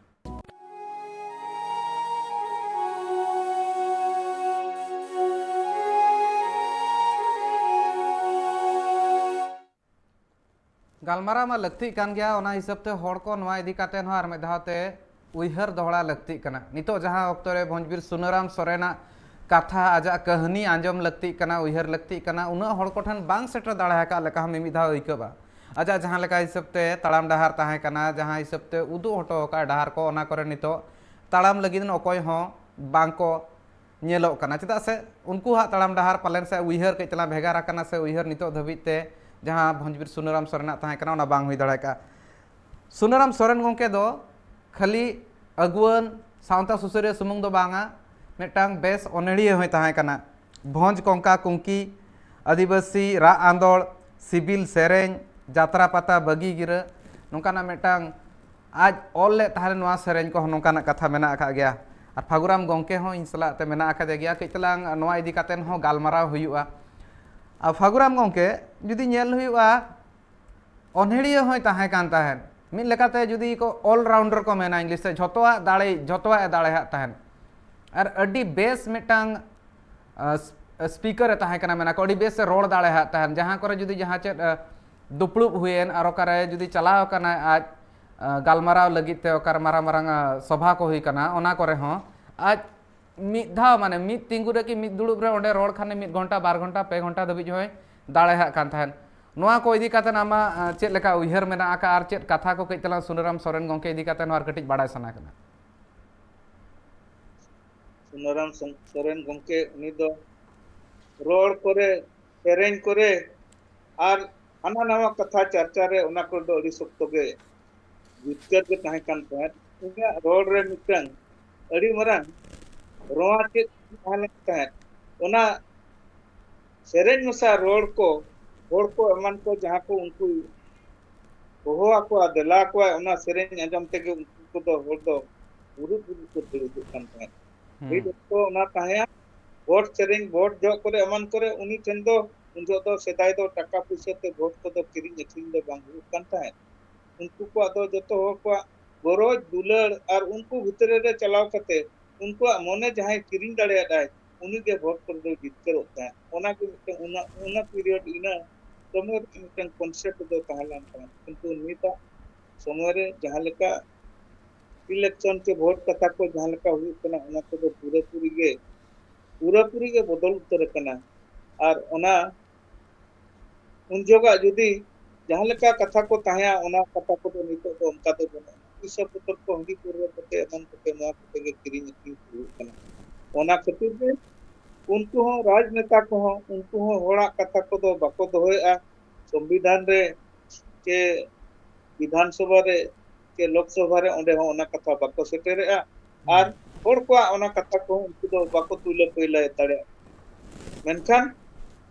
ᱜᱟᱞᱢᱟᱨᱟᱣ ᱢᱟ ᱞᱟᱹᱠᱛᱤᱜ ᱠᱟᱱ ᱜᱮᱭᱟ, ᱚᱱᱟ ᱦᱤᱥᱟᱹᱵ ᱛᱮ ᱦᱚᱲ ᱠᱚ ᱱᱚᱣᱟ ᱤᱫᱤ ᱠᱟᱛᱮ ᱦᱚᱸ ᱟᱨ ᱢᱤᱫ ᱫᱷᱟᱣ ᱛᱮ ᱩᱭᱦᱟᱹᱨ ᱫᱚᱦᱲᱟ ᱞᱟᱹᱠᱛᱤᱜ ᱠᱟᱱᱟ᱾ ᱱᱤᱛᱚᱜ ᱡᱟᱦᱟᱸ ᱚᱠᱛᱚ ᱨᱮ ᱵᱷᱚᱸᱡᱽᱵᱤᱨ ᱥᱩᱱᱟᱹᱨᱟᱢ ᱥᱚᱨᱮᱱᱟᱜ ᱠᱟᱛᱷᱟ, ᱟᱡᱟᱜ ᱠᱟᱹᱦᱱᱤ ᱟᱸᱡᱚᱢ ᱞᱟᱹᱠᱛᱤᱜ ᱠᱟᱱᱟ, ᱩᱭᱦᱟᱹᱨ ᱞᱟᱹᱠᱛᱤᱜ ᱠᱟᱱᱟ, ᱩᱱᱟᱹᱜ ᱦᱚᱲ ᱠᱚᱴᱷᱮᱱ ᱵᱟᱝ ᱥᱮᱴᱮᱨ ᱫᱟᱲᱮ ᱟᱠᱟᱫ ᱞᱮᱠᱟ ᱦᱚᱸ ᱢᱤᱢᱤᱫ ᱫᱷᱟᱣ ᱟᱹᱭᱠᱟᱹᱜᱼᱟ᱾ ᱟᱡᱟᱜ ᱡᱟᱦᱟᱸ ᱞᱮᱠᱟ ᱦᱤᱥᱟᱹᱵ ᱛᱮ ᱛᱟᱲᱟᱢ ᱰᱟᱦᱟᱨ ᱛᱟᱦᱮᱸ ᱠᱟᱱᱟ, ᱡᱟᱦᱟᱸ ᱦᱤᱥᱟᱹᱵ ᱛᱮ ᱩᱫᱩᱜ ᱦᱚᱴᱚ ᱟᱠᱟᱫ ᱰᱟᱦᱟᱨ ᱠᱚ, ᱚᱱᱟ ᱠᱚᱨᱮ ᱱᱤᱛᱚᱜ ᱛᱟᱲᱟᱢ ᱞᱟᱹᱜᱤᱫ ᱚᱠᱚᱭ ᱦᱚᱸ ᱵᱟᱝ ᱠᱚ ᱧᱮᱞᱚᱜ ᱠᱟᱱᱟ᱾ ᱪᱮᱫᱟᱜ ᱥᱮ ᱩᱱᱠᱩᱣᱟᱜ ᱛᱟᱲᱟᱢ ᱰᱟᱦᱟᱨ ᱯᱟᱞᱮᱱ ᱥᱮ ᱩᱭᱦᱟᱹᱨ ᱠᱟᱹᱡ ᱛᱟᱞᱟᱝ ᱵᱷᱮᱜᱟᱨ ᱟᱠᱟᱱᱟ, ᱥᱮ ᱩᱭᱦᱟᱹᱨ ᱱᱤᱛᱚᱜ ᱫᱷᱟᱹᱵᱤᱡ ᱛᱮ ᱡᱟᱦᱟᱸ ᱵᱷᱚᱸᱡᱽᱵᱤᱨ ᱥᱩᱱᱟᱹᱨᱟᱢ ᱥᱚᱨᱮᱱᱟᱜ ᱛᱟᱦᱮᱸ ᱠᱟᱱᱟ, ᱚᱱᱟ ᱵᱟᱝ ᱦᱩᱭ ᱫᱟᱲᱮ ᱠᱟᱜᱼᱟ᱾ ᱥᱩᱱᱟᱹᱨᱟᱢ ᱥᱚᱨᱮᱱ ᱜᱚᱢᱠᱮ ᱫᱚ ᱠᱷᱟᱹᱞᱤ ᱟᱹᱜᱩᱣᱟᱹᱱ ᱥᱟᱶᱛᱟ ᱥᱩᱥᱟᱹᱨᱤᱭᱟᱹ ᱥᱩᱢᱩᱝ ᱫᱚ ᱵᱟᱝᱟ, ᱢᱤᱫᱴᱟᱝ ᱵᱮᱥ ᱚᱱᱚᱬᱦᱤᱭᱟᱹ ᱦᱚᱸᱭ ᱛᱟᱦᱮᱸ ᱠᱟᱱᱟ᱾ ᱵᱷᱚᱸᱡᱽ ᱠᱚᱝᱠᱟ ᱠᱩᱝᱠᱤ, ᱟᱹᱫᱤᱵᱟᱹᱥᱤ ᱨᱟᱜ ᱟᱸᱫᱳᱲ, ᱥᱤᱵᱤᱞ ᱥᱮᱨᱮᱧ, ᱡᱟᱛᱨᱟ ᱯᱟᱛᱟ ᱵᱟᱹᱜᱤ ᱜᱤᱨᱟᱹ, ᱱᱚᱝᱠᱟᱱᱟᱜ ᱢᱤᱫᱴᱟᱝ ᱟᱡ ᱚᱞ ᱞᱮᱫ ᱛᱟᱦᱮᱸ ᱱᱚᱣᱟ ᱥᱮᱨᱮᱧ ᱠᱚᱦᱚᱸ ᱱᱚᱝᱠᱟᱱᱟᱜ ᱠᱟᱛᱷᱟ ᱢᱮᱱᱟᱜ ᱟᱠᱟᱫ ᱜᱮᱭᱟ᱾ ᱟᱨ ᱯᱷᱟᱹᱜᱩᱨᱟᱢ ᱜᱚᱢᱠᱮ ᱦᱚᱸ ᱤᱧ ᱥᱟᱞᱟᱜ ᱛᱮ ᱢᱮᱱᱟᱜ ᱟᱠᱟᱫᱮ ᱜᱮᱭᱟ, ᱠᱟᱹᱡ ᱛᱟᱞᱟᱝ ᱱᱚᱣᱟ ᱤᱫᱤ ᱠᱟᱛᱮᱫ ᱦᱚᱸ ᱜᱟᱞᱢᱟᱨᱟᱣ ᱦᱩᱭᱩᱜᱼᱟ᱾ ᱟᱨ ᱯᱷᱟᱹᱜᱩᱨᱟᱢ ᱜᱚᱢᱠᱮ ᱡᱩᱫᱤ ᱧᱮᱞ ᱦᱩᱭᱩᱜᱼᱟ, ᱚᱱᱦᱮᱲᱤᱭᱟᱹ ᱦᱚᱸᱭ ᱛᱟᱦᱮᱸ ᱠᱟᱱ ᱛᱟᱦᱮᱸᱫ, ᱢᱤᱫ ᱞᱮᱠᱟᱛᱮ ᱡᱩᱫᱤ ᱠᱚ all rounder ᱠᱚ ᱢᱮᱱᱟ ᱤᱝᱞᱤᱥ ᱛᱮ, ᱡᱷᱚᱛᱚᱣᱟᱜ ᱫᱟᱲᱮ, ᱡᱷᱚᱛᱚᱣᱟᱜ ᱮ ᱫᱟᱲᱮᱭᱟᱜ ᱛᱟᱦᱮᱸᱫ᱾ ᱟᱨ ᱟᱹᱰᱤ ᱵᱮᱥ ᱢᱤᱫᱴᱟᱝ ᱥᱯᱤᱠᱟᱨ ᱮ ᱛᱟᱦᱮᱸ ᱠᱟᱱᱟ, ᱢᱮᱱᱟ ᱠᱚ ᱟᱹᱰᱤ ᱵᱮᱥ ᱮ ᱨᱚᱲ ᱫᱟᱲᱮᱭᱟᱜ ᱛᱟᱦᱮᱸᱫ᱾ ᱡᱟᱦᱟᱸ ᱠᱚᱨᱮ ᱡᱩᱫᱤ ᱡᱟᱦᱟᱸ ᱪᱮᱫ ᱫᱩᱯᱲᱩᱵ ᱦᱩᱭᱮᱱ ᱟᱨ ᱚᱠᱟᱨᱮ ᱡᱩᱫᱤ ᱪᱟᱞᱟᱣ ᱟᱠᱟᱱᱟᱭ ᱟᱡ ᱜᱟᱞᱢᱟᱨᱟᱣ ᱞᱟᱹᱜᱤᱫ ᱛᱮ, ᱚᱠᱟᱨᱮ ᱢᱟᱨᱟᱝ ᱢᱟᱨᱟᱝ ᱥᱚᱵᱷᱟ ᱠᱚ ᱦᱩᱭ ᱠᱟᱱᱟ, ᱚᱱᱟ ᱠᱚᱨᱮ ᱦᱚᱸ ᱟᱡ ᱢᱤᱫ ᱫᱷᱟᱣ, ᱢᱟᱱᱮ ᱢᱤᱫ ᱛᱤᱸᱜᱩ ᱨᱮ ᱠᱤ ᱢᱤᱫ ᱫᱩᱲᱩᱵ ᱨᱮ ᱚᱸᱰᱮ ᱨᱚᱲ ᱠᱷᱟᱱᱮ ᱢᱤᱫ ᱜᱷᱚᱱᱴᱟ, ᱵᱟᱨ ᱜᱷᱚᱱᱴᱟ, ᱯᱮ ᱜᱷᱚᱱᱴᱟ ᱫᱷᱟᱹᱵᱤᱡ ᱦᱚᱸᱭ ᱫᱟᱲᱮᱭᱟᱜ ᱠᱟᱱ ᱛᱟᱦᱮᱸᱫ᱾ ᱱᱚᱣᱟ ᱠᱚ ᱤᱫᱤ ᱠᱟᱛᱮ ᱟᱢᱟᱜ, ᱟᱸ, ᱪᱮᱫ ᱞᱮᱠᱟ ᱩᱭᱦᱟᱹᱨ ᱢᱮᱱᱟᱜ ᱟᱠᱟᱫᱼᱟ ᱟᱨ ᱪᱮᱫ ᱠᱟᱛᱷᱟ ᱠᱚ ᱠᱟᱹᱡ ᱛᱟᱞᱟᱝ ᱥᱩᱱᱟᱹᱨᱟᱢ ᱥᱚᱨᱮᱱ ᱜᱚᱢᱠᱮ ᱤᱫᱤ ᱠᱟᱛᱮ ᱱᱚᱣᱟ ᱟᱨ ᱠᱟᱹᱴᱤᱡ ᱵᱟᱲᱟᱭ ᱥᱟᱱᱟ ᱠᱟᱱᱟ? ᱥᱩᱱᱟᱹᱨᱟᱢ ᱥᱚ-, ᱥᱚᱨᱮᱱ ᱜᱚᱢᱠᱮ, ᱩᱱᱤ ᱫᱚ ᱨᱚᱲ ᱠᱚᱨᱮ, ᱥᱮᱨᱮᱧ ᱠᱚᱨᱮ ᱟᱨ ᱦᱟᱱᱟ ᱱᱟᱣᱟ ᱠᱟᱛᱷᱟ ᱪᱟᱨᱪᱟ ᱨᱮ, ᱚᱱᱟ ᱠᱚᱨᱮ ᱫᱚ ᱟᱹᱰᱤ ᱥᱚᱠᱛᱚ ᱜᱮ ᱡᱤᱛᱠᱟᱹᱨ ᱜᱮ ᱛᱟᱦᱮᱸ ᱠᱟᱱ ᱛᱟᱦᱮᱸᱫ᱾ ᱩᱱᱤᱭᱟᱜ ᱨᱚᱲ ᱨᱮ ᱢᱤᱫᱴᱟᱝ ᱟᱹᱰᱤ ᱢᱟᱨᱟᱝ ᱨᱚᱣᱟ ᱪᱮᱫ ᱛᱟᱦᱮᱸ ᱞᱮᱱ ᱛᱟᱦᱮᱸᱫ᱾ ᱚᱱᱟ ᱥᱮᱨᱮᱧ ᱢᱮᱥᱟ ᱨᱚᱲ ᱠᱚ, ᱦᱚᱲ ᱠᱚ ᱮᱢᱟᱱ ᱠᱚ ᱡᱟᱦᱟᱸ ᱠᱚ ᱩᱱᱠᱩ ᱦᱚᱦᱚ ᱟᱠᱚᱣᱟ, ᱫᱮᱞᱟ ᱟᱠᱚᱣᱟᱭ, ᱚᱱᱟ ᱥᱮᱨᱮᱧ ᱟᱸᱡᱚᱢ ᱛᱮᱜᱮ ᱩᱱᱠᱩ ᱠᱚᱫᱚ ᱦᱚᱲ ᱫᱚ ᱵᱩᱨᱩᱫ ᱵᱩᱨᱩᱫ ᱠᱚ ᱫᱟᱹᱲ ᱦᱤᱡᱩᱜ ᱠᱟᱱ ᱛᱟᱦᱮᱸᱫ᱾ ᱦᱩᱸ᱾ ᱢᱤᱫ ᱚᱠᱛᱚ ᱚᱱᱟ ᱛᱟᱦᱮᱸᱭᱟ, ᱵᱷᱳᱴ ᱥᱮᱨᱮᱧ, ᱵᱷᱳᱴ ᱡᱚᱦᱚᱜ ᱠᱚᱨᱮ ᱮᱢᱟᱱ ᱠᱚᱨᱮ ᱩᱱᱤ ᱴᱷᱮᱱ ᱫᱚ ᱩᱱ ᱡᱚᱦᱚᱜ ᱫᱚ ᱥᱮᱫᱟᱭ ᱫᱚ ᱴᱟᱠᱟ ᱯᱩᱭᱥᱟᱹ ᱛᱮ ᱵᱷᱳᱴ ᱠᱚᱫᱚ ᱠᱤᱨᱤᱧ ᱟᱹᱠᱷᱨᱤᱧ ᱫᱚ ᱵᱟᱝ ᱦᱩᱭᱩᱜ ᱠᱟᱱ ᱛᱟᱦᱮᱸᱫ᱾ ᱩᱱᱠᱩ ᱠᱚᱣᱟᱜ ᱫᱚ ᱡᱚᱛᱚ ᱦᱚᱲ ᱠᱚᱣᱟᱜ ᱜᱚᱨᱚᱡᱽ ᱫᱩᱞᱟᱹᱲ ᱟᱨ ᱩᱱᱠᱩ ᱵᱷᱤᱛᱨᱤ ᱨᱮ ᱪᱟᱞᱟᱣ ᱠᱟᱛᱮ ᱩᱱᱠᱩᱣᱟᱜ ᱢᱚᱱᱮ ᱡᱟᱦᱟᱸᱭ ᱠᱤᱨᱤᱧ ᱫᱟᱲᱮᱭᱟᱫᱟᱭ, ᱩᱱᱤ ᱜᱮ ᱵᱷᱳᱴ ᱠᱚᱨᱮ ᱫᱚᱭ ᱡᱤᱛᱠᱟᱹᱨᱚᱜ ᱛᱟᱦᱮᱸᱫ᱾ ᱚᱱᱟ ᱜᱮ ᱢᱤᱫᱴᱟᱝ ᱚᱱᱟ, ᱚᱱᱟ period, ᱤᱱᱟᱹ ᱥᱚᱢᱚᱭ ᱨᱮ ᱢᱤᱫᱴᱟᱝ concept ᱫᱚ ᱛᱟᱦᱮᱸ ᱞᱮᱱ ᱛᱟᱦᱮᱸᱫ᱾ ᱠᱤᱱᱛᱩ ᱱᱤᱛᱟᱜ ᱥᱚᱢᱚᱭ ᱨᱮ ᱡᱟᱦᱟᱸ ᱞᱮᱠᱟ election ᱪᱮ ᱵᱷᱳᱴ ᱠᱟᱛᱷᱟ ᱠᱚ ᱡᱟᱦᱟᱸ ᱞᱮᱠᱟ ᱦᱩᱭᱩᱜ ᱠᱟᱱᱟ, ᱚᱱᱟ ᱠᱚᱫᱚ ᱯᱩᱨᱟᱹᱯᱩᱨᱤ ᱜᱮ, ᱯᱩᱨᱟᱹᱯᱩᱨᱤ ᱜᱮ ᱵᱚᱫᱚᱞ ᱩᱛᱟᱹᱨ ᱟᱠᱟᱱᱟ᱾ ᱟᱨ ᱚᱱᱟ ᱩᱱ ᱡᱚᱦᱚᱜᱟᱜ ᱡᱩᱫᱤ ᱡᱟᱦᱟᱸ ᱞᱮᱠᱟ ᱠᱟᱛᱷᱟ ᱠᱚ ᱛᱟᱦᱮᱸᱭᱟ, ᱚᱱᱟ ᱠᱟᱛᱷᱟ ᱠᱚᱫᱚ ᱱᱤᱛᱚᱜ ᱫᱚ ᱚᱱᱠᱟ ᱫᱚ ᱵᱟᱹᱱᱩᱜᱼᱟ᱾ ᱯᱚᱭᱥᱟ ᱯᱚᱛᱚᱨ ᱠᱚ ᱦᱟᱺᱰᱤ ᱯᱟᱹᱣᱨᱟᱹ ᱠᱚᱛᱮ, ᱮᱢᱟᱱ ᱠᱚᱛᱮ, ᱱᱚᱣᱟ ᱠᱚᱛᱮ ᱜᱮ ᱠᱤᱨᱤᱧ ᱟᱹᱠᱷᱨᱤᱧ ᱠᱚ ᱦᱩᱭᱩᱜ ᱠᱟᱱᱟ᱾ ᱚᱱᱟ ᱠᱷᱟᱹᱛᱤᱨ ᱜᱮ ᱩᱱᱠᱩ ᱦᱚᱸ, ᱨᱟᱡᱽᱱᱮᱛᱟ ᱠᱚᱦᱚᱸ, ᱩᱱᱠᱩ ᱦᱚᱸ ᱦᱚᱲᱟᱜ ᱠᱟᱛᱷᱟ ᱠᱚᱫᱚ ᱵᱟᱠᱚ ᱫᱚᱦᱚᱭᱮᱫᱼᱟ᱾ ᱥᱚᱝᱵᱤᱫᱷᱟᱱ ᱨᱮ ᱪᱮ ᱵᱤᱫᱷᱟᱱ ᱥᱚᱵᱷᱟ ᱨᱮ ᱪᱮ ᱞᱳᱠ ᱥᱚᱵᱷᱟ ᱨᱮ, ᱚᱸᱰᱮ ᱦᱚᱸ ᱚᱱᱟ ᱠᱟᱛᱷᱟ ᱵᱟᱠᱚ ᱥᱮᱴᱮᱨᱮᱜᱼᱟ᱾ ᱟᱨ ᱦᱩᱸ᱾ ᱦᱚᱲ ᱠᱚᱣᱟᱜ ᱚᱱᱟ ᱠᱟᱛᱷᱟ ᱠᱚᱦᱚᱸ ᱩᱱᱠᱩ ᱫᱚ ᱵᱟᱠᱚ ᱛᱩᱞᱟᱹ ᱯᱟᱹᱭᱞᱟᱹ ᱫᱟᱲᱮᱭᱟᱜᱼᱟ᱾ ᱢᱮᱱᱠᱷᱟᱱ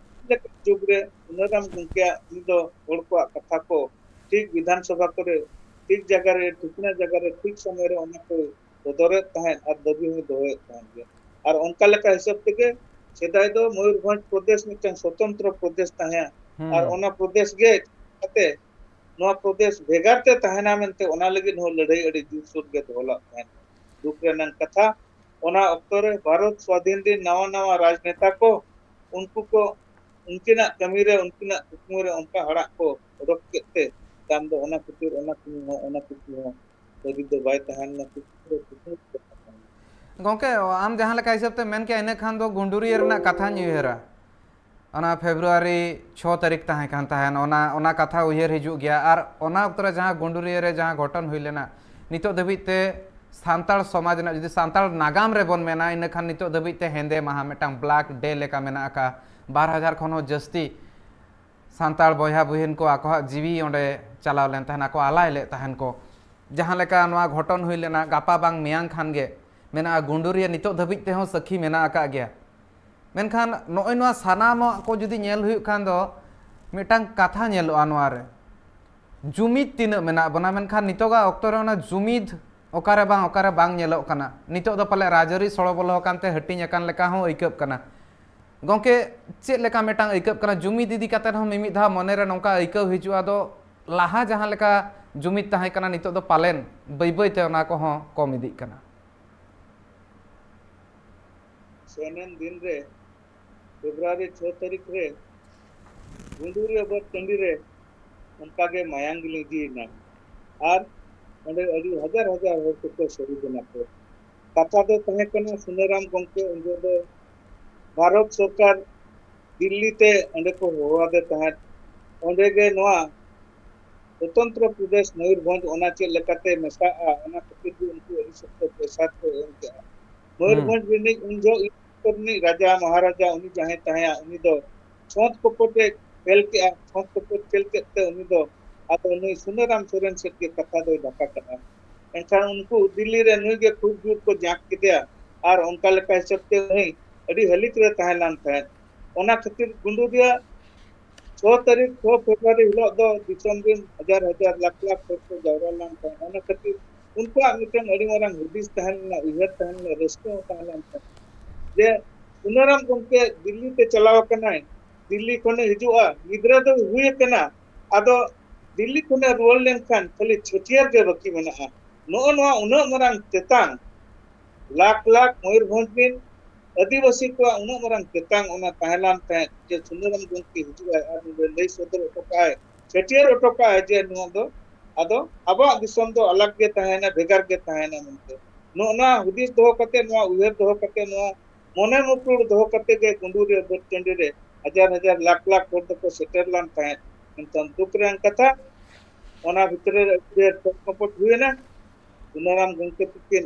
ᱡᱩᱜᱽ ᱨᱮ ᱥᱩᱱᱟᱹᱨᱟᱢ ᱜᱚᱢᱠᱮᱭᱟᱜ, ᱩᱱᱤ ᱫᱚ ᱦᱚᱲ ᱠᱚᱣᱟᱜ ᱠᱟᱛᱷᱟ ᱠᱚ ᱴᱷᱤᱠ ᱵᱤᱫᱷᱟᱱ ᱥᱚᱵᱷᱟ ᱠᱚᱨᱮ, ᱴᱷᱤᱠ ᱡᱟᱭᱜᱟ ᱨᱮ, ᱴᱷᱤᱠᱱᱟ ᱡᱟᱭᱜᱟ ᱨᱮ, ᱴᱷᱤᱠ ᱥᱚᱢᱚᱭ ᱨᱮ ᱚᱱᱟ ᱠᱚ ᱥᱚᱫᱚᱨᱮᱫ ᱛᱟᱦᱮᱸᱫ ᱟᱨ ᱫᱟᱹᱵᱤ ᱦᱚᱸᱭ ᱫᱚᱦᱚᱭᱮᱫ ᱛᱟᱦᱮᱸᱫ ᱜᱮ᱾ ᱟᱨ ᱚᱱᱠᱟ ᱞᱮᱠᱟ ᱦᱤᱥᱟᱹᱵ ᱛᱮᱜᱮ ᱥᱮᱫᱟᱭ ᱫᱚ ᱢᱚᱭᱩᱨᱵᱷᱚᱸᱡᱽ ᱯᱨᱚᱫᱮᱥ ᱢᱤᱫᱴᱟᱝ ᱥᱚᱛᱚᱱᱛᱨᱚ ᱯᱨᱚᱫᱮᱥ ᱛᱟᱦᱮᱸ, ᱦᱩᱸ᱾ ᱟᱨ ᱚᱱᱟ ᱯᱨᱚᱫᱮᱥ ᱜᱮ ᱠᱟᱛᱮ ᱱᱚᱣᱟ ᱯᱨᱚᱫᱮᱥ ᱵᱷᱮᱜᱟᱨ ᱛᱮ ᱛᱟᱦᱮᱱᱟ ᱢᱮᱱᱛᱮ, ᱚᱱᱟ ᱞᱟᱹᱜᱤᱫ ᱦᱚᱸ ᱞᱟᱹᱲᱦᱟᱹᱭ ᱟᱹᱰᱤ ᱡᱳᱨᱥᱳᱨ ᱜᱮ ᱫᱚᱦᱚ ᱞᱮᱫ ᱛᱟᱦᱮᱸᱫ᱾ ᱫᱩᱠ ᱨᱮᱱᱟᱜ ᱠᱟᱛᱷᱟ, ᱚᱱᱟ ᱚᱠᱛᱚ ᱨᱮ ᱵᱷᱟᱨᱚᱛ ᱥᱣᱟᱫᱷᱤᱱ ᱨᱤᱱ ᱱᱟᱣᱟ ᱱᱟᱣᱟ ᱨᱟᱡᱽᱱᱮᱛᱟ ᱠᱚ, ᱩᱱᱠᱩ ᱠᱚ, ᱩᱱᱠᱤᱱᱟᱜ ᱠᱟᱹᱢᱤ ᱨᱮ, ᱩᱱᱠᱤᱱᱟᱜ ᱠᱩᱠᱢᱩ ᱨᱮ ᱚᱱᱠᱟ ᱦᱟᱲᱟᱜ ᱠᱚ ᱚᱰᱚᱠ ᱠᱮᱫ ᱛᱮ, ᱛᱟᱭᱚᱢ ᱫᱚ ᱚᱱᱟ ᱠᱷᱟᱹᱛᱤᱨ ᱚᱱᱟ ᱠᱟᱹᱢᱤ ᱦᱚᱸ, ᱚᱱᱟ ᱠᱩᱠᱢᱩ ᱦᱚᱸ ᱥᱟᱹᱨᱤ ᱫᱚ ᱵᱟᱭ ᱛᱟᱦᱮᱸ ᱞᱮᱱᱟ, ᱠᱩᱠᱢᱩ ᱫᱚ ᱠᱩᱠᱢᱩ ᱜᱮ ᱛᱟᱦᱮᱸ ᱞᱮᱱᱟ᱾ ᱜᱚᱢᱠᱮ, ᱟᱢ ᱡᱟᱦᱟᱸ ᱞᱮᱠᱟ ᱦᱤᱥᱟᱹᱵ ᱛᱮ ᱢᱮᱱ ᱠᱮᱜᱼᱟ, ᱤᱱᱟᱹ ᱠᱷᱟᱱ ᱫᱚ ᱜᱩᱸᱰᱩᱨᱤᱭᱟᱹ ᱨᱮᱱᱟᱜ ᱠᱟᱛᱷᱟᱧ ᱩᱭᱦᱟᱹᱨᱟ᱾ ᱚᱱᱟ ᱯᱷᱮᱵᱽᱨᱩᱣᱟᱨᱤ ᱪᱷᱚ ᱛᱟᱹᱨᱤᱠᱷ ᱛᱟᱦᱮᱸ ᱠᱟᱱ ᱛᱟᱦᱮᱸᱱ, ᱚᱱᱟ, ᱚᱱᱟ ᱠᱟᱛᱷᱟ ᱩᱭᱦᱟᱹᱨ ᱦᱤᱡᱩᱜ ᱜᱮᱭᱟ᱾ ᱟᱨ ᱚᱱᱟ ᱚᱠᱛᱚ ᱨᱮ ᱡᱟᱦᱟᱸ ᱜᱩᱸᱰᱩᱨᱤᱭᱟᱹ ᱨᱮ ᱡᱟᱦᱟᱸ ᱜᱷᱚᱴᱚᱱ ᱦᱩᱭ ᱞᱮᱱᱟ, ᱱᱤᱛᱚᱜ ᱫᱷᱟᱹᱵᱤᱡ ᱛᱮ ᱥᱟᱱᱛᱟᱲ ᱥᱚᱢᱟᱡᱽ ᱨᱮᱱᱟᱜ, ᱡᱩᱫᱤ ᱥᱟᱱᱛᱟᱲ ᱱᱟᱜᱟᱢ ᱨᱮᱵᱚᱱ ᱢᱮᱱᱟ, ᱤᱱᱟᱹ ᱠᱷᱟᱱ ᱱᱤᱛᱚᱜ ᱫᱷᱟᱹᱵᱤᱡ ᱛᱮ ᱦᱮᱸᱫᱮ ᱢᱟᱦᱟ ᱢᱤᱫᱴᱟᱝ black day ᱞᱮᱠᱟ ᱢᱮᱱᱟᱜ ᱟᱠᱟᱫᱼᱟ᱾ ᱵᱟᱨ ᱦᱟᱡᱟᱨ ᱠᱷᱚᱱ ᱦᱚᱸ ᱡᱟᱹᱥᱛᱤ ᱥᱟᱱᱛᱟᱲ ᱵᱚᱭᱦᱟ ᱵᱩᱦᱤᱱ ᱠᱚ ᱟᱠᱚᱣᱟᱜ ᱡᱤᱣᱤ ᱚᱸᱰᱮ ᱪᱟᱞᱟᱣ ᱞᱮᱱ ᱛᱟᱦᱮᱱᱟ, ᱠᱚ ᱟᱞᱟᱭ ᱞᱮᱫ ᱛᱟᱦᱮᱱ ᱠᱚ᱾ ᱡᱟᱦᱟᱸ ᱞᱮᱠᱟ ᱱᱚᱣᱟ ᱜᱷᱚᱴᱚᱱ ᱦᱩᱭ ᱞᱮᱱᱟ, ᱜᱟᱯᱟ ᱵᱟᱝ ᱢᱮᱭᱟᱝ ᱠᱷᱟᱱ ᱜᱮ ᱢᱮᱱᱟᱜᱼᱟ, ᱜᱩᱸᱰᱩᱨᱤᱭᱟᱹ ᱱᱤᱛᱚᱜ ᱫᱷᱟᱹᱵᱤᱡ ᱛᱮᱦᱚᱸ ᱥᱟᱹᱠᱷᱤ ᱢᱮᱱᱟᱜ ᱟᱠᱟᱫ ᱜᱮᱭᱟ᱾ ᱢᱮᱱᱠᱷᱟᱱ ᱱᱚᱜᱼᱚᱭ ᱱᱚᱣᱟ ᱥᱟᱱᱟᱢᱟᱜ ᱠᱚ ᱡᱩᱫᱤ ᱧᱮᱞ ᱦᱩᱭᱩᱜ ᱠᱷᱟᱱ ᱫᱚ, ᱢᱤᱫᱴᱟᱝ ᱠᱟᱛᱷᱟ ᱧᱮᱞᱚᱜᱼᱟ ᱱᱚᱣᱟ ᱨᱮ, ᱡᱩᱢᱤᱫ ᱛᱤᱱᱟᱹᱜ ᱢᱮᱱᱟᱜ ᱵᱚᱱᱟ, ᱢᱮᱱᱠᱷᱟᱱ ᱱᱤᱛᱚᱜᱟᱜ ᱚᱠᱛᱚ ᱨᱮ ᱚᱱᱟ ᱡᱩᱢᱤᱫ ᱚᱠᱟᱨᱮ ᱵᱟᱝ, ᱚᱠᱟᱨᱮ ᱵᱟᱝ ᱧᱮᱞᱚᱜ ᱠᱟᱱᱟ᱾ ᱱᱤᱛᱚᱜ ᱫᱚ ᱯᱟᱞᱮ ᱨᱟᱡᱽᱟᱹᱨᱤ ᱥᱚᱲᱚ ᱵᱚᱞᱚ ᱟᱠᱟᱱ ᱛᱮ ᱦᱟᱹᱴᱤᱧ ᱟᱠᱟᱱ ᱞᱮᱠᱟ ᱦᱚᱸ ᱟᱹᱭᱠᱟᱹᱜ ᱠᱟᱱᱟ᱾ ᱜᱚᱢᱠᱮ, ᱪᱮᱫ ᱞᱮᱠᱟ ᱢᱤᱫᱴᱟᱝ ᱟᱹᱭᱠᱟᱹᱜ ᱠᱟᱱᱟ? ᱡᱩᱢᱤᱫ ᱤᱫᱤ ᱠᱟᱛᱮ ᱦᱚᱸ ᱢᱤᱢᱤᱫ ᱫᱷᱟᱣ ᱢᱚᱱᱮᱨᱮ ᱱᱚᱝᱠᱟ ᱟᱹᱭᱠᱟᱹᱣ ᱦᱤᱡᱩᱜᱼᱟ, ᱟᱫᱚ ᱞᱟᱦᱟ ᱡᱟᱦᱟᱸ ᱞᱮᱠᱟ ᱡᱩᱢᱤᱫ ᱛᱟᱦᱮᱸ ᱠᱟᱱᱟ, ᱱᱤᱛᱚᱜ ᱫᱚ ᱯᱟᱞᱮᱱ ᱵᱟᱹᱭ ᱵᱟᱹᱭ ᱛᱮ ᱚᱱᱟ ᱠᱚᱦᱚᱸ ᱠᱚᱢ ᱤᱫᱤᱜ ᱠᱟᱱᱟ᱾ ᱥᱮᱱᱮᱱ ᱫᱤᱱ ᱨᱮ, ᱯᱷᱮᱵᱽᱨᱩᱣᱟᱨᱤ ᱪᱷᱚ ᱛᱟᱹᱨᱤᱠᱷ ᱨᱮ ᱜᱩᱸᱰᱩᱨᱤᱭᱟᱹ ᱵᱟᱹᱫᱽ ᱴᱟᱺᱰᱤ ᱨᱮ ᱚᱱᱠᱟᱜᱮ ᱢᱟᱭᱟᱝ ᱞᱤᱸᱡᱤᱭᱮᱱᱟ ᱟᱨ ᱚᱸᱰᱮ ᱟᱹᱰᱤ ᱦᱟᱡᱟᱨ ᱦᱟᱡᱟᱨ ᱦᱚᱲ ᱠᱚᱠᱚ ᱥᱚᱦᱤᱫ ᱮᱱᱟ ᱠᱚ᱾ ᱠᱟᱛᱷᱟ ᱫᱚ ᱛᱟᱦᱮᱸ ᱠᱟᱱᱟ, ᱥᱩᱱᱟᱹᱨᱟᱢ ᱜᱚᱢᱠᱮ ᱩᱱ ᱡᱚᱦᱚᱜ ᱫᱚ ᱵᱷᱟᱨᱚᱛ ᱥᱚᱨᱠᱟᱨ ᱫᱤᱞᱞᱤ ᱛᱮ ᱚᱸᱰᱮ ᱠᱚ ᱦᱚᱦᱚᱣᱟᱫᱮ ᱛᱟᱦᱮᱸᱫ᱾ ᱚᱸᱰᱮ ᱜᱮ ᱱᱚᱣᱟ ᱥᱚᱛᱚᱱᱛᱨᱚ ᱯᱨᱚᱫᱮᱥ ᱢᱚᱭᱩᱨᱵᱷᱚᱸᱡᱽ ᱚᱱᱟ ᱪᱮᱫ ᱞᱮᱠᱟᱛᱮ ᱢᱮᱥᱟᱜᱼᱟ, ᱚᱱᱟ ᱠᱷᱟᱹᱛᱤᱨ ᱜᱮ ᱩᱱᱠᱩ ᱟᱹᱰᱤ ᱥᱚᱠᱛᱚ ᱯᱨᱮᱥᱟᱨ ᱠᱚ ᱮᱢ ᱠᱮᱜᱼᱟ᱾ ᱢᱚᱭᱩᱨᱵᱷᱚᱸᱡᱽ ᱨᱤᱱᱤᱡ ᱩᱱ ᱡᱚᱦᱚᱜ ᱨᱤᱱᱤᱡ ᱨᱟᱡᱟ ᱢᱚᱦᱟᱨᱟᱡᱟ ᱩᱱᱤ ᱡᱟᱦᱟᱸᱭ ᱛᱟᱦᱮᱸᱭᱟ, ᱩᱱᱤ ᱫᱚ ᱪᱷᱚᱸᱛ ᱠᱚᱯᱚᱴ ᱮ ᱠᱷᱮᱞ ᱠᱮᱜᱼᱟ᱾ ᱪᱷᱚᱸᱛ ᱠᱚᱯᱚᱴ ᱠᱷᱮᱞ ᱠᱮᱫ ᱛᱮ ᱩᱱᱤ ᱫᱚ ᱟᱫᱚ ᱱᱩᱭ ᱥᱩᱱᱟᱹᱨᱟᱢ ᱥᱚᱨᱮᱱ ᱥᱮᱫ ᱜᱮ ᱠᱟᱛᱷᱟ ᱫᱚᱭ ᱰᱷᱟᱠᱟ ᱠᱟᱜᱼᱟ᱾ ᱮᱱᱠᱷᱟᱱ ᱩᱱᱠᱩ ᱫᱤᱞᱞᱤ ᱨᱮ ᱱᱩᱭ ᱜᱮ ᱠᱷᱩᱵ ᱡᱳᱨ ᱠᱚ ᱡᱟᱸᱠ ᱠᱮᱫᱮᱭᱟ ᱟᱨ ᱚᱱᱠᱟ ᱞᱮᱠᱟ ᱦᱤᱥᱟᱹᱵ ᱛᱮ ᱩᱱᱤ ᱟᱹᱰᱤ ᱦᱟᱹᱞᱤᱠ ᱨᱮ ᱛᱟᱦᱮᱸ ᱞᱮᱱ ᱛᱟᱦᱮᱸᱫ᱾ ᱚᱱᱟ ᱠᱷᱟᱹᱛᱤᱨ ᱜᱩᱸᱰᱩᱨᱤᱭᱟᱹ ᱪᱷᱚ ᱛᱟᱹᱨᱤᱠᱷ, ᱪᱷᱚ ᱯᱷᱮᱵᱽᱨᱩᱣᱟᱨᱤ ᱦᱤᱞᱳᱜ ᱫᱚ ᱫᱤᱥᱚᱢ ᱨᱮᱱ ᱦᱟᱡᱟᱨ ᱦᱟᱡᱟᱨ ᱞᱟᱠᱷ ᱞᱟᱠᱷ ᱦᱚᱲ ᱠᱚ ᱡᱟᱣᱨᱟ ᱞᱮᱱ ᱛᱟᱦᱮᱸᱫ᱾ ᱚᱱᱟ ᱠᱷᱟᱹᱛᱤᱨ ᱩᱱᱠᱩᱣᱟᱜ ᱢᱤᱫᱴᱮᱱ ᱟᱹᱰᱤ ᱢᱟᱨᱟᱝ ᱦᱩᱫᱤᱥ ᱛᱟᱦᱮᱸ ᱞᱮᱱᱟ, ᱩᱭᱦᱟᱹᱨ ᱛᱟᱦᱮᱸ ᱞᱮᱱᱟ, ᱨᱟᱹᱥᱠᱟᱹ ᱦᱚᱸ ᱛᱟᱦᱮᱸ ᱞᱮᱱ ᱛᱟᱦᱮᱸᱫ ᱡᱮ ᱥᱩᱱᱟᱹᱨᱟᱢ ᱜᱚᱢᱠᱮ ᱫᱤᱞᱞᱤ ᱛᱮ ᱪᱟᱞᱟᱣ ᱟᱠᱟᱱᱟᱭ, ᱫᱤᱞᱞᱤ ᱠᱷᱚᱱᱮ ᱦᱤᱡᱩᱜᱼᱟ, ᱜᱤᱫᱽᱨᱟᱹ ᱫᱚ ᱦᱩᱭ ᱟᱠᱟᱱᱟ, ᱟᱫᱚ ᱫᱤᱞᱞᱤ ᱠᱷᱚᱱᱮ ᱨᱩᱣᱟᱹᱲ ᱞᱮᱱᱠᱷᱟᱱ ᱠᱷᱟᱹᱞᱤ ᱪᱷᱟᱹᱴᱭᱟᱹᱨ ᱜᱮ ᱵᱟᱹᱠᱤ ᱢᱮᱱᱟᱜᱼᱟ᱾ ᱱᱚᱜᱼᱚ ᱱᱚᱣᱟ ᱩᱱᱟᱹᱜ ᱢᱟᱨᱟᱝ ᱛᱮᱛᱟᱝ, ᱞᱟᱠᱷ ᱞᱟᱠᱷ ᱢᱚᱭᱩᱨᱵᱷᱚᱸᱡᱽ ᱨᱤᱱ ᱟᱹᱫᱤᱵᱟᱹᱥᱤ ᱠᱚᱣᱟᱜ ᱩᱱᱟᱹᱜ ᱢᱟᱨᱟᱝ ᱛᱮᱛᱟᱝ ᱚᱱᱟ ᱛᱟᱦᱮᱸ ᱞᱮᱱ ᱛᱟᱦᱮᱸᱫ ᱡᱮ ᱥᱩᱱᱟᱹᱨᱟᱢ ᱜᱚᱢᱠᱮ ᱦᱤᱡᱩᱜᱼᱟᱭ ᱟᱨ ᱱᱚᱰᱮ ᱞᱟᱹᱭ ᱥᱚᱫᱚᱨ ᱦᱚᱴᱚ ᱠᱟᱜᱼᱟᱭ, ᱪᱷᱟᱹᱴᱭᱟᱹᱨ ᱦᱚᱴᱚ ᱠᱟᱜᱼᱟᱭ ᱡᱮ ᱱᱚᱣᱟ ᱫᱚ ᱟᱫᱚ ᱟᱵᱚᱣᱟᱜ ᱫᱤᱥᱚᱢ ᱫᱚ ᱟᱞᱟᱜᱽ ᱜᱮ ᱛᱟᱦᱮᱸᱭᱮᱱᱟ, ᱵᱷᱮᱜᱟᱨ ᱜᱮ ᱛᱟᱦᱮᱸᱭᱮᱱᱟ ᱢᱮᱱᱛᱮ᱾ ᱱᱚᱜᱼᱚ ᱱᱚᱣᱟ ᱦᱩᱫᱤᱥ ᱫᱚᱦᱚ ᱠᱟᱛᱮ, ᱱᱚᱣᱟ ᱩᱭᱦᱟᱹᱨ ᱫᱚᱦᱚ ᱠᱟᱛᱮ, ᱱᱚᱣᱟ ᱢᱚᱱᱮ ᱢᱩᱴᱩᱲ ᱫᱚᱦᱚ ᱠᱟᱛᱮ ᱜᱮ ᱜᱩᱸᱰᱩᱨᱤᱭᱟᱹ ᱵᱟᱹᱫᱽ ᱴᱟᱺᱰᱤ ᱨᱮ ᱦᱟᱡᱟᱨ ᱦᱟᱡᱟᱨ ᱞᱟᱠᱷ ᱞᱟᱠᱷ ᱦᱚᱲ ᱫᱚᱠᱚ ᱥᱮᱴᱮᱨ ᱞᱮᱱ ᱛᱟᱦᱮᱸᱫ᱾ ᱢᱮᱱᱠᱷᱟᱱ ᱫᱩᱠ ᱨᱮᱭᱟᱜ ᱠᱟᱛᱷᱟ, ᱚᱱᱟ ᱵᱷᱤᱛᱨᱤ ᱨᱮ ᱟᱹᱰᱤ ᱰᱷᱮᱨ ᱠᱚᱯᱚᱴ ᱦᱩᱭᱮᱱᱟ᱾ ᱜᱩᱱᱟᱨᱟᱢ ᱜᱚᱢᱠᱮ ᱛᱟᱹᱠᱤᱱ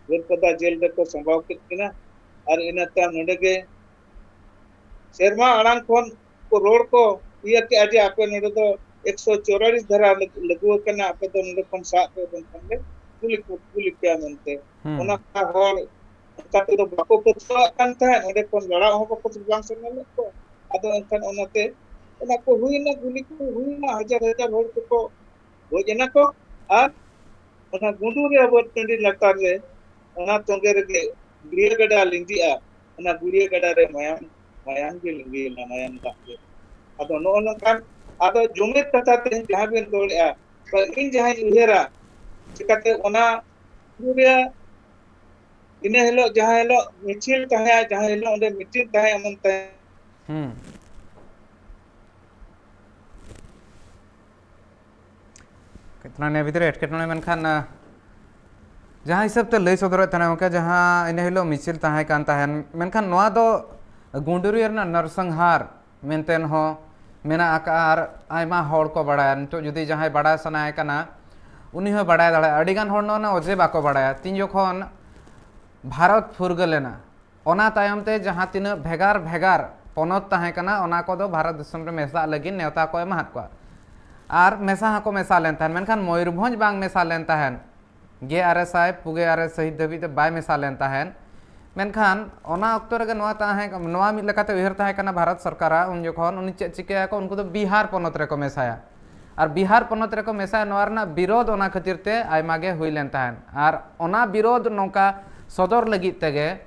ᱵᱟᱹᱨᱯᱟᱫᱟ ᱡᱮᱞ ᱨᱮᱠᱚ ᱥᱟᱢᱵᱟᱣ ᱠᱮᱫ ᱠᱤᱱᱟ᱾ ᱟᱨ ᱤᱱᱟᱹ ᱛᱟᱭᱚᱢ ᱱᱚᱰᱮ ᱜᱮ ᱥᱮᱨᱢᱟ ᱟᱲᱟᱝ ᱠᱷᱚᱱ ᱠᱚ ᱨᱚᱲ ᱠᱚ ᱤᱭᱟᱹ ᱠᱮᱜᱼᱟ ᱡᱮ ᱟᱯᱮ ᱱᱚᱰᱮ ᱫᱚ ᱮᱠᱥᱚ ᱪᱩᱣᱟᱞᱤᱥ ᱫᱷᱟᱨᱟ ᱞᱟᱹᱜᱩ ᱟᱠᱟᱱᱟ, ᱟᱯᱮ ᱫᱚ ᱱᱚᱰᱮ ᱠᱷᱚᱱ ᱥᱟᱵ ᱯᱮ, ᱵᱟᱝᱠᱷᱟᱱ ᱞᱮ ᱠᱩᱞᱤ ᱠᱚ, ᱠᱩᱞᱤ ᱯᱮᱭᱟ ᱢᱮᱱᱛᱮ᱾ ᱦᱩᱸ᱾ ᱚᱱᱟ ᱦᱚᱲ ᱚᱱᱠᱟ ᱛᱮᱫᱚ ᱵᱟᱠᱚ ᱯᱟᱹᱛᱭᱟᱹᱣᱟᱜ ᱠᱟᱱ ᱛᱟᱦᱮᱸᱫ, ᱚᱸᱰᱮ ᱠᱷᱚᱱ ᱞᱟᱲᱟᱣ ᱦᱚᱸ ᱵᱟᱠᱚ ᱵᱟᱝ ᱥᱟᱱᱟ ᱞᱮᱫ ᱠᱚᱣᱟ᱾ ᱟᱫᱚ ᱮᱱᱠᱷᱟᱱ ᱚᱱᱟᱛᱮ ᱚᱱᱟ ᱠᱚ ᱦᱩᱭᱱᱟ, ᱜᱩᱞᱤ ᱠᱚ ᱦᱩᱭᱱᱟ, ᱦᱟᱡᱟᱨ ᱦᱟᱡᱟᱨ ᱦᱚᱲ ᱠᱚᱠᱚ ᱜᱚᱡ ᱮᱱᱟ ᱠᱚ᱾ ᱟᱨ ᱚᱱᱟ ᱜᱩᱸᱰᱩᱨᱤᱭᱟᱹ ᱵᱟᱹᱫᱽ ᱴᱟᱺᱰᱤ ᱞᱟᱛᱟᱨ ᱨᱮ, ᱚᱱᱟ ᱛᱚᱸᱜᱮ ᱨᱮᱜᱮ ᱜᱩᱲᱤᱭᱟᱹ ᱜᱟᱰᱟ ᱞᱤᱸᱡᱤᱜᱼᱟ᱾ ᱚᱱᱟ ᱜᱩᱲᱤᱭᱟᱹ ᱜᱟᱰᱟ ᱨᱮ ᱢᱟᱭᱟᱢ, ᱢᱟᱭᱟᱢ ᱜᱮ ᱞᱤᱸᱜᱤᱭᱮᱱᱟ, ᱢᱟᱭᱟᱢ ᱫᱟᱜ ᱜᱮ᱾ ᱟᱫᱚ ᱱᱚᱜᱼᱚ ᱱᱚᱝᱠᱟᱱ, ᱟᱫᱚ ᱡᱩᱢᱤᱫ ᱠᱟᱛᱷᱟ ᱛᱮ ᱡᱟᱦᱟᱸ ᱵᱤᱱ ᱨᱚᱲᱮᱫᱼᱟ, ᱛᱚ ᱤᱧ ᱡᱟᱦᱟᱸᱧ ᱩᱭᱦᱟᱹᱨᱟ, ᱪᱤᱠᱟᱹᱛᱮ ᱚᱱᱟ ᱜᱩᱲᱤᱭᱟᱹ, ᱤᱱᱟᱹ ᱦᱤᱞᱳᱜ ᱡᱟᱦᱟᱸ ᱦᱤᱞᱳᱜ ᱢᱤᱪᱷᱤᱞ ᱛᱟᱦᱮᱸᱜᱼᱟ, ᱡᱟᱦᱟᱸ ᱦᱤᱞᱳᱜ ᱚᱸᱰᱮ ᱢᱤᱴᱤᱝ ᱛᱟᱦᱮᱸ ᱮᱢᱟᱱ ᱛᱟᱦᱮᱸ, ᱦᱩᱸ᱾ ᱮᱴᱠᱮᱴᱚᱬᱮ ᱱᱤᱭᱟᱹ ᱵᱷᱤᱛᱨᱤ ᱨᱮ ᱮᱴᱠᱮᱴᱚᱬᱮ, ᱢᱮᱱᱠᱷᱟᱱ, ᱟᱸ, ᱡᱟᱦᱟᱸ ᱦᱤᱥᱟᱹᱵ ᱛᱮ ᱞᱟᱹᱭ ᱥᱚᱫᱚᱨᱮᱫ ᱛᱟᱦᱮᱱᱟ ᱜᱚᱢᱠᱮ, ᱡᱟᱦᱟᱸ ᱤᱱᱟᱹ ᱦᱤᱞᱳᱜ ᱢᱤᱪᱷᱤᱞ ᱛᱟᱦᱮᱸ ᱠᱟᱱ ᱛᱟᱦᱮᱱ, ᱢᱮᱱᱠᱷᱟᱱ ᱱᱚᱣᱟ ᱫᱚ ᱜᱩᱸᱰᱩᱨᱤᱭᱟᱹ ᱨᱮᱱᱟᱜ ᱱᱟᱨᱥᱟᱝᱦᱟᱨ ᱢᱮᱱᱛᱮ ᱦᱚᱸ ᱢᱮᱱᱟᱜ ᱟᱠᱟᱫᱼᱟ᱾ ᱟᱨ ᱟᱭᱢᱟ ᱦᱚᱲ ᱠᱚ ᱵᱟᱲᱟᱭᱟ᱾ ᱱᱤᱛᱚᱜ ᱡᱩᱫᱤ ᱡᱟᱦᱟᱸᱭ ᱵᱟᱲᱟᱭ ᱥᱟᱱᱟᱭᱮ ᱠᱟᱱᱟ, ᱩᱱᱤ ᱦᱚᱸ ᱵᱟᱲᱟᱭ ᱫᱟᱲᱮᱭᱟᱜᱼᱟ᱾ ᱟᱹᱰᱤᱜᱟᱱ ᱦᱚᱲ ᱱᱚᱣᱟ ᱨᱮᱱᱟᱜ ᱚᱡᱮ ᱵᱟᱠᱚ ᱵᱟᱲᱟᱭᱟ᱾ ᱛᱤᱱ ᱡᱚᱠᱷᱚᱱ ᱵᱷᱟᱨᱚᱛ ᱯᱷᱩᱨᱜᱟᱹᱞ ᱮᱱᱟ, ᱚᱱᱟ ᱛᱟᱭᱚᱢ ᱛᱮ ᱡᱟᱦᱟᱸ ᱛᱤᱱᱟᱹᱜ ᱵᱷᱮᱜᱟᱨ ᱵᱷᱮᱜᱟᱨ ᱯᱚᱱᱚᱛ ᱛᱟᱦᱮᱸ ᱠᱟᱱᱟ, ᱚᱱᱟ ᱠᱚᱫᱚ ᱵᱷᱟᱨᱚᱛ ᱫᱤᱥᱚᱢ ᱨᱮ ᱢᱮᱥᱟᱜ ᱞᱟᱹᱜᱤᱫ ᱱᱮᱣᱛᱟ ᱠᱚ ᱮᱢᱟᱦᱟᱫ ᱠᱚᱣᱟ᱾ ᱟᱨ ᱢᱮᱥᱟ ᱦᱚᱸᱠᱚ ᱢᱮᱥᱟ ᱞᱮᱱ ᱛᱟᱦᱮᱸᱫ, ᱢᱮᱱᱠᱷᱟᱱ ᱢᱚᱭᱩᱨᱵᱷᱚᱸᱡᱽ ᱵᱟᱝ ᱢᱮᱥᱟ ᱞᱮᱱ ᱛᱟᱦᱮᱸᱫ᱾ ᱜᱮᱞ ᱟᱨᱮ ᱥᱟᱭ ᱯᱩᱜᱮ ᱟᱨᱮ ᱥᱟᱹᱦᱤᱛ ᱫᱷᱟᱹᱵᱤᱡ ᱛᱮ ᱵᱟᱭ ᱢᱮᱥᱟ ᱞᱮᱱ ᱛᱟᱦᱮᱸᱫ᱾ ᱢᱮᱱᱠᱷᱟᱱ ᱚᱱᱟ ᱚᱠᱛᱚ ᱨᱮᱜᱮ ᱱᱚᱣᱟ ᱛᱟᱦᱮᱸ, ᱱᱚᱣᱟ ᱢᱤᱫ ᱞᱮᱠᱟᱛᱮ ᱩᱭᱦᱟᱹᱨ ᱛᱟᱦᱮᱸ ᱠᱟᱱᱟ ᱵᱷᱟᱨᱚᱛ ᱥᱚᱨᱠᱟᱨᱟᱜ, ᱩᱱ ᱡᱚᱠᱷᱚᱱ ᱩᱱᱤ ᱪᱮᱫ ᱪᱤᱠᱟᱹᱭᱟᱠᱚ, ᱩᱱᱠᱩ ᱫᱚ ᱵᱤᱦᱟᱨ ᱯᱚᱱᱚᱛ ᱨᱮᱠᱚ ᱢᱮᱥᱟᱭᱟ᱾ ᱟᱨ ᱵᱤᱦᱟᱨ ᱯᱚᱱᱚᱛ ᱨᱮᱠᱚ ᱢᱮᱥᱟᱭᱟ, ᱱᱚᱣᱟ ᱨᱮᱱᱟᱜ ᱵᱤᱨᱳᱫᱷ ᱚᱱᱟ ᱠᱷᱟᱹᱛᱤᱨ ᱛᱮ ᱟᱭᱢᱟ ᱜᱮ ᱦᱩᱭ ᱞᱮᱱ ᱛᱟᱦᱮᱸᱫ᱾ ᱟᱨ ᱚᱱᱟ ᱵᱤᱨᱳᱫᱷ ᱱᱚᱝᱠᱟ ᱥᱚᱫᱚᱨ ᱞᱟᱹᱜᱤᱫ ᱛᱮᱜᱮ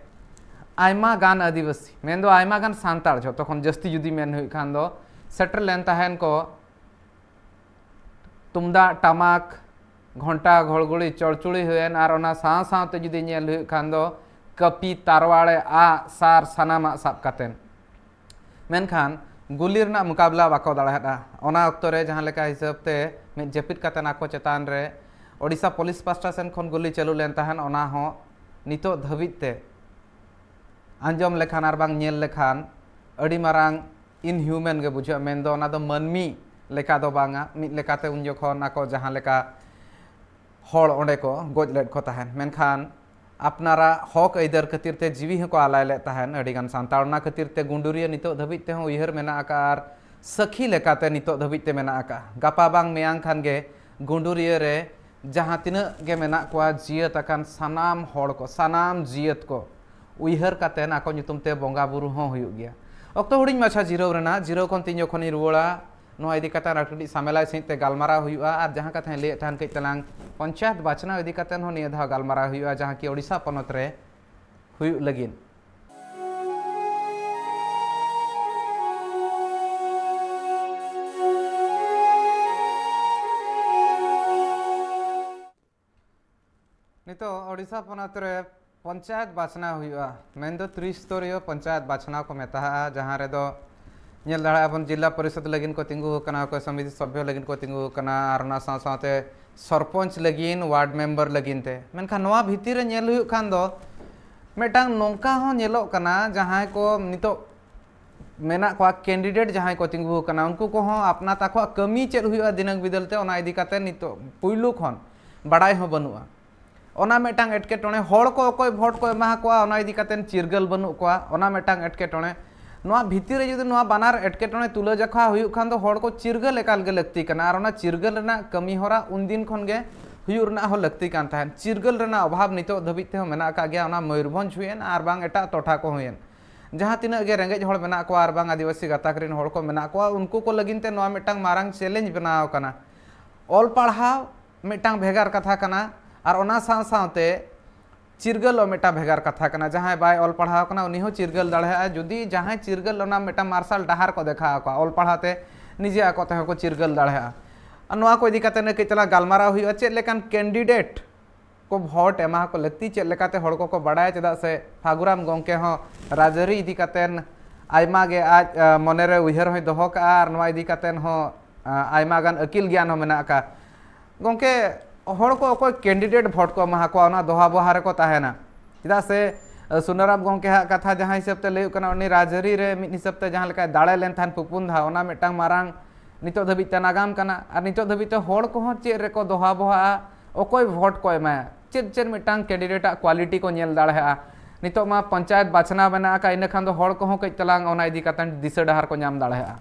ᱟᱭᱢᱟ ᱜᱟᱱ ᱟᱹᱫᱤᱵᱟᱹᱥᱤ, ᱢᱮᱱᱫᱚ ᱟᱭᱢᱟ ᱜᱟᱱ ᱥᱟᱱᱛᱟᱲ, ᱡᱷᱚᱛᱚ ᱠᱷᱚᱱ ᱡᱟᱹᱥᱛᱤ ᱡᱩᱫᱤ ᱢᱮᱱ ᱦᱩᱭᱩᱜ ᱠᱷᱟᱱ ᱫᱚ, ᱥᱮᱴᱮᱨ ᱞᱮᱱ ᱛᱟᱦᱮᱸᱱ ᱠᱚ᱾ ᱛᱩᱢᱫᱟᱜ, ᱴᱟᱢᱟᱠ, ᱜᱷᱚᱱᱴᱟ, ᱜᱷᱚᱲᱜᱷᱩᱲᱤ, ᱪᱚᱲᱪᱩᱲᱤ ᱦᱩᱭᱮᱱ, ᱟᱨ ᱚᱱᱟ ᱥᱟᱶ ᱥᱟᱶᱛᱮ ᱡᱩᱫᱤ ᱧᱮᱞ ᱦᱩᱭᱩᱜ ᱠᱷᱟᱱ ᱫᱚ ᱠᱟᱹᱯᱤ, ᱛᱟᱨᱣᱟᱲᱮ, ᱟᱜ, ᱥᱟᱨ, ᱥᱟᱱᱟᱢᱟᱜ ᱥᱟᱵ ᱠᱟᱛᱮᱱ᱾ ᱢᱮᱱᱠᱷᱟᱱ ᱜᱩᱞᱤ ᱨᱮᱱᱟᱜ ᱢᱩᱠᱟᱵᱞᱟ ᱵᱟᱠᱚ ᱫᱟᱲᱮᱭᱟᱫᱼᱟ᱾ ᱚᱱᱟ ᱚᱠᱛᱚ ᱨᱮ ᱡᱟᱦᱟᱸ ᱞᱮᱠᱟ ᱦᱤᱥᱟᱹᱵ ᱛᱮ ᱢᱤᱫ ᱡᱟᱹᱯᱤᱫ ᱠᱟᱛᱮᱱ ᱟᱠᱚ ᱪᱮᱛᱟᱱ ᱨᱮ ᱳᱰᱤᱥᱟ ᱯᱩᱞᱤᱥ ᱯᱟᱥᱴᱟ ᱥᱮᱱ ᱠᱷᱚᱱ ᱜᱩᱞᱤ ᱪᱟᱹᱞᱩ ᱞᱮᱱ ᱛᱟᱦᱮᱸᱫ, ᱚᱱᱟ ᱦᱚᱸ ᱱᱤᱛᱚᱜ ᱫᱷᱟᱹᱵᱤᱡ ᱛᱮ ᱟᱸᱡᱚᱢ ᱞᱮᱠᱷᱟᱱ ᱟᱨ ᱵᱟᱝ ᱧᱮᱞ ᱞᱮᱠᱷᱟᱱ ᱟᱹᱰᱤ ᱢᱟᱨᱟᱝ inhuman ᱜᱮ ᱵᱩᱡᱷᱟᱹᱜᱼᱟ᱾ ᱢᱮᱱᱫᱚ ᱚᱱᱟ ᱫᱚ ᱢᱟᱹᱱᱢᱤ ᱞᱮᱠᱟ ᱫᱚ ᱵᱟᱝᱟ᱾ ᱢᱤᱫ ᱞᱮᱠᱟᱛᱮ ᱩᱱ ᱡᱚᱠᱷᱚᱱ ᱟᱠᱚ ᱡᱟᱦᱟᱸ ᱞᱮᱠᱟ ᱦᱚᱲ ᱚᱸᱰᱮ ᱠᱚ ᱜᱚᱡ ᱞᱮᱫ ᱠᱚ ᱛᱟᱦᱮᱸᱫ, ᱢᱮᱱᱠᱷᱟᱱ ᱟᱯᱱᱟᱨᱟᱜ ᱦᱚᱠ ᱟᱹᱭᱫᱟᱹᱨ ᱠᱷᱟᱹᱛᱤᱨ ᱛᱮ ᱡᱤᱣᱤ ᱦᱚᱸᱠᱚ ᱟᱞᱟᱭ ᱞᱮᱫ ᱛᱟᱦᱮᱸᱫ ᱟᱹᱰᱤᱜᱟᱱ ᱥᱟᱱᱛᱟᱲ᱾ ᱚᱱᱟ ᱠᱷᱟᱹᱛᱤᱨ ᱛᱮ ᱜᱩᱸᱰᱩᱨᱤᱭᱟᱹ ᱱᱤᱛᱚᱜ ᱫᱷᱟᱹᱵᱤᱡ ᱛᱮᱦᱚᱸ ᱩᱭᱦᱟᱹᱨ ᱢᱮᱱᱟᱜ ᱟᱠᱟᱫᱼᱟ ᱟᱨ ᱥᱟᱹᱠᱷᱤ ᱞᱮᱠᱟᱛᱮ ᱱᱤᱛᱚᱜ ᱫᱷᱟᱹᱵᱤᱡ ᱛᱮ ᱢᱮᱱᱟᱜ ᱟᱠᱟᱫᱼᱟ᱾ ᱜᱟᱯᱟ ᱵᱟᱝ ᱢᱮᱭᱟᱝ ᱠᱷᱟᱱ ᱜᱮ ᱜᱩᱸᱰᱩᱨᱤᱭᱟᱹ ᱨᱮ ᱡᱟᱦᱟᱸ ᱛᱤᱱᱟᱹᱜ ᱜᱮ ᱢᱮᱱᱟᱜ ᱠᱚᱣᱟ ᱡᱤᱭᱟᱹᱛ ᱟᱠᱟᱱ ᱥᱟᱱᱟᱢ ᱦᱚᱲ ᱠᱚ, ᱥᱟᱱᱟᱢ ᱡᱤᱭᱟᱹᱛ ᱠᱚ ᱩᱭᱦᱟᱹᱨ ᱠᱟᱛᱮᱫ ᱟᱠᱚ ᱧᱩᱛᱩᱢ ᱛᱮ ᱵᱚᱸᱜᱟ ᱵᱩᱨᱩ ᱦᱚᱸ ᱦᱩᱭᱩᱜ ᱜᱮᱭᱟ᱾ ᱚᱠᱛᱚ ᱦᱩᱰᱤᱧ ᱢᱟᱪᱷᱟ ᱡᱤᱨᱟᱹᱣ ᱨᱮᱱᱟᱜ, ᱡᱤᱨᱟᱹᱣ ᱠᱷᱚᱱ ᱛᱤᱧ ᱡᱚᱠᱷᱚᱱᱤᱧ ᱨᱩᱣᱟᱹᱲᱟ, ᱱᱚᱣᱟ ᱤᱫᱤ ᱠᱟᱛᱮ ᱟᱨ ᱠᱟᱹᱴᱤᱡ ᱥᱟᱢᱮᱞᱟᱭ ᱥᱟᱺᱦᱤᱡ ᱛᱮ ᱜᱟᱞᱢᱟᱨᱟᱣ ᱦᱩᱭᱩᱜᱼᱟ᱾ ᱟᱨ ᱡᱟᱦᱟᱸ ᱠᱟᱛᱷᱟᱧ ᱞᱟᱹᱭᱮᱫ ᱛᱟᱦᱮᱱ ᱠᱟᱹᱡ ᱛᱟᱞᱟᱝ ᱯᱚᱧᱪᱟᱭᱮᱛ ᱵᱟᱪᱷᱱᱟᱣ ᱤᱫᱤ ᱠᱟᱛᱮ ᱦᱚᱸ ᱱᱤᱭᱟᱹ ᱫᱷᱟᱣ ᱜᱟᱞᱢᱟᱨᱟᱣ ᱦᱩᱭᱩᱜᱼᱟ, ᱡᱟᱦᱟᱸ ᱠᱤ ᱳᱰᱤᱥᱟ ᱯᱚᱱᱚᱛ ᱨᱮ ᱦᱩᱭᱩᱜ ᱞᱟᱹᱜᱤᱫ᱾ ᱱᱤᱛᱚᱜ ᱳᱰᱤᱥᱟ ᱯᱚᱱᱚᱛ ᱨᱮ ᱯᱚᱧᱪᱟᱭᱮᱛ ᱵᱟᱪᱷᱱᱟᱣ ᱦᱩᱭᱩᱜᱼᱟ, ᱢᱮᱱᱫᱚ ᱛᱨᱤᱥᱛᱚᱨᱤᱭᱚ ᱯᱚᱧᱪᱟᱭᱮᱛ ᱵᱟᱪᱷᱱᱟᱣ ᱠᱚ ᱢᱮᱛᱟᱜᱼᱟ, ᱡᱟᱦᱟᱸ ᱨᱮᱫᱚ ᱧᱮᱞ ᱫᱟᱲᱮᱭᱟᱜᱼᱟ ᱵᱚᱱ, ᱡᱤᱞᱟ ᱯᱚᱨᱤᱥᱚᱫ ᱞᱟᱹᱜᱤᱫ ᱠᱚ ᱛᱤᱸᱜᱩ ᱟᱠᱟᱱᱟ, ᱚᱠᱚᱭ ᱥᱚᱢᱤᱛᱤ ᱥᱚᱵᱷᱭᱚ ᱞᱟᱹᱜᱤᱫ ᱠᱚ ᱛᱤᱸᱜᱩ ᱟᱠᱟᱱᱟ, ᱟᱨ ᱚᱱᱟ ᱥᱟᱶ ᱥᱟᱶᱛᱮ ᱥᱚᱨᱯᱚᱧᱪ ᱞᱟᱹᱜᱤᱫ, ᱣᱟᱨᱰ ᱢᱮᱢᱵᱟᱨ ᱞᱟᱹᱜᱤᱫ ᱛᱮ᱾ ᱢᱮᱱᱠᱷᱟᱱ ᱱᱚᱣᱟ ᱵᱷᱤᱛᱤᱨ ᱨᱮ ᱧᱮᱞ ᱦᱩᱭᱩᱜ ᱠᱷᱟᱱ ᱫᱚ ᱢᱤᱫᱴᱟᱝ ᱱᱚᱝᱠᱟ ᱦᱚᱸ ᱧᱮᱞᱚᱜ ᱠᱟᱱᱟ, ᱡᱟᱦᱟᱸᱭ ᱠᱚ ᱱᱤᱛᱚᱜ ᱢᱮᱱᱟᱜ ᱠᱚᱣᱟ, ᱠᱮᱱᱰᱤᱰᱮᱴ ᱡᱟᱦᱟᱸᱭ ᱠᱚ ᱛᱤᱸᱜᱩ ᱟᱠᱟᱱᱟ, ᱩᱱᱠᱩ ᱠᱚᱦᱚᱸ ᱟᱯᱱᱟᱨ ᱛᱟᱠᱚᱣᱟᱜ ᱠᱟᱹᱢᱤ ᱪᱮᱫ ᱦᱩᱭᱩᱜᱼᱟ ᱫᱤᱱᱟᱹᱢ ᱵᱤᱫᱟᱹᱞ ᱛᱮ, ᱚᱱᱟ ᱤᱫᱤ ᱠᱟᱛᱮ ᱱᱤᱛᱚᱜ ᱯᱩᱭᱞᱩ ᱠᱷᱚᱱ ᱵᱟᱲᱟᱭ ᱦᱚᱸ ᱵᱟᱹᱱᱩᱜᱼᱟ᱾ ᱚᱱᱟ ᱢᱤᱫᱴᱟᱝ ᱮᱴᱠᱮᱴᱚᱬᱮ, ᱦᱚᱲ ᱠᱚ ᱚᱠᱚᱭ ᱵᱷᱳᱴ ᱠᱚ ᱮᱢᱟ ᱠᱚᱣᱟ, ᱚᱱᱟ ᱤᱫᱤ ᱠᱟᱛᱮ ᱪᱤᱨᱜᱟᱹᱞ ᱵᱟᱹᱱᱩᱜ ᱠᱚᱣᱟ, ᱚᱱᱟ ᱢᱤᱫᱴᱟᱝ ᱮᱴᱠᱮᱴᱚᱬᱮ᱾ ᱱᱚᱣᱟ ᱵᱷᱤᱛᱤᱨ ᱨᱮ ᱡᱩᱫᱤ ᱱᱚᱣᱟ ᱵᱟᱱᱟᱨ ᱮᱴᱠᱮᱴᱚᱬᱮ ᱛᱩᱞᱟᱹ ᱡᱚᱠᱷᱟ ᱦᱩᱭᱩᱜ ᱠᱷᱟᱱ ᱫᱚ ᱦᱚᱲ ᱠᱚ ᱪᱤᱨᱜᱟᱹᱞ ᱮᱠᱟᱞ ᱜᱮ ᱞᱟᱹᱠᱛᱤ ᱠᱟᱱᱟ, ᱟᱨ ᱚᱱᱟ ᱪᱤᱨᱜᱟᱹᱞ ᱨᱮᱱᱟᱜ ᱠᱟᱹᱢᱤ ᱦᱚᱨᱟ ᱩᱱᱫᱤᱱ ᱠᱷᱚᱱ ᱜᱮ ᱦᱩᱭᱩᱜ ᱨᱮᱱᱟᱜ ᱦᱚᱸ ᱞᱟᱹᱠᱛᱤ ᱠᱟᱱ ᱛᱟᱦᱮᱸᱫ᱾ ᱪᱤᱨᱜᱟᱹᱞ ᱨᱮᱱᱟᱜ ᱚᱵᱷᱟᱵᱽ ᱱᱤᱛᱚᱜ ᱫᱷᱟᱹᱵᱤᱡ ᱛᱮᱦᱚᱸ ᱢᱮᱱᱟᱜ ᱟᱠᱟᱫ ᱜᱮᱭᱟ, ᱚᱱᱟ ᱢᱚᱭᱩᱨᱵᱷᱚᱸᱡᱽ ᱦᱩᱭᱮᱱ ᱟᱨ ᱵᱟᱝ ᱮᱴᱟᱜ ᱴᱚᱴᱷᱟ ᱠᱚ ᱦᱩᱭᱮᱱ᱾ ᱡᱟᱦᱟᱸ ᱛᱤᱱᱟᱹᱜ ᱜᱮ ᱨᱮᱸᱜᱮᱡ ᱦᱚᱲ ᱢᱮᱱᱟᱜ ᱠᱚᱣᱟ ᱟᱨ ᱵᱟᱝ ᱟᱹᱫᱤᱵᱟᱹᱥᱤ ᱜᱟᱛᱟᱠ ᱨᱮᱱ ᱦᱚᱲ ᱠᱚ ᱢᱮᱱᱟᱜ ᱠᱚᱣᱟ, ᱩᱱᱠᱩ ᱠᱚ ᱞᱟᱹᱜᱤᱫ ᱛᱮ ᱱᱚᱣᱟ ᱢᱤᱫᱴᱟᱝ ᱢᱟᱨᱟᱝ ᱪᱮᱞᱮᱧᱡᱽ ᱵᱮᱱᱟᱣ ᱟᱠᱟᱱᱟ᱾ ᱚᱞ ᱯᱟᱲᱦᱟᱣ ᱢᱤᱫᱴᱟᱝ ᱵᱷᱮᱜᱟᱨ ᱠᱟᱛᱷᱟ ᱠᱟᱱᱟ, ᱟᱨ ᱚᱱᱟ ᱥᱟᱶ ᱥᱟᱶᱛᱮ ᱪᱤᱨᱜᱟᱹᱞ ᱦᱚᱸ ᱢᱤᱫᱴᱟᱝ ᱵᱷᱮᱜᱟᱨ ᱠᱟᱛᱷᱟ ᱠᱟᱱᱟ᱾ ᱡᱟᱦᱟᱸᱭ ᱵᱟᱭ ᱚᱞ ᱯᱟᱲᱦᱟᱣ ᱠᱟᱱᱟ, ᱩᱱᱤ ᱦᱚᱸ ᱪᱤᱨᱜᱟᱹᱞ ᱫᱟᱲᱮᱭᱟᱜᱼᱟ, ᱡᱩᱫᱤ ᱡᱟᱦᱟᱸᱭ ᱪᱤᱨᱜᱟᱹᱞ ᱚᱱᱟ ᱢᱤᱫᱴᱟᱝ ᱢᱟᱨᱥᱟᱞ ᱰᱟᱦᱟᱨ ᱠᱚ ᱫᱮᱠᱷᱟᱣ ᱟᱠᱚᱣᱟ, ᱚᱞ ᱯᱟᱲᱦᱟᱣ ᱛᱮ ᱱᱤᱡᱮ ᱟᱠᱚ ᱛᱮᱦᱚᱸ ᱠᱚ ᱪᱤᱨᱜᱟᱹᱞ ᱫᱟᱲᱮᱭᱟᱜᱼᱟ᱾ ᱟᱨ ᱱᱚᱣᱟ ᱠᱚ ᱤᱫᱤ ᱠᱟᱛᱮ ᱠᱟᱹᱡ ᱪᱟᱞᱟᱝ ᱜᱟᱞᱢᱟᱨᱟᱣ ᱦᱩᱭᱩᱜᱼᱟ, ᱪᱮᱫ ᱞᱮᱠᱟᱱ ᱠᱮᱱᱰᱤᱰᱮᱴ ᱠᱚ ᱵᱷᱳᱴ ᱮᱢᱟ ᱠᱚ ᱞᱟᱹᱠᱛᱤ, ᱪᱮᱫ ᱞᱮᱠᱟᱛᱮ ᱦᱚᱲ ᱠᱚᱠᱚ ᱵᱟᱲᱟᱭᱟ, ᱪᱮᱫᱟᱜ ᱥᱮ ᱯᱷᱟᱹᱜᱩᱨᱟᱢ ᱜᱚᱢᱠᱮ ᱦᱚᱸ ᱨᱟᱡᱽᱟᱹᱨᱤ ᱤᱫᱤ ᱠᱟᱛᱮ ᱟᱭᱢᱟ ᱜᱮ ᱟᱡ, ᱟ, ᱢᱚᱱᱮᱨᱮ ᱩᱭᱦᱟᱹᱨ ᱦᱚᱸᱭ ᱫᱚᱦᱚ ᱠᱟᱜᱼᱟ, ᱟᱨ ᱱᱚᱣᱟ ᱤᱫᱤ ᱠᱟᱛᱮ ᱦᱚᱸ, ᱟ, ᱟᱭᱢᱟ ᱜᱟᱱ ᱟᱹᱠᱤᱞ ᱜᱮᱭᱟᱱ ᱦᱚᱸ ᱢᱮᱱᱟᱜ ᱟᱠᱟᱫ᱾ ᱜᱚᱢᱠᱮ, ᱦᱚᱲ ᱠᱚ ᱚᱠᱚᱭ ᱠᱮᱱᱰᱤᱰᱮᱴ ᱵᱷᱳᱴ ᱠᱚ ᱮᱢᱟ ᱠᱚᱣᱟ, ᱚᱱᱟ ᱫᱚᱦᱟ ᱵᱚᱦᱟ ᱨᱮᱠᱚ ᱛᱟᱦᱮᱱᱟ᱾ ᱪᱮᱫᱟᱜ ᱥᱮ ᱥᱩᱱᱟᱨᱟᱢ ᱜᱚᱢᱠᱮ ᱦᱟᱜ ᱠᱟᱛᱷᱟ ᱡᱟᱦᱟᱸ ᱦᱤᱥᱟᱹᱵ ᱛᱮ ᱞᱟᱹᱭᱩᱜ ᱠᱟᱱᱟ, ᱩᱱᱤ ᱨᱟᱡᱽᱟᱹᱨᱤ ᱨᱮ ᱢᱤᱫ ᱦᱤᱥᱟᱹᱵ ᱛᱮ ᱡᱟᱦᱟᱸ ᱞᱮᱠᱟᱭ ᱫᱟᱲᱮ ᱞᱮᱱ ᱛᱟᱦᱮᱱ ᱯᱩᱯᱩᱱ ᱫᱷᱟ, ᱚᱱᱟ ᱢᱤᱫᱴᱟᱝ ᱢᱟᱨᱟᱝ ᱱᱤᱛᱚᱜ ᱫᱷᱟᱹᱵᱤᱡ ᱛᱮ ᱱᱟᱜᱟᱢ ᱠᱟᱱᱟ᱾ ᱟᱨ ᱱᱤᱛᱚᱜ ᱫᱷᱟᱹᱵᱤᱡ ᱛᱮ ᱦᱚᱲ ᱠᱚᱦᱚᱸ ᱪᱮᱫ ᱨᱮᱠᱚ ᱫᱚᱦᱟ ᱵᱚᱦᱟᱜᱼᱟ, ᱚᱠᱚᱭ ᱵᱷᱳᱴ ᱠᱚ ᱮᱢᱟᱭᱟ, ᱪᱮᱫ ᱪᱮᱫ ᱢᱤᱫᱴᱟᱝ ᱠᱮᱱᱰᱤᱰᱮᱴ ᱟᱜ ᱠᱣᱟᱞᱤᱴᱤ ᱠᱚ ᱧᱮᱞ ᱫᱟᱲᱮᱭᱟᱜᱼᱟ᱾ ᱱᱤᱛᱚᱜ ᱢᱟ ᱯᱚᱧᱪᱟᱭᱮᱛ ᱵᱟᱪᱷᱱᱟᱣ ᱢᱮᱱᱟᱜ ᱟᱠᱟᱫ, ᱤᱱᱟᱹ ᱠᱷᱟᱱ ᱫᱚ ᱦᱚᱲ ᱠᱚᱦᱚᱸ ᱠᱟᱹᱡ ᱛᱟᱞᱟᱝ ᱚᱱᱟ ᱤᱫᱤ ᱠᱟᱛᱮ ᱫᱤᱥᱟᱹ ᱰᱟᱦᱟᱨ ᱠᱚ ᱧᱟᱢ ᱫᱟᱲᱮᱭᱟᱜᱼᱟ᱾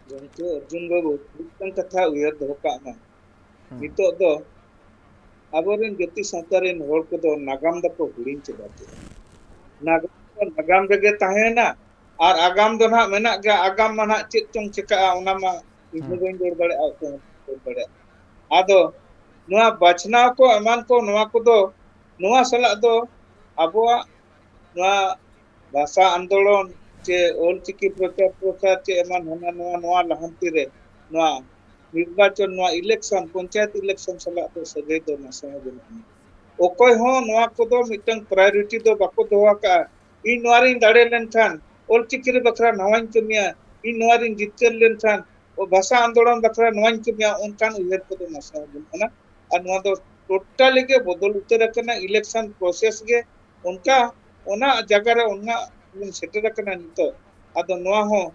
ᱜᱚᱢᱠᱮ ᱚᱨᱡᱩᱱ ᱵᱟᱹᱵᱩ, ᱢᱤᱫᱴᱟᱝ ᱠᱟᱛᱷᱟ ᱩᱭᱦᱟᱹᱨ ᱫᱚᱦᱚ ᱠᱟᱜ ᱢᱮ᱾ ᱱᱤᱛᱚᱜ ᱫᱚ ᱟᱵᱚᱨᱮᱱ ᱡᱟᱹᱛᱤ ᱥᱟᱶᱛᱟ ᱨᱮᱱ ᱦᱚᱲ ᱠᱚᱫᱚ ᱱᱟᱜᱟᱢ ᱫᱚᱠᱚ ᱦᱤᱲᱤᱧ ᱪᱟᱵᱟ ᱠᱮᱫᱟ᱾ ᱱᱟᱜᱟᱢ ᱫᱚ ᱱᱟᱜᱟᱢ ᱨᱮᱜᱮ ᱛᱟᱦᱮᱸᱭᱮᱱᱟ, ᱟᱨ ᱟᱜᱟᱢ ᱫᱚ ᱱᱟᱦᱟᱜ ᱢᱮᱱᱟᱜ ᱜᱮᱭᱟ᱾ ᱟᱜᱟᱢ ᱢᱟ ᱱᱟᱦᱟᱜ ᱪᱮᱫ ᱪᱚᱝ ᱪᱤᱠᱟᱹᱜᱼᱟ, ᱚᱱᱟ ᱢᱟ ᱤᱧ ᱦᱚᱸ ᱵᱟᱹᱧ ᱨᱚᱲ ᱫᱟᱲᱮᱭᱟᱜᱼᱟ, ᱚᱠᱚᱭ ᱦᱚᱸ ᱵᱟᱠᱚ ᱨᱚᱲ ᱫᱟᱲᱮᱭᱟᱜᱼᱟ᱾ ᱟᱫᱚ ᱱᱚᱣᱟ ᱵᱟᱪᱷᱱᱟᱣ ᱠᱚ ᱮᱢᱟᱱ ᱠᱚ, ᱱᱚᱣᱟ ᱠᱚᱫᱚ ᱱᱚᱣᱟ ᱥᱟᱞᱟᱜ ᱫᱚ ᱟᱵᱚᱣᱟᱜ ᱱᱚᱣᱟ ᱵᱷᱟᱥᱟ ᱟᱱᱫᱳᱞᱚᱱ ᱪᱮ ᱚᱞᱪᱤᱠᱤ ᱯᱨᱚᱪᱟᱨ ᱯᱨᱚᱥᱟᱨ ᱪᱮ ᱮᱢᱟᱱ ᱦᱟᱱᱟ ᱱᱚᱣᱟ, ᱱᱚᱣᱟ ᱞᱟᱦᱟᱱᱛᱤ ᱨᱮ ᱱᱚᱣᱟ ᱱᱤᱨᱵᱟᱪᱚᱱ, ᱱᱚᱣᱟ ᱤᱞᱮᱠᱥᱚᱱ, ᱯᱚᱧᱪᱟᱭᱮᱛ ᱤᱞᱮᱠᱥᱚᱱ ᱥᱟᱞᱟᱜ ᱫᱚ ᱥᱟᱹᱜᱟᱹᱭ ᱫᱚ ᱱᱟᱥᱮ ᱦᱚᱸ ᱵᱟᱹᱱᱩᱜ ᱟᱹᱱᱤᱡ᱾ ᱚᱠᱚᱭ ᱦᱚᱸ ᱱᱚᱣᱟ ᱠᱚᱫᱚ ᱢᱤᱫᱴᱟᱝ ᱯᱨᱟᱭᱳᱨᱤᱴᱤ ᱫᱚ ᱵᱟᱠᱚ ᱫᱚᱦᱚ ᱟᱠᱟᱫᱼᱟ᱾ ᱤᱧ ᱱᱚᱣᱟ ᱨᱤᱧ ᱫᱟᱲᱮ ᱞᱮᱱᱠᱷᱟᱱ, ᱚᱞᱪᱤᱠᱤ ᱨᱮ ᱵᱟᱠᱷᱨᱟ ᱱᱚᱣᱟᱧ ᱠᱟᱹᱢᱤᱭᱟ, ᱤᱧ ᱱᱚᱣᱟ ᱨᱤᱧ ᱡᱤᱛᱠᱟᱹᱨ ᱞᱮᱱᱠᱷᱟᱱ, ᱵᱷᱟᱥᱟ ᱟᱱᱫᱳᱞᱚᱱ ᱵᱟᱠᱷᱨᱟ ᱱᱚᱣᱟᱧ ᱠᱟᱹᱢᱤᱭᱟ, ᱚᱱᱠᱟᱱ ᱩᱭᱦᱟᱹᱨ ᱠᱚᱫᱚ ᱱᱟᱥᱮ ᱦᱚᱸ ᱵᱟᱹᱱᱩᱜ ᱟᱱᱟ᱾ ᱟᱨ ᱱᱚᱣᱟ ᱫᱚ ᱴᱳᱴᱟᱞᱤ ᱜᱮ ᱵᱚᱫᱚᱞ ᱩᱛᱟᱹᱨ ᱟᱠᱟᱱᱟ᱾ ᱤᱞᱮᱠᱥᱚᱱ ᱯᱨᱚᱥᱮᱥ ᱜᱮ ᱚᱱᱠᱟ, ᱚᱱᱟ ᱡᱟᱭᱜᱟ ᱨᱮ ᱚᱱᱟ ᱵᱚᱱ ᱥᱮᱴᱮᱨ ᱟᱠᱟᱱᱟ ᱱᱤᱛᱚᱜ᱾ ᱟᱫᱚ ᱱᱚᱣᱟ ᱦᱚᱸ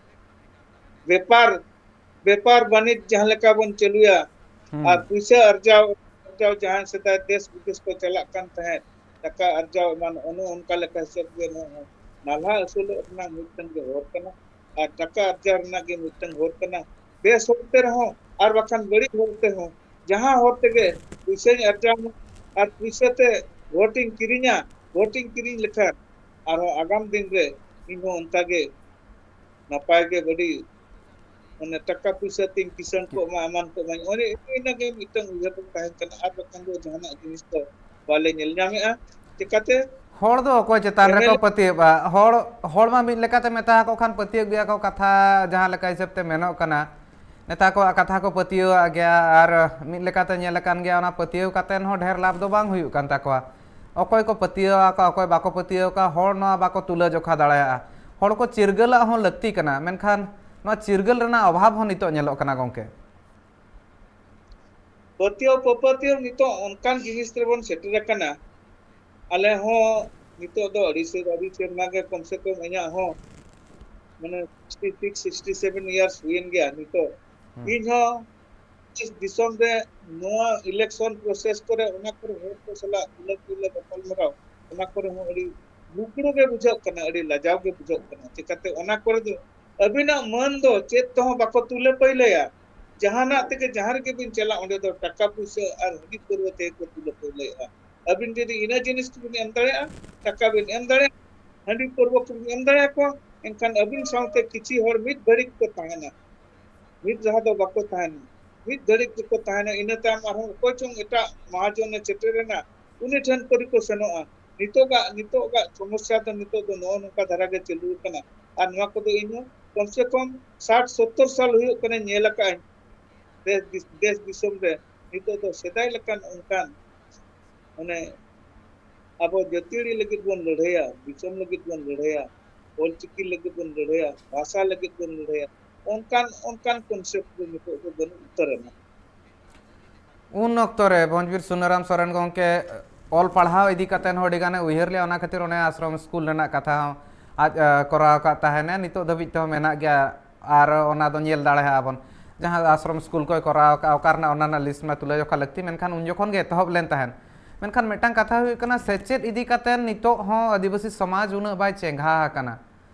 ᱵᱮᱯᱟᱨ, ᱵᱮᱯᱟᱨ ᱵᱟᱹᱱᱤᱡᱽ ᱡᱟᱦᱟᱸ ᱞᱮᱠᱟ ᱵᱚᱱ ᱪᱟᱹᱞᱩᱭᱟ, ᱟᱨ ᱯᱩᱭᱥᱟᱹ ᱟᱨᱡᱟᱣ, ᱟᱨᱡᱟᱣ ᱡᱟᱦᱟᱸ ᱥᱮᱫᱟᱭ ᱫᱮᱥ ᱵᱤᱫᱮᱥ ᱠᱚ ᱪᱟᱞᱟᱜ ᱠᱟᱱ ᱛᱟᱦᱮᱸᱫ, ᱴᱟᱠᱟ ᱟᱨᱡᱟᱣ ᱮᱢᱟᱱ, ᱚᱱᱮ ᱚᱱᱠᱟ ᱞᱮᱠᱟ ᱦᱤᱥᱟᱹᱵ ᱜᱮ ᱱᱚᱣᱟ ᱦᱚᱸ ᱱᱟᱞᱦᱟ ᱟᱹᱥᱩᱞᱚᱜ ᱨᱮᱱᱟᱜ ᱢᱤᱫᱴᱟᱝ ᱜᱮ ᱦᱚᱨ ᱠᱟᱱᱟ᱾ ᱟᱨ ᱴᱟᱠᱟ ᱟᱨᱡᱟᱣ ᱨᱮᱱᱟᱜ ᱜᱮ ᱢᱤᱫᱴᱟᱝ ᱦᱚᱨ ᱠᱟᱱᱟ᱾ ᱵᱮᱥ ᱦᱚᱨ ᱛᱮ ᱨᱮᱦᱚᱸ ᱟᱨ ᱵᱟᱠᱷᱟᱱ ᱵᱟᱹᱲᱤᱡ ᱦᱚᱨ ᱛᱮᱦᱚᱸ, ᱡᱟᱦᱟᱸ ᱦᱚᱨ ᱛᱮᱜᱮ ᱯᱩᱭᱥᱟᱹᱧ ᱟᱨᱡᱟᱣ ᱢᱟ ᱟᱨ ᱯᱩᱭᱥᱟᱹ ᱛᱮ ᱵᱷᱳᱴ ᱤᱧ ᱠᱤᱨᱤᱧᱟ, ᱵᱷᱳᱴ ᱤᱧ ᱠᱤᱨᱤᱧ ᱞᱮᱠᱷᱟᱱ ᱟᱨᱦᱚᱸ ᱟᱜᱟᱢ ᱫᱤᱱ ᱨᱮ ᱤᱧᱦᱚᱸ ᱚᱱᱠᱟ ᱜᱮ ᱱᱟᱯᱟᱭ ᱜᱮ ᱵᱟᱹᱲᱤᱡ, ᱢᱟᱱᱮ ᱴᱟᱠᱟ ᱯᱩᱭᱥᱟᱹ ᱛᱤᱧ ᱠᱤᱥᱟᱹᱬ ᱠᱚᱜ ᱢᱟ, ᱮᱢᱟᱱ ᱠᱚᱜ ᱢᱟᱧ, ᱚᱱᱮ ᱤᱱᱟᱹ ᱜᱮ ᱢᱤᱫᱴᱟᱝ ᱩᱭᱦᱟᱹᱨ ᱫᱚ ᱛᱟᱦᱮᱸ ᱠᱟᱱᱟ᱾ ᱟᱨ ᱵᱟᱠᱷᱟᱱ ᱫᱚ ᱡᱟᱦᱟᱱᱟᱜ ᱡᱤᱱᱤᱥ ᱫᱚ ᱵᱟᱞᱮ ᱧᱮᱞ ᱧᱟᱢᱮᱜᱼᱟ᱾ ᱪᱤᱠᱟᱹᱛᱮ ᱦᱚᱲ ᱫᱚ ᱚᱠᱚᱭ ᱪᱮᱛᱟᱱ ᱨᱮᱠᱚ ᱮᱢᱮᱞᱮ ᱯᱟᱹᱛᱭᱟᱹᱜᱼᱟ? ᱦᱚᱲ, ᱦᱚᱲ ᱢᱟ ᱢᱤᱫ ᱞᱮᱠᱟᱛᱮ ᱢᱮᱛᱟ ᱟᱠᱚ ᱠᱷᱟᱱ ᱯᱟᱹᱛᱭᱟᱹᱜ ᱜᱮᱭᱟ ᱠᱚ, ᱠᱟᱛᱷᱟ ᱡᱟᱦᱟᱸ ᱞᱮᱠᱟ ᱦᱤᱥᱟᱹᱵ ᱛᱮ ᱢᱮᱱᱚᱜ ᱠᱟᱱᱟ᱾ ᱱᱮᱛᱟ ᱠᱚᱣᱟᱜ ᱠᱟᱛᱷᱟ ᱠᱚ ᱯᱟᱹᱛᱭᱟᱹᱣᱟᱜ ᱜᱮᱭᱟ, ᱟᱨ ᱢᱤᱫ ᱞᱮᱠᱟᱛᱮ ᱧᱮᱞ ᱟᱠᱟᱱ ᱜᱮᱭᱟ, ᱚᱱᱟ ᱯᱟᱹᱛᱭᱟᱹᱣ ᱠᱟᱛᱮᱱ ᱦᱚᱸ ᱰᱷᱮᱨ ᱞᱟᱵᱷ ᱫᱚ ᱵᱟᱝ ᱦᱩᱭᱩᱜ ᱠᱟᱱ ᱛᱟᱠᱚᱣᱟ᱾ ᱚᱠᱚᱭ ᱠᱚ ᱯᱟᱹᱛᱭᱟᱹᱣ ᱟᱠᱚ, ᱚᱠᱚᱭ ᱵᱟᱠᱚ ᱯᱟᱹᱛᱭᱟᱹᱣ ᱟᱠᱚ, ᱦᱚᱲ ᱱᱚᱣᱟ ᱵᱟᱠᱚ ᱛᱩᱞᱟᱹ ᱡᱚᱠᱷᱟ ᱫᱟᱲᱮᱭᱟᱜᱼᱟ᱾ ᱦᱚᱲ ᱠᱚ ᱪᱤᱨᱜᱟᱹᱞᱟᱜ ᱦᱚᱸ ᱞᱟᱹᱠᱛᱤ ᱠᱟᱱᱟ, ᱢᱮᱱᱠᱷᱟᱱ ᱱᱚᱣᱟ ᱪᱤᱨᱜᱟᱹᱞ ᱨᱮᱱᱟᱜ ᱚᱵᱷᱟᱵᱽ ᱦᱚᱸ ᱱᱤᱛᱚᱜ ᱧᱮᱞᱚᱜ ᱠᱟᱱᱟ ᱜᱚᱢᱠᱮ᱾ ᱯᱟᱹᱛᱭᱟᱹᱣ ᱯᱟᱹᱯᱟᱹᱛᱭᱟᱹᱣ ᱱᱤᱛᱚᱜ ᱚᱱᱠᱟᱱ ᱡᱤᱱᱤᱥ ᱨᱮᱵᱚᱱ ᱥᱮᱴᱮᱨ ᱟᱠᱟᱱᱟ᱾ ᱟᱞᱮ ᱦᱚᱸ ᱱᱤᱛᱚᱜ ᱫᱚ ᱟᱹᱰᱤ ᱥᱮ ᱟᱹᱰᱤ ᱥᱮᱨᱢᱟ ᱜᱮ, ᱠᱚᱢ ᱥᱮ ᱠᱚᱢ ᱤᱧᱟᱹᱜ ᱦᱚᱸ ᱢᱟᱱᱮ sixty six, sixty seven years ᱦᱩᱭᱮᱱ ᱜᱮᱭᱟ ᱱᱤᱛᱚᱜ᱾ ᱦᱩᱸ᱾ ᱤᱧ ᱦᱚᱸ ᱫᱤᱥ ᱫᱤᱥᱚᱢ ᱨᱮ ᱱᱚᱣᱟ election process ᱠᱚᱨᱮ, ᱚᱱᱟ ᱠᱚᱨᱮ ᱦᱚᱲ ᱠᱚ ᱥᱟᱞᱟᱜ ᱛᱩᱞᱟᱹ ᱛᱩᱞᱟᱹ ᱜᱟᱯᱟᱞᱢᱟᱨᱟᱣ, ᱚᱱᱟ ᱠᱚᱨᱮ ᱦᱚᱸ ᱟᱹᱰᱤ ᱞᱩᱜᱽᱲᱩ ᱜᱮ ᱵᱩᱡᱷᱟᱹᱜ ᱠᱟᱱᱟ, ᱟᱹᱰᱤ ᱞᱟᱡᱟᱣ ᱜᱮ ᱵᱩᱡᱷᱟᱹᱜ ᱠᱟᱱᱟ᱾ ᱪᱤᱠᱟᱹᱛᱮ ᱚᱱᱟ ᱠᱚᱨᱮ ᱫᱚ ᱟᱹᱵᱤᱱᱟᱜ ᱢᱟᱹᱱ ᱫᱚ ᱪᱮᱫ ᱛᱮᱦᱚᱸ ᱵᱟᱠᱚ ᱛᱩᱞᱟᱹ ᱯᱟᱹᱭᱞᱟᱹᱭᱟ᱾ ᱡᱟᱦᱟᱱᱟᱜ ᱛᱮᱜᱮ ᱡᱟᱦᱟᱸ ᱨᱮᱜᱮ ᱵᱤᱱ ᱪᱟᱞᱟᱜ, ᱚᱸᱰᱮ ᱫᱚ ᱴᱟᱠᱟ ᱯᱩᱭᱥᱟᱹ ᱟᱨ ᱦᱟᱺᱰᱤ ᱯᱟᱹᱨᱣᱟᱹ ᱛᱮᱜᱮ ᱠᱚ ᱛᱩᱞᱟᱹ ᱯᱟᱹᱭᱞᱟᱹᱭᱮᱜᱼᱟ᱾ ᱟᱹᱵᱤᱱ ᱡᱩᱫᱤ ᱤᱱᱟᱹ ᱡᱤᱱᱤᱥ ᱠᱚᱵᱤᱱ ᱮᱢ ᱫᱟᱲᱮᱭᱟᱜᱼᱟ, ᱴᱟᱠᱟ ᱵᱤᱱ ᱮᱢ ᱫᱟᱲᱮᱭᱟᱜᱼᱟ, ᱦᱟᱺᱰᱤ ᱯᱟᱹᱨᱣᱟᱹ ᱠᱚᱵᱤᱱ ᱮᱢ ᱫᱟᱲᱮᱭᱟᱠᱚᱣᱟ, ᱮᱱᱠᱷᱟᱱ ᱟᱹᱵᱤᱱ ᱥᱟᱶᱛᱮ ᱠᱤᱪᱷᱤ ᱦᱚᱲ ᱢᱤᱫ ᱜᱷᱟᱹᱲᱤᱡ ᱠᱚ ᱛᱟᱦᱮᱱᱟ, ᱢᱤᱫ ᱨᱟᱦᱟ ᱫᱚ ᱵᱟᱠᱚ ᱛᱟᱦᱮᱱᱟ, ᱢᱤᱫ ᱜᱷᱟᱹᱲᱤᱡ ᱜᱮᱠᱚ ᱛᱟᱦᱮᱱᱟ᱾ ᱤᱱᱟᱹ ᱛᱟᱭᱚᱢ ᱟᱨᱦᱚᱸ ᱚᱠᱚᱭ ᱪᱚᱝ ᱮᱴᱟᱜ ᱢᱟᱦᱟᱡᱚᱱᱮ ᱥᱮᱴᱮᱨᱮᱱᱟ, ᱩᱱᱤ ᱴᱷᱮᱱ ᱯᱟᱹᱨᱤ ᱠᱚ ᱥᱮᱱᱚᱜᱼᱟ᱾ ᱱᱤᱛᱚᱜᱟᱜ, ᱱᱤᱛᱚᱜᱟᱜ ᱥᱚᱢᱚᱥᱥᱟ ᱫᱚ ᱱᱤᱛᱚᱜ ᱫᱚ ᱱᱚᱜᱼᱚ ᱱᱚᱝᱠᱟ ᱫᱷᱟᱨᱟ ᱜᱮ ᱪᱟᱹᱞᱩ ᱟᱠᱟᱱᱟ᱾ ᱟᱨ ᱱᱚᱣᱟ ᱠᱚᱫᱚ ᱤᱧ ᱦᱚᱸ ᱠᱚᱢ ᱥᱮ ᱠᱚᱢ ᱥᱟᱴ ᱥᱚᱛᱛᱚᱨ ᱥᱟᱞ ᱦᱩᱭᱩᱜ ᱠᱟᱱᱟ ᱧᱮᱞ ᱟᱠᱟᱫ ᱟᱹᱧ᱾ ᱫᱮᱥ ᱫᱤᱥ-, ᱫᱮᱥ ᱫᱤᱥᱚᱢ ᱨᱮ ᱱᱤᱛᱚᱜ ᱫᱚ ᱥᱮᱫᱟᱭ ᱞᱮᱠᱟᱱ ᱚᱱᱠᱟᱱ, ᱢᱟᱱᱮ, ᱟᱵᱚ ᱡᱟᱹᱛᱤᱭᱟᱹᱨᱤ ᱞᱟᱹᱜᱤᱫ ᱵᱚᱱ ᱞᱟᱹᱲᱦᱟᱹᱭᱟ, ᱫᱤᱥᱚᱢ ᱞᱟᱹᱜᱤᱫ ᱵᱚᱱ ᱞᱟᱹᱲᱦᱟᱹᱭᱟ, ᱚᱞᱪᱤᱠᱤ ᱞᱟᱹᱜᱤᱫ ᱵᱚᱱ ᱞᱟᱹᱲᱦᱟᱹᱭᱟ, ᱵᱷᱟᱥᱟ ᱞᱟᱹᱜᱤᱫ ᱵᱚᱱ ᱞᱟᱹᱲᱦᱟᱹᱭᱟ, ᱚᱱᱠᱟᱱ, ᱚᱱᱠᱟᱱ concept ᱫᱚ ᱱᱤᱛᱚᱜ ᱫᱚ ᱵᱟᱹᱱᱩᱜ ᱩᱛᱟᱹᱨ ᱮᱱᱟ᱾ ᱩᱱ ᱚᱠᱛᱚ ᱨᱮ ᱵᱷᱚᱸᱡᱽᱵᱤᱨ ᱥᱩᱱᱟᱹᱨᱟᱢ ᱥᱚᱨᱮᱱ ᱜᱚᱢᱠᱮ ᱚᱞ ᱯᱟᱲᱦᱟᱣ ᱤᱫᱤ ᱠᱟᱛᱮ ᱦᱚᱸ ᱟᱹᱰᱤ ᱜᱟᱱᱮ ᱩᱭᱦᱟᱹᱨ ᱞᱮᱜᱼᱟ, ᱚᱱᱟ ᱠᱷᱟᱹᱛᱤᱨ ᱚᱱᱮ ᱟᱥᱨᱚᱢ ᱥᱠᱩᱞ ᱨᱮᱱᱟᱜ ᱠᱟᱛᱷᱟ ᱦᱚᱸ ᱟᱡ, ᱮ, ᱠᱚᱨᱟᱣ ᱟᱠᱟᱫ ᱛᱟᱦᱮᱱᱟ᱾ ᱱᱤᱛᱚᱜ ᱫᱷᱟᱹᱵᱤᱡ ᱛᱮᱦᱚᱸ ᱢᱮᱱᱟᱜ ᱜᱮᱭᱟ, ᱟᱨ ᱚᱱᱟ ᱫᱚ ᱧᱮᱞ ᱫᱟᱲᱮᱭᱟᱜᱼᱟ ᱵᱚᱱ᱾ ᱡᱟᱦᱟᱸ ᱟᱥᱨᱚᱢ ᱥᱠᱩᱞ ᱠᱚᱭ ᱠᱚᱨᱟᱣ ᱟᱠᱟᱫᱼᱟ, ᱚᱠᱟ ᱨᱮᱱᱟᱜ ᱚᱱᱟ ᱨᱮᱱᱟᱜ list ᱢᱟ ᱛᱩᱞᱟᱹᱡᱚᱠᱷᱟ ᱞᱟᱹᱠᱛᱤ, ᱢᱮᱱᱠᱷᱟᱱ ᱩᱱ ᱡᱚᱠᱷᱚᱱ ᱜᱮ ᱮᱛᱚᱦᱚᱵ ᱞᱮᱱ ᱛᱟᱦᱮᱸᱫ᱾ ᱢᱮᱱᱠᱷᱟᱱ ᱢᱤᱫᱴᱟᱝ ᱠᱟᱛᱷᱟ ᱦᱩᱭᱩᱜ ᱠᱟᱱᱟ, ᱥᱮᱪᱮᱫ ᱤᱫᱤ ᱠᱟᱛᱮ ᱱᱤᱛᱚᱜ ᱦᱚᱸ ᱟᱹᱫᱤᱵᱟᱹᱥᱤ ᱥᱚᱢᱟᱡᱽ ᱩᱱᱟᱹᱜ ᱵᱟᱭ ᱪᱮᱸᱜᱷᱟ ᱟᱠᱟᱱᱟ᱾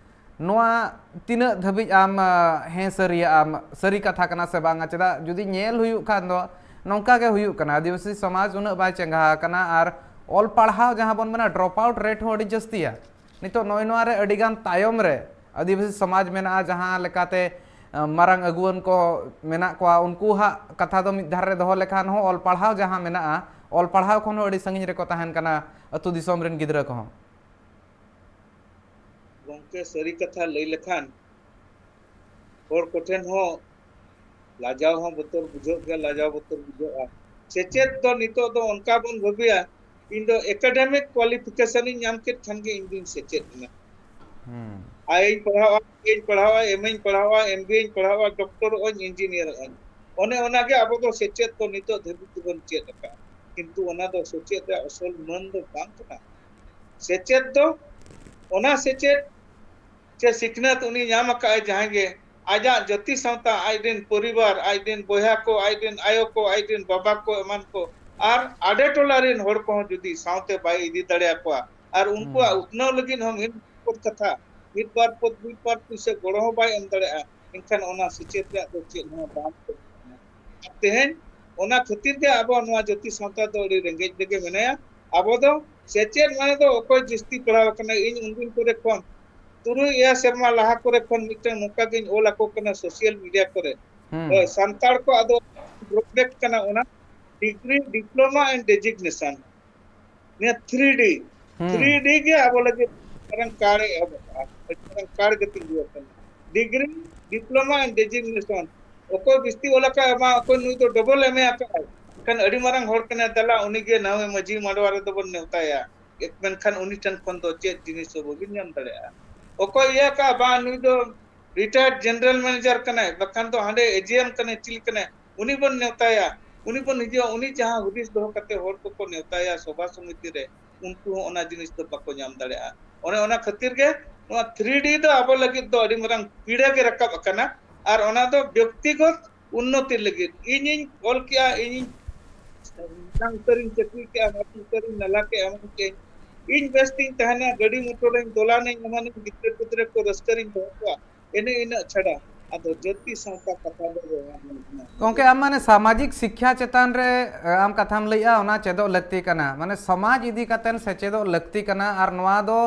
ᱱᱚᱣᱟ ᱛᱤᱱᱟᱹᱜ ᱫᱷᱟᱹᱵᱤᱡ ᱟᱢ, ᱟ, ᱦᱮᱸ ᱥᱟᱹᱨᱤᱭᱟᱜ ᱟᱢ, ᱥᱟᱹᱨᱤ ᱠᱟᱛᱷᱟ ᱠᱟᱱᱟ ᱥᱮ ᱵᱟᱝᱟ? ᱪᱮᱫᱟᱜ ᱡᱩᱫᱤ ᱧᱮᱞ ᱦᱩᱭᱩᱜ ᱠᱷᱟᱱ ᱫᱚ ᱱᱚᱝᱠᱟ ᱜᱮ ᱦᱩᱭᱩᱜ ᱠᱟᱱᱟ, ᱟᱹᱫᱤᱵᱟᱹᱥᱤ ᱥᱚᱢᱟᱡᱽ ᱩᱱᱟᱹᱜ ᱵᱟᱭ ᱪᱮᱸᱜᱷᱟ ᱟᱠᱟᱱᱟ, ᱟᱨ ᱚᱞ ᱯᱟᱲᱦᱟᱣ ᱡᱟᱦᱟᱸ ᱵᱚᱱ ᱢᱮᱱᱟ drop out rate ᱦᱚᱸ ᱟᱹᱰᱤ ᱡᱟᱹᱥᱛᱤᱭᱟ᱾ ᱱᱤᱛᱚᱜ ᱱᱚᱜᱼᱚᱭ ᱱᱚᱣᱟ ᱨᱮ ᱟᱹᱰᱤ ᱜᱟᱱ ᱛᱟᱭᱚᱢ ᱨᱮ ᱟᱹᱫᱤᱵᱟᱹᱥᱤ ᱥᱚᱢᱟᱡᱽ ᱢᱮᱱᱟᱜᱼᱟ, ᱡᱟᱦᱟᱸ ᱞᱮᱠᱟᱛᱮ, ᱟ, ᱢᱟᱨᱟᱝ ᱟᱹᱜᱩᱣᱟᱹᱱ ᱠᱚ ᱢᱮᱱᱟᱜ ᱠᱚᱣᱟ, ᱩᱱᱠᱩ ᱦᱟᱸᱜ ᱠᱟᱛᱷᱟ ᱫᱚ ᱢᱤᱫ ᱫᱷᱟᱨᱮ ᱨᱮ ᱫᱚᱦᱚ ᱞᱮᱠᱷᱟᱱ ᱦᱚᱸ ᱚᱞ ᱯᱟᱲᱦᱟᱣ ᱡᱟᱦᱟᱸ ᱢᱮᱱᱟᱜᱼᱟ, ᱚᱞ ᱯᱟᱲᱦᱟᱣ ᱠᱷᱚᱱ ᱦᱚᱸ ᱟᱹᱰᱤ ᱥᱟᱺᱜᱤᱧ ᱨᱮᱠᱚ ᱛᱟᱦᱮᱱ ᱠᱟᱱᱟ ᱟᱹᱛᱩ ᱫᱤᱥᱚᱢ ᱨᱮᱱ ᱜᱤᱫᱽᱨᱟᱹ ᱠᱚᱦᱚᱸ᱾ ᱜᱚᱢᱠᱮ, ᱥᱟᱹᱨᱤ ᱠᱟᱛᱷᱟ ᱞᱟᱹᱭ ᱞᱮᱠᱷᱟᱱ, ᱦᱚᱲ ᱠᱚᱴᱷᱮᱱ ᱦᱚᱸ ᱞᱟᱡᱟᱣ ᱦᱚᱸ ᱵᱚᱛᱚᱨ ᱵᱩᱡᱷᱟᱹᱜ ᱜᱮᱭᱟ, ᱞᱟᱡᱟᱣ ᱵᱚᱛᱚᱨ ᱵᱩᱡᱷᱟᱹᱜᱼᱟ᱾ ᱥᱮᱪᱮᱫ ᱫᱚ ᱱᱤᱛᱚᱜ ᱫᱚ ᱚᱱᱠᱟ ᱵᱚᱱ ᱵᱷᱟᱹᱵᱤᱭᱟ, ᱤᱧ ᱫᱚ academic qualification ᱤᱧ ᱧᱟᱢ ᱠᱮᱫ ᱠᱷᱟᱱ ᱜᱮ ᱤᱧ ᱫᱩᱧ ᱥᱮᱪᱮᱫ ᱮᱱᱟ᱾ ᱦᱩᱸ᱾ ᱟᱭ ᱮᱧ ᱯᱟᱲᱦᱟᱣᱟ, ᱵᱤ ᱮᱧ ᱯᱟᱲᱦᱟᱣᱟ, ᱮᱢ ᱮᱧ ᱯᱟᱲᱦᱟᱣᱟ, ᱮᱢ ᱵᱤ ᱮᱧ ᱯᱟᱲᱦᱟᱣᱟ, ᱰᱚᱠᱴᱚᱨᱚᱜ ᱟᱹᱧ, ᱤᱧᱡᱤᱱᱤᱭᱟᱨᱚᱜ ᱟᱹᱧ᱾ ᱚᱱᱮ ᱚᱱᱟᱜᱮ ᱟᱵᱚ ᱫᱚ ᱥᱮᱪᱮᱫ ᱫᱚ ᱱᱤᱛᱚᱜ ᱫᱷᱟᱹᱵᱤᱡ ᱛᱮᱵᱚᱱ ᱪᱮᱫ ᱟᱠᱟᱫᱼᱟ, ᱠᱤᱱᱛᱩ ᱚᱱᱟ ᱫᱚ ᱥᱮᱪᱮᱫ ᱨᱮᱭᱟᱜ ᱟᱥᱚᱞ ᱢᱟᱹᱱ ᱫᱚ ᱵᱟᱝ ᱠᱟᱱᱟ᱾ ᱥᱮᱪᱮᱫ ᱫᱚ ᱚᱱᱟ ᱥᱮᱪᱮᱫ ᱪᱮ ᱥᱤᱠᱷᱱᱟᱹᱛ ᱩᱱᱤ ᱧᱟᱢ ᱟᱠᱟᱫᱼᱟᱭ ᱡᱟᱦᱟᱸᱭ ᱜᱮ, ᱟᱡᱟᱜ ᱡᱟᱹᱛᱤ ᱥᱟᱶᱛᱟ, ᱟᱡ ᱨᱮᱱ ᱯᱚᱨᱤᱵᱟᱨ, ᱟᱡ ᱨᱮᱱ ᱵᱚᱭᱦᱟ ᱠᱚ, ᱟᱡ ᱨᱮᱱ ᱟᱭᱳ ᱠᱚ, ᱟᱡ ᱨᱮᱱ ᱵᱟᱵᱟ ᱠᱚ, ᱮᱢᱟᱱ ᱠᱚ, ᱟᱨ ᱟᱰᱮ ᱴᱚᱞᱟ ᱨᱮᱱ ᱦᱚᱲ ᱠᱚᱦᱚᱸ ᱡᱩᱫᱤ ᱥᱟᱶᱛᱮ ᱵᱟᱭ ᱤᱫᱤ ᱫᱟᱲᱮᱭᱟᱠᱚᱣᱟ ᱟᱨ ᱩᱱᱠᱩᱣᱟᱜ ᱦᱩᱸ᱾ ᱩᱛᱱᱟᱹᱣ ᱞᱟᱹᱜᱤᱫ ᱦᱚᱸ ᱢᱤᱫ ᱵᱟᱨ ᱠᱟᱛᱷᱟ, ᱢᱤᱫ ᱵᱟᱨ ᱯᱚᱫ, ᱢᱤᱫ ᱵᱟᱨ ᱯᱩᱭᱥᱟᱹ ᱜᱚᱲᱚ ᱦᱚᱸ ᱵᱟᱭ ᱮᱢ ᱫᱟᱲᱮᱭᱟᱜᱼᱟ, ᱮᱱᱠᱷᱟᱱ ᱚᱱᱟ ᱥᱮᱪᱮᱫ ᱨᱮᱭᱟᱜ ᱫᱚ ᱪᱮᱫ ᱦᱚᱸ ᱵᱟᱝ ᱠᱟᱱᱟ᱾ ᱛᱮᱦᱮᱧ ᱚᱱᱟ ᱠᱷᱟᱹᱛᱤᱨ ᱜᱮ ᱟᱵᱚ ᱱᱚᱣᱟ ᱡᱟᱹᱛᱤ ᱥᱟᱶᱛᱟ ᱫᱚ ᱟᱹᱰᱤ ᱨᱮᱸᱜᱮᱡ ᱨᱮᱜᱮ ᱢᱮᱱᱟᱭᱟ᱾ ᱟᱵᱚ ᱫᱚ ᱥᱮᱪᱮᱫ ᱢᱟᱱᱮ ᱫᱚ ᱚᱠᱚᱭ ᱡᱟᱹᱥᱛᱤ ᱯᱟᱲᱦᱟᱣ ᱟᱠᱟᱱᱟ, ᱤᱧ ᱩᱱᱫᱤᱱ ᱠᱚᱨᱮ ᱠᱷᱚᱱ ᱛᱩᱨᱩᱭ ᱮᱭᱟ ᱥᱮᱨᱢᱟ ᱞᱟᱦᱟ ᱠᱚᱨᱮ ᱠᱷᱚᱱ ᱢᱤᱫᱴᱟᱝ ᱱᱚᱝᱠᱟ ᱜᱤᱧ ᱚᱞ ᱟᱠᱚ ᱠᱟᱱᱟ social media ᱠᱚᱨᱮ᱾ ᱦᱩᱸ᱾ ᱦᱳᱭ, ᱥᱟᱱᱛᱟᱲ ᱠᱚᱣᱟᱜ ᱫᱚ ᱰᱨᱚᱯᱰᱮᱠ ᱠᱟᱱᱟ ᱚᱱᱟ degree, diploma and designation᱾ ᱱᱤᱭᱟᱹ three D, ᱦᱩᱸ᱾ three D ᱜᱮ ᱟᱵᱚ ᱞᱟᱹᱜᱤᱫ ᱢᱟᱨᱟᱝ ᱠᱟᱲ ᱮ ᱮᱦᱚᱵ ᱟᱠᱟᱫᱼᱟ, ᱟᱹᱰᱤ ᱢᱟᱨᱟᱝ ᱠᱟᱲ ᱜᱮ ᱛᱤᱸᱜᱩ ᱟᱠᱟᱱᱟ᱾ Degree, diploma and designation᱾ ᱚᱠᱚᱭ ᱵᱤᱥᱛᱤ ᱚᱞ ᱟᱠᱟᱫ ᱮᱢᱟ, ᱚᱠᱚᱭ ᱱᱩᱭ ᱫᱚ double M A ᱟᱠᱟᱫᱼᱟᱭ, ᱮᱱᱠᱷᱟᱱ ᱟᱹᱰᱤ ᱢᱟᱨᱟᱝ ᱦᱚᱲ ᱠᱟᱱᱟᱭ, ᱫᱮᱞᱟ ᱩᱱᱤ ᱜᱮ ᱱᱟᱣᱮ ᱢᱟᱹᱡᱷᱤ ᱢᱟᱰᱣᱟ ᱨᱮᱫᱚ ᱵᱚᱱ ᱱᱮᱣᱛᱟᱭᱟ᱾ ᱮᱠ-, ᱢᱮᱱᱠᱷᱟᱱ ᱩᱱᱤ ᱴᱷᱮᱱ ᱠᱷᱚᱱ ᱫᱚ ᱪᱮᱫ ᱡᱤᱱᱤᱥ ᱦᱚᱸ ᱵᱟᱵᱤᱱ ᱧᱟᱢ ᱫᱟᱲᱮᱭᱟᱜᱼᱟ᱾ ᱚᱠᱚᱭ ᱤᱭᱟᱹ ᱟᱠᱟᱫᱼᱟ, ᱵᱟᱝ, ᱱᱩᱭ ᱫᱚ retired general manager ᱠᱟᱱᱟᱭ, ᱵᱟᱠᱷᱟᱱ ᱫᱚ ᱦᱟᱸᱰᱮ A G M ᱠᱟᱱᱟᱭ, ᱪᱤᱞᱤ ᱠᱟᱱᱟᱭ, ᱩᱱᱤ ᱵᱚᱱ ᱱᱮᱣᱛᱟᱭᱟ᱾ ᱩᱱᱤ ᱵᱚᱱ ᱦᱤᱡᱩᱜᱼᱟ, ᱩᱱᱤ ᱡᱟᱦᱟᱸ ᱦᱩᱫᱤᱥ ᱫᱚᱦᱚ ᱠᱟᱛᱮ ᱦᱚᱲ ᱠᱚᱠᱚ ᱱᱮᱣᱛᱟᱭᱟ ᱥᱚᱵᱷᱟ ᱥᱚᱢᱤᱛᱤ ᱨᱮ, ᱩᱱᱠᱩ ᱦᱚᱸ ᱚᱱᱟ ᱡᱤᱱᱤᱥ ᱫᱚ ᱵᱟᱠᱚ ᱧᱟᱢ ᱫᱟᱲᱮᱭᱟᱜᱼᱟ᱾ ᱚᱱᱮ ᱚᱱᱟ ᱠᱷᱟᱹᱛᱤᱨ ᱜᱮ ᱱᱚᱣᱟ three D ᱫᱚ ᱟᱵᱚ ᱞᱟᱹᱜᱤᱫ ᱫᱚ ᱟᱹᱰᱤ ᱢᱟᱨᱟᱝ ᱯᱤᱲᱟᱹ ᱜᱮ ᱨᱟᱠᱟᱵ ᱟᱠᱟᱱᱟ, ᱟᱨ ᱚᱱᱟ ᱫᱚ ᱵᱮᱠᱛᱤᱜᱚᱛ ᱩᱱᱱᱚᱛᱤ ᱞᱟᱹᱜᱤᱫ᱾ ᱤᱧᱤᱧ ᱚᱞ ᱠᱮᱜᱼᱟ, ᱤᱧᱤᱧ ᱢᱟᱨᱟᱝ ᱩᱛᱟᱹᱨᱤᱧ ᱪᱟᱹᱠᱨᱤ ᱠᱮᱜᱼᱟ, ᱢᱟᱨᱟᱝ ᱩᱛᱟᱹᱨᱤᱧ ᱱᱟᱞᱟ ᱠᱮᱜᱼᱟ, ᱮᱢᱟᱱ ᱠᱮᱜᱼᱟᱹᱧ, ᱤᱧ ᱵᱮᱥ ᱛᱤᱧ ᱛᱟᱦᱮᱱᱟ, ᱜᱟᱹᱰᱤ ᱢᱚᱴᱚᱨᱤᱧ ᱫᱚᱞᱟᱱᱟᱹᱧ, ᱮᱢᱟᱱᱟᱹᱧ, ᱜᱤᱫᱽᱨᱟᱹ ᱯᱤᱫᱽᱨᱟᱹ ᱠᱚ ᱨᱟᱹᱥᱠᱟᱹ ᱨᱤᱧ ᱫᱚᱦᱚ ᱠᱚᱣᱟ, ᱮᱱᱮ ᱤᱱᱟᱹᱜ ᱪᱷᱟᱰᱟ᱾ ᱟᱫᱚ ᱡᱟᱹᱛᱤ ᱥᱟᱶᱛᱟ ᱠᱟᱛᱷᱟ ᱫᱚ ᱵᱟᱝ ᱜᱟᱱᱚᱜ ᱠᱟᱱᱟ᱾ ᱜᱚᱢᱠᱮ, ᱟᱢ ᱢᱟᱱᱮ ᱥᱟᱢᱟᱡᱤᱠ ᱥᱤᱠᱠᱷᱟ ᱪᱮᱛᱟᱱ ᱨᱮ, ᱮ, ᱟᱢ ᱠᱟᱛᱷᱟᱢ ᱞᱟᱹᱭᱮᱜᱼᱟ, ᱚᱱᱟ ᱪᱮᱫᱚᱜ ᱞᱟᱹᱠᱛᱤ ᱠᱟᱱᱟ᱾ ᱢᱟᱱᱮ ᱥᱚᱢᱟᱡᱽ ᱤᱫᱤ ᱠᱟᱛᱮᱱ ᱥᱮᱪᱮᱫᱚᱜ ᱞᱟᱹᱠᱛᱤ ᱠᱟᱱᱟ, ᱟᱨ ᱱᱚᱣᱟ ᱫᱚ,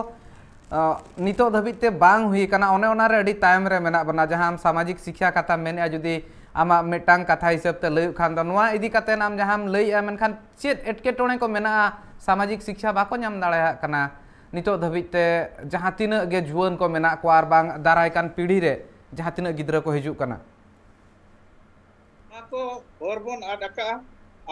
ᱟ, ᱱᱤᱛᱚᱜ ᱫᱷᱟᱹᱵᱤᱡ ᱛᱮ ᱵᱟᱝ ᱦᱩᱭ ᱠᱟᱱᱟ᱾ ᱚᱱᱮ ᱚᱱᱟ ᱨᱮ ᱟᱹᱰᱤ ᱛᱟᱭᱚᱢ ᱨᱮ ᱢᱮᱱᱟᱜ ᱵᱚᱱᱟ᱾ ᱡᱟᱦᱟᱸ ᱟᱢ ᱥᱟᱢᱟᱡᱤᱠ ᱥᱤᱠᱠᱷᱟ ᱠᱟᱛᱷᱟᱢ ᱢᱮᱱᱮᱜᱼᱟ, ᱡᱩᱫᱤ ᱟᱢᱟᱜ ᱢᱤᱫᱴᱟᱝ ᱠᱟᱛᱷᱟ ᱦᱤᱥᱟᱹᱵ ᱛᱮ ᱞᱟᱹᱭᱚᱜ ᱠᱷᱟᱱ ᱫᱚ, ᱱᱚᱣᱟ ᱤᱫᱤ ᱠᱟᱛᱮᱱ ᱟᱢ ᱡᱟᱦᱟᱸᱢ ᱞᱟᱹᱭᱮᱜᱼᱟ, ᱢᱮᱱᱠᱷᱟᱱ ᱪᱮᱫ ᱮᱴᱠᱮᱴᱚᱬᱮ ᱠᱚ ᱢᱮᱱᱟᱜᱼᱟ ᱥᱟᱢᱟᱡᱤᱠ ᱥᱤᱠᱠᱷᱟ ᱵᱟᱠᱚ ᱧᱟᱢ ᱫᱟᱲᱮᱭᱟᱜ ᱠᱟᱱᱟ ᱱᱤᱛᱚᱜ ᱫᱷᱟᱹᱵᱤᱡ ᱛᱮ ᱡᱟᱦᱟᱸ ᱛᱤᱱᱟᱹᱜ ᱜᱮ ᱡᱩᱣᱟᱹᱱ ᱠᱚ ᱢᱮᱱᱟᱜ ᱠᱚᱣᱟ, ᱟᱨ ᱵᱟᱝ ᱫᱟᱨᱟᱭ ᱠᱟᱱ ᱯᱤᱲᱦᱤ ᱨᱮ ᱡᱟᱦᱟᱸ ᱛᱤᱱᱟᱹᱜ ᱜᱤᱫᱽᱨᱟᱹ ᱠᱚ ᱦᱤᱡᱩᱜ ᱠᱟᱱᱟ? ᱚᱱᱟ ᱠᱚ ᱦᱚᱨ ᱵᱚᱱ ᱟᱫ ᱟᱠᱟᱜᱼᱟ᱾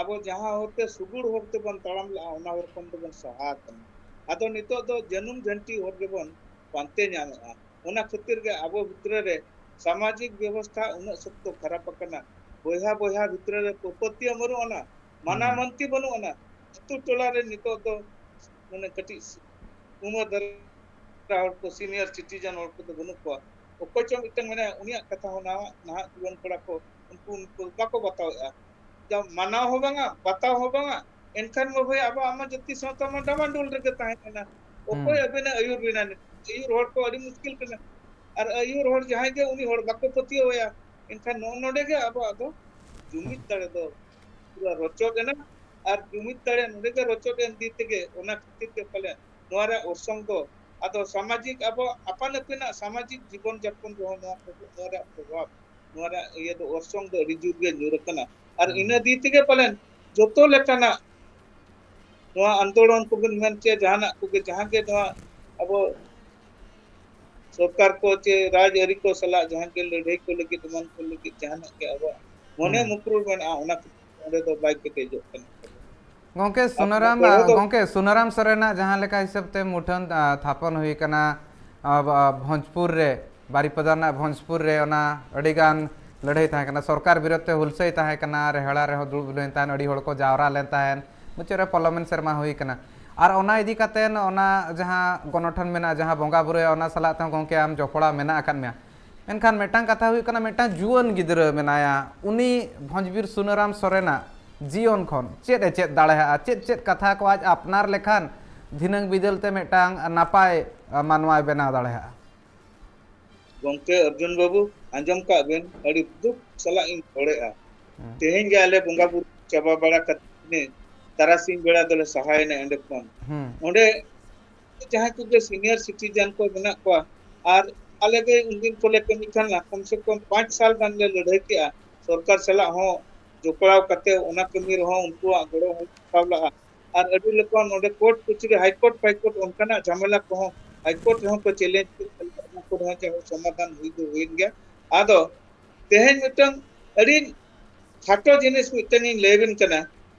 ᱟᱵᱚ ᱡᱟᱦᱟᱸ ᱦᱚᱨ ᱛᱮ ᱥᱩᱜᱩᱲ ᱦᱚᱨ ᱛᱮᱵᱚᱱ ᱛᱟᱲᱟᱢ ᱞᱟᱜᱼᱟ, ᱚᱱᱟ ᱦᱚᱨ ᱠᱷᱚᱱ ᱫᱚᱵᱚᱱ ᱥᱟᱦᱟ ᱟᱠᱟᱱᱟ᱾ ᱟᱫᱚ ᱱᱤᱛᱚᱜ ᱫᱚ ᱡᱟᱹᱱᱩᱢ ᱡᱷᱟᱹᱱᱴᱤ ᱦᱚᱨ ᱜᱮᱵᱚᱱ ᱯᱟᱱᱛᱮ ᱧᱟᱢᱮᱜᱼᱟ᱾ ᱚᱱᱟ ᱠᱷᱟᱹᱛᱤᱨ ᱜᱮ ᱟᱵᱚ ᱵᱷᱤᱛᱨᱤ ᱨᱮ ᱥᱟᱢᱟᱡᱤᱠ ᱵᱮᱵᱚᱥᱛᱷᱟ ᱩᱱᱟᱹᱜ ᱥᱚᱠᱛᱚ ᱠᱷᱟᱨᱟᱯ ᱟᱠᱟᱱᱟ᱾ ᱵᱚᱭᱦᱟ ᱵᱚᱭᱦᱟ ᱵᱷᱤᱛᱨᱤ ᱨᱮ ᱯᱟᱹᱯᱟᱹᱛᱤᱭᱟᱹ ᱵᱟᱹᱱᱩᱜ ᱟᱱᱟ, ᱢᱟᱱᱟ ᱢᱟᱹᱱᱛᱤ ᱵᱟᱹᱱᱩᱜ ᱟᱱᱟ᱾ ᱟᱹᱛᱩ ᱴᱚᱞᱟ ᱨᱮ ᱱᱤᱛᱚᱜ ᱫᱚ ᱢᱟᱱᱮ ᱠᱟᱹᱴᱤᱡ ᱩᱢᱮᱨ ᱫᱷᱟᱨᱟ ᱦᱚᱲ ᱠᱚ, senior citizen ᱦᱚᱲ ᱠᱚᱫᱚ ᱵᱟᱹᱱᱩᱜ ᱠᱚᱣᱟ᱾ ᱚᱠᱚᱭ ᱪᱚ ᱢᱤᱫᱴᱟᱝ ᱢᱮᱱᱟᱭᱟ, ᱩᱱᱤᱭᱟᱜ ᱠᱟᱛᱷᱟ ᱦᱚᱸ ᱱᱟᱦᱟᱜ, ᱱᱟᱦᱟᱜ ᱡᱩᱣᱟᱹᱱ ᱠᱚᱲᱟ ᱠᱚ ᱩᱱᱠᱩ, ᱩᱱᱠᱩ ᱵᱟᱠᱚ ᱵᱟᱛᱟᱣᱮᱫᱼᱟ᱾ ᱡᱟ ᱢᱟᱱᱟᱣ ᱦᱚᱸ ᱵᱟᱝᱟ, ᱵᱟᱛᱟᱣ ᱦᱚᱸ ᱵᱟᱝᱟ᱾ ᱮᱱᱠᱷᱟᱱ ᱢᱟ ᱵᱷᱟᱹᱭ, ᱟᱵᱚᱣᱟᱜ ᱢᱟ ᱡᱟᱹᱛᱤ ᱥᱟᱶᱛᱟ ᱢᱟ ᱰᱟᱢᱟᱰᱳᱞ ᱨᱮᱜᱮ ᱛᱟᱦᱮᱸ ᱠᱟᱱᱟ᱾ ᱚᱠᱚᱭ ᱟᱵᱮᱱᱟᱜ ᱟᱹᱭᱩᱨ ᱵᱮᱱᱟ? ᱟᱹᱭᱩᱨ ᱦᱚᱲ ᱠᱚ ᱟᱹᱰᱤ ᱢᱩᱥᱠᱤᱞ ᱠᱟᱱᱟ᱾ ᱟᱨ ᱟᱹᱭᱩᱨ ᱦᱚᱲ ᱡᱟᱦᱟᱸᱭ ᱜᱮ, ᱩᱱᱤ ᱦᱚᱲ ᱵᱟᱠᱚ ᱯᱟᱹᱛᱭᱟᱹᱣ ᱟᱭᱟ᱾ ᱮᱱᱠᱷᱟᱱ ᱱᱚᱜᱼᱚ ᱱᱚᱰᱮ ᱜᱮ ᱟᱵᱚᱣᱟᱜ ᱫᱚ ᱡᱩᱢᱤᱫ ᱫᱟᱲᱮ ᱫᱚ ᱯᱩᱨᱟᱹ ᱨᱚᱪᱚᱫ ᱮᱱᱟ᱾ ᱟᱨ ᱡᱩᱢᱤᱫ ᱫᱟᱲᱮ ᱱᱚᱰᱮ ᱜᱮ ᱨᱚᱪᱚᱫ ᱮᱱ ᱫᱤ ᱛᱮᱜᱮ, ᱚᱱᱟ ᱠᱷᱟᱹᱛᱤᱨ ᱛᱮ ᱯᱟᱞᱮ ᱱᱚᱣᱟ ᱨᱮᱭᱟᱜ ᱚᱨᱥᱚᱝ ᱫᱚ ᱟᱫᱚ ᱥᱟᱢᱟᱡᱤᱠ, ᱟᱵᱚ ᱟᱯᱟᱱ ᱟᱹᱯᱤᱱᱟᱜ ᱥᱟᱢᱟᱡᱤᱠ ᱡᱤᱵᱚᱱ ᱡᱟᱯᱚᱱ ᱨᱮᱦᱚᱸ ᱱᱚᱣᱟ ᱠᱚ, ᱱᱚᱣᱟ ᱨᱮᱭᱟᱜ ᱯᱨᱚᱵᱷᱟᱵᱽ, ᱱᱚᱣᱟ ᱨᱮᱭᱟᱜ ᱤᱭᱟᱹ ᱫᱚ, ᱚᱨᱥᱚᱝ ᱫᱚ ᱟᱹᱰᱤ ᱡᱳᱨ ᱜᱮ ᱧᱩᱨ ᱟᱠᱟᱱᱟ᱾ ᱟᱨ ᱤᱱᱟᱹ ᱫᱤ ᱛᱮᱜᱮ ᱯᱟᱞᱮᱱ ᱡᱚᱛᱚ ᱞᱮᱠᱟᱱᱟᱜ ᱱᱚᱣᱟ ᱟᱱᱫᱳᱞᱚᱱ ᱠᱚᱵᱤᱱ ᱢᱮᱱ ᱠᱮᱭᱟ, ᱡᱟᱦᱟᱱᱟᱜ ᱠᱚᱜᱮ, ᱡᱟᱦᱟᱸ ᱜᱮ ᱱᱚᱣᱟ ᱟᱵᱚ ᱥᱚᱨᱠᱟᱨ ᱠᱚ ᱪᱮ ᱨᱟᱡᱽ ᱟᱹᱨᱤ ᱠᱚ ᱥᱟᱞᱟᱜ ᱡᱟᱦᱟᱸ ᱜᱮ ᱞᱟᱹᱲᱦᱟᱹᱭ ᱠᱚ ᱞᱟᱹᱜᱤᱫ, ᱮᱢᱟᱱ ᱠᱚ ᱞᱟᱹᱜᱤᱫ, ᱡᱟᱦᱟᱱᱟᱜ ᱜᱮ ᱟᱵᱚᱣᱟᱜ ᱢᱚᱱᱮ ᱦᱩᱸ᱾ ᱢᱩᱠᱨᱩ ᱢᱮᱱᱟᱜᱼᱟ, ᱚᱱᱟ ᱠᱷᱟᱹᱛᱤᱨ ᱚᱸᱰᱮ ᱫᱚ ᱵᱟᱭ ᱠᱮᱴᱮᱡᱚᱜ ᱠᱟᱱᱟ᱾ ᱜᱚᱝᱠᱮ, ᱟᱨ ᱥᱩᱱᱟᱨᱟᱢ, ᱯᱟᱹᱲᱦᱟᱹ ᱫᱚ ᱜᱚᱝᱠᱮ, ᱥᱩᱱᱟᱨᱟᱢ ᱥᱚᱨᱮᱱᱟᱜ ᱡᱟᱦᱟᱸ ᱞᱮᱠᱟ ᱦᱤᱥᱟᱹᱵ ᱛᱮ ᱢᱩᱴᱷᱟᱹᱱ, ᱟ, ᱛᱷᱟᱯᱚᱱ ᱦᱩᱭ ᱠᱟᱱᱟ, ᱟ, ᱵᱟ-, ᱵᱷᱚᱸᱡᱽᱯᱩᱨ ᱨᱮ, ᱵᱟᱨᱤᱯᱟᱫᱟ ᱨᱮᱱᱟᱜ ᱵᱷᱚᱸᱡᱽᱯᱩᱨ ᱨᱮ ᱚᱱᱟ ᱟᱹᱰᱤᱜᱟᱱ ᱞᱟᱹᱲᱦᱟᱹᱭ ᱛᱟᱦᱮᱸ ᱠᱟᱱᱟ, ᱥᱚᱨᱠᱟᱨ ᱵᱤᱨᱳᱫᱷ ᱛᱮ ᱦᱩᱞᱥᱟᱹᱭ ᱛᱟᱦᱮᱸ ᱠᱟᱱᱟ, ᱨᱮᱦᱲᱟ ᱨᱮᱦᱚᱸ ᱫᱩᱲᱩᱵ ᱞᱮᱱ ᱛᱟᱦᱮᱸᱱ, ᱟᱹᱰᱤ ᱦᱚᱲ ᱠᱚ ᱡᱟᱣᱨᱟ ᱞᱮᱱ ᱛᱟᱦᱮᱸᱱ, ᱢᱩᱪᱟᱹᱫ ᱨᱮ ᱯᱟᱨᱞᱟᱢᱮᱱᱴ ᱥᱮᱨᱢᱟ ᱦᱩᱭ ᱠᱟᱱᱟ᱾ ᱟᱨ ᱚᱱᱟ ᱤᱫᱤ ᱠᱟᱛᱮ ᱚᱱᱟ ᱡᱟᱦᱟᱸ ᱜᱚᱱᱚᱴᱷᱚᱱ ᱢᱮᱱᱟᱜᱼᱟ, ᱡᱟᱦᱟᱸ ᱵᱚᱸᱜᱟ ᱵᱩᱨᱩᱭᱟ, ᱚᱱᱟ ᱥᱟᱞᱟᱜ ᱛᱮᱦᱚᱸ ᱜᱚᱝᱠᱮ ᱟᱢ ᱡᱚᱯᱲᱟᱣ ᱢᱮᱱᱟᱜ ᱟᱠᱟᱫ ᱢᱮᱭᱟ᱾ ᱢᱮᱱᱠᱷᱟᱱ ᱢᱤᱫᱴᱟᱝ ᱠᱟᱛᱷᱟ ᱦᱩᱭᱩᱜ ᱠᱟᱱᱟ, ᱢᱤᱫᱴᱟᱝ ᱡᱩᱣᱟᱹᱱ ᱜᱤᱫᱽᱨᱟᱹ ᱢᱮᱱᱟᱭᱟ, ᱩᱱᱤ ᱵᱷᱚᱸᱡᱽᱵᱤᱨ ᱥᱩᱱᱟᱹᱨᱟᱢ ᱥᱚᱨᱮᱱᱟᱜ ᱡᱤᱭᱚᱱ ᱠᱷᱚᱱ ᱪᱮᱫ ᱮ ᱪᱮᱫ ᱫᱟᱲᱮᱭᱟᱜᱼᱟ? ᱪᱮᱫ ᱪᱮᱫ ᱠᱟᱛᱷᱟ ᱠᱚ ᱟᱡ ᱟᱯᱱᱟᱨ ᱞᱮᱠᱷᱟᱱ ᱫᱷᱤᱱᱟᱹᱝ ᱵᱤᱫᱟᱹᱞ ᱛᱮ ᱢᱤᱫᱴᱟᱝ ᱱᱟᱯᱟᱭ, ᱟ, ᱢᱟᱱᱣᱟᱭ ᱵᱮᱱᱟᱣ ᱫᱟᱲᱮᱭᱟᱜᱼᱟ? ᱜᱚᱝᱠᱮ ᱚᱨᱡᱩᱱ ᱵᱟᱹᱵᱩ, ᱟᱸᱡᱚᱢ ᱠᱟᱜ ᱵᱮᱱ, ᱟᱹᱰᱤ ᱫᱩᱠ ᱥᱟᱞᱟᱜ ᱤᱧ ᱨᱚᱲᱮᱫᱼᱟ᱾ ᱦᱩᱸ᱾ ᱛᱮᱦᱮᱧ ᱜᱮ ᱟᱞᱮ ᱵᱚᱸᱜᱟ ᱵᱩᱨᱩ ᱪᱟᱵᱟ ᱵᱟᱲᱟ ᱠᱟᱛᱮ ᱛᱟᱨᱟᱥᱤᱧ ᱵᱮᱲᱟ ᱫᱚᱞᱮ ᱥᱟᱦᱟᱭᱮᱱᱟ ᱚᱸᱰᱮ ᱠᱷᱚᱱ᱾ ᱦᱩᱸ᱾ ᱚᱸᱰᱮ ᱡᱟᱦᱟᱸᱭ ᱠᱚᱜᱮ senior citizen ᱠᱚ ᱢᱮᱱᱟᱜ ᱠᱚᱣᱟ, ᱟᱨ ᱟᱞᱮ ᱜᱮ ᱩᱱᱫᱤᱱ ᱠᱚᱞᱮ ᱠᱟᱹᱢᱤ ᱠᱟᱱᱟ, ᱠᱚᱢ ᱥᱮ ᱠᱚᱢ ᱯᱟᱸᱪ ᱥᱟᱞ ᱜᱟᱱ ᱞᱮ ᱞᱟᱹᱲᱦᱟᱹᱭ ᱠᱮᱜᱼᱟ᱾ ᱥᱚᱨᱠᱟᱨ ᱥᱟᱞᱟᱜ ᱦᱚᱸ ᱡᱚᱯᱲᱟᱣ ᱠᱟᱛᱮ ᱚᱱᱟ ᱠᱟᱹᱢᱤ ᱨᱮᱦᱚᱸ ᱩᱱᱠᱩᱣᱟᱜ ᱜᱚᱲᱚ ᱦᱚᱸ ᱦᱟᱛᱟᱣ ᱞᱟᱜᱼᱟ᱾ ᱟᱨ ᱟᱹᱰᱤ ᱞᱮᱠᱟᱱ ᱚᱸᱰᱮ ᱠᱳᱨᱴ ᱠᱚᱪᱟᱹᱨᱤ, ᱦᱟᱭ ᱠᱳᱨᱴ ᱯᱷᱟᱭ ᱠᱳᱨᱴ, ᱚᱱᱠᱟᱱᱟᱜ ᱡᱷᱟᱢᱮᱞᱟ ᱠᱚᱦᱚᱸ ᱦᱟᱭ ᱠᱳᱨᱴ ᱨᱮᱦᱚᱸ ᱠᱚ ᱪᱮᱞᱮᱧᱡᱽ ᱠᱮᱫ ᱛᱟᱞᱮᱭᱟ, ᱚᱱᱟ ᱠᱚᱨᱮ ᱦᱚᱸ ᱡᱟᱦᱟᱸ ᱥᱚᱢᱟᱫᱷᱟᱱ ᱦᱩᱭ ᱫᱚ ᱦᱩᱭᱮᱱ ᱜᱮᱭᱟ᱾ ᱟᱫᱚ ᱛᱮᱦᱮᱧ ᱢᱤᱫᱴᱟᱝ ᱟᱹᱰᱤ ᱠᱷᱟᱴᱚ ᱡᱤᱱᱤᱥ ᱢᱤᱫᱴᱟᱝ ᱤᱧ ᱞᱟᱹᱭ ᱟᱵᱤᱱ ᱠᱟᱱᱟ᱾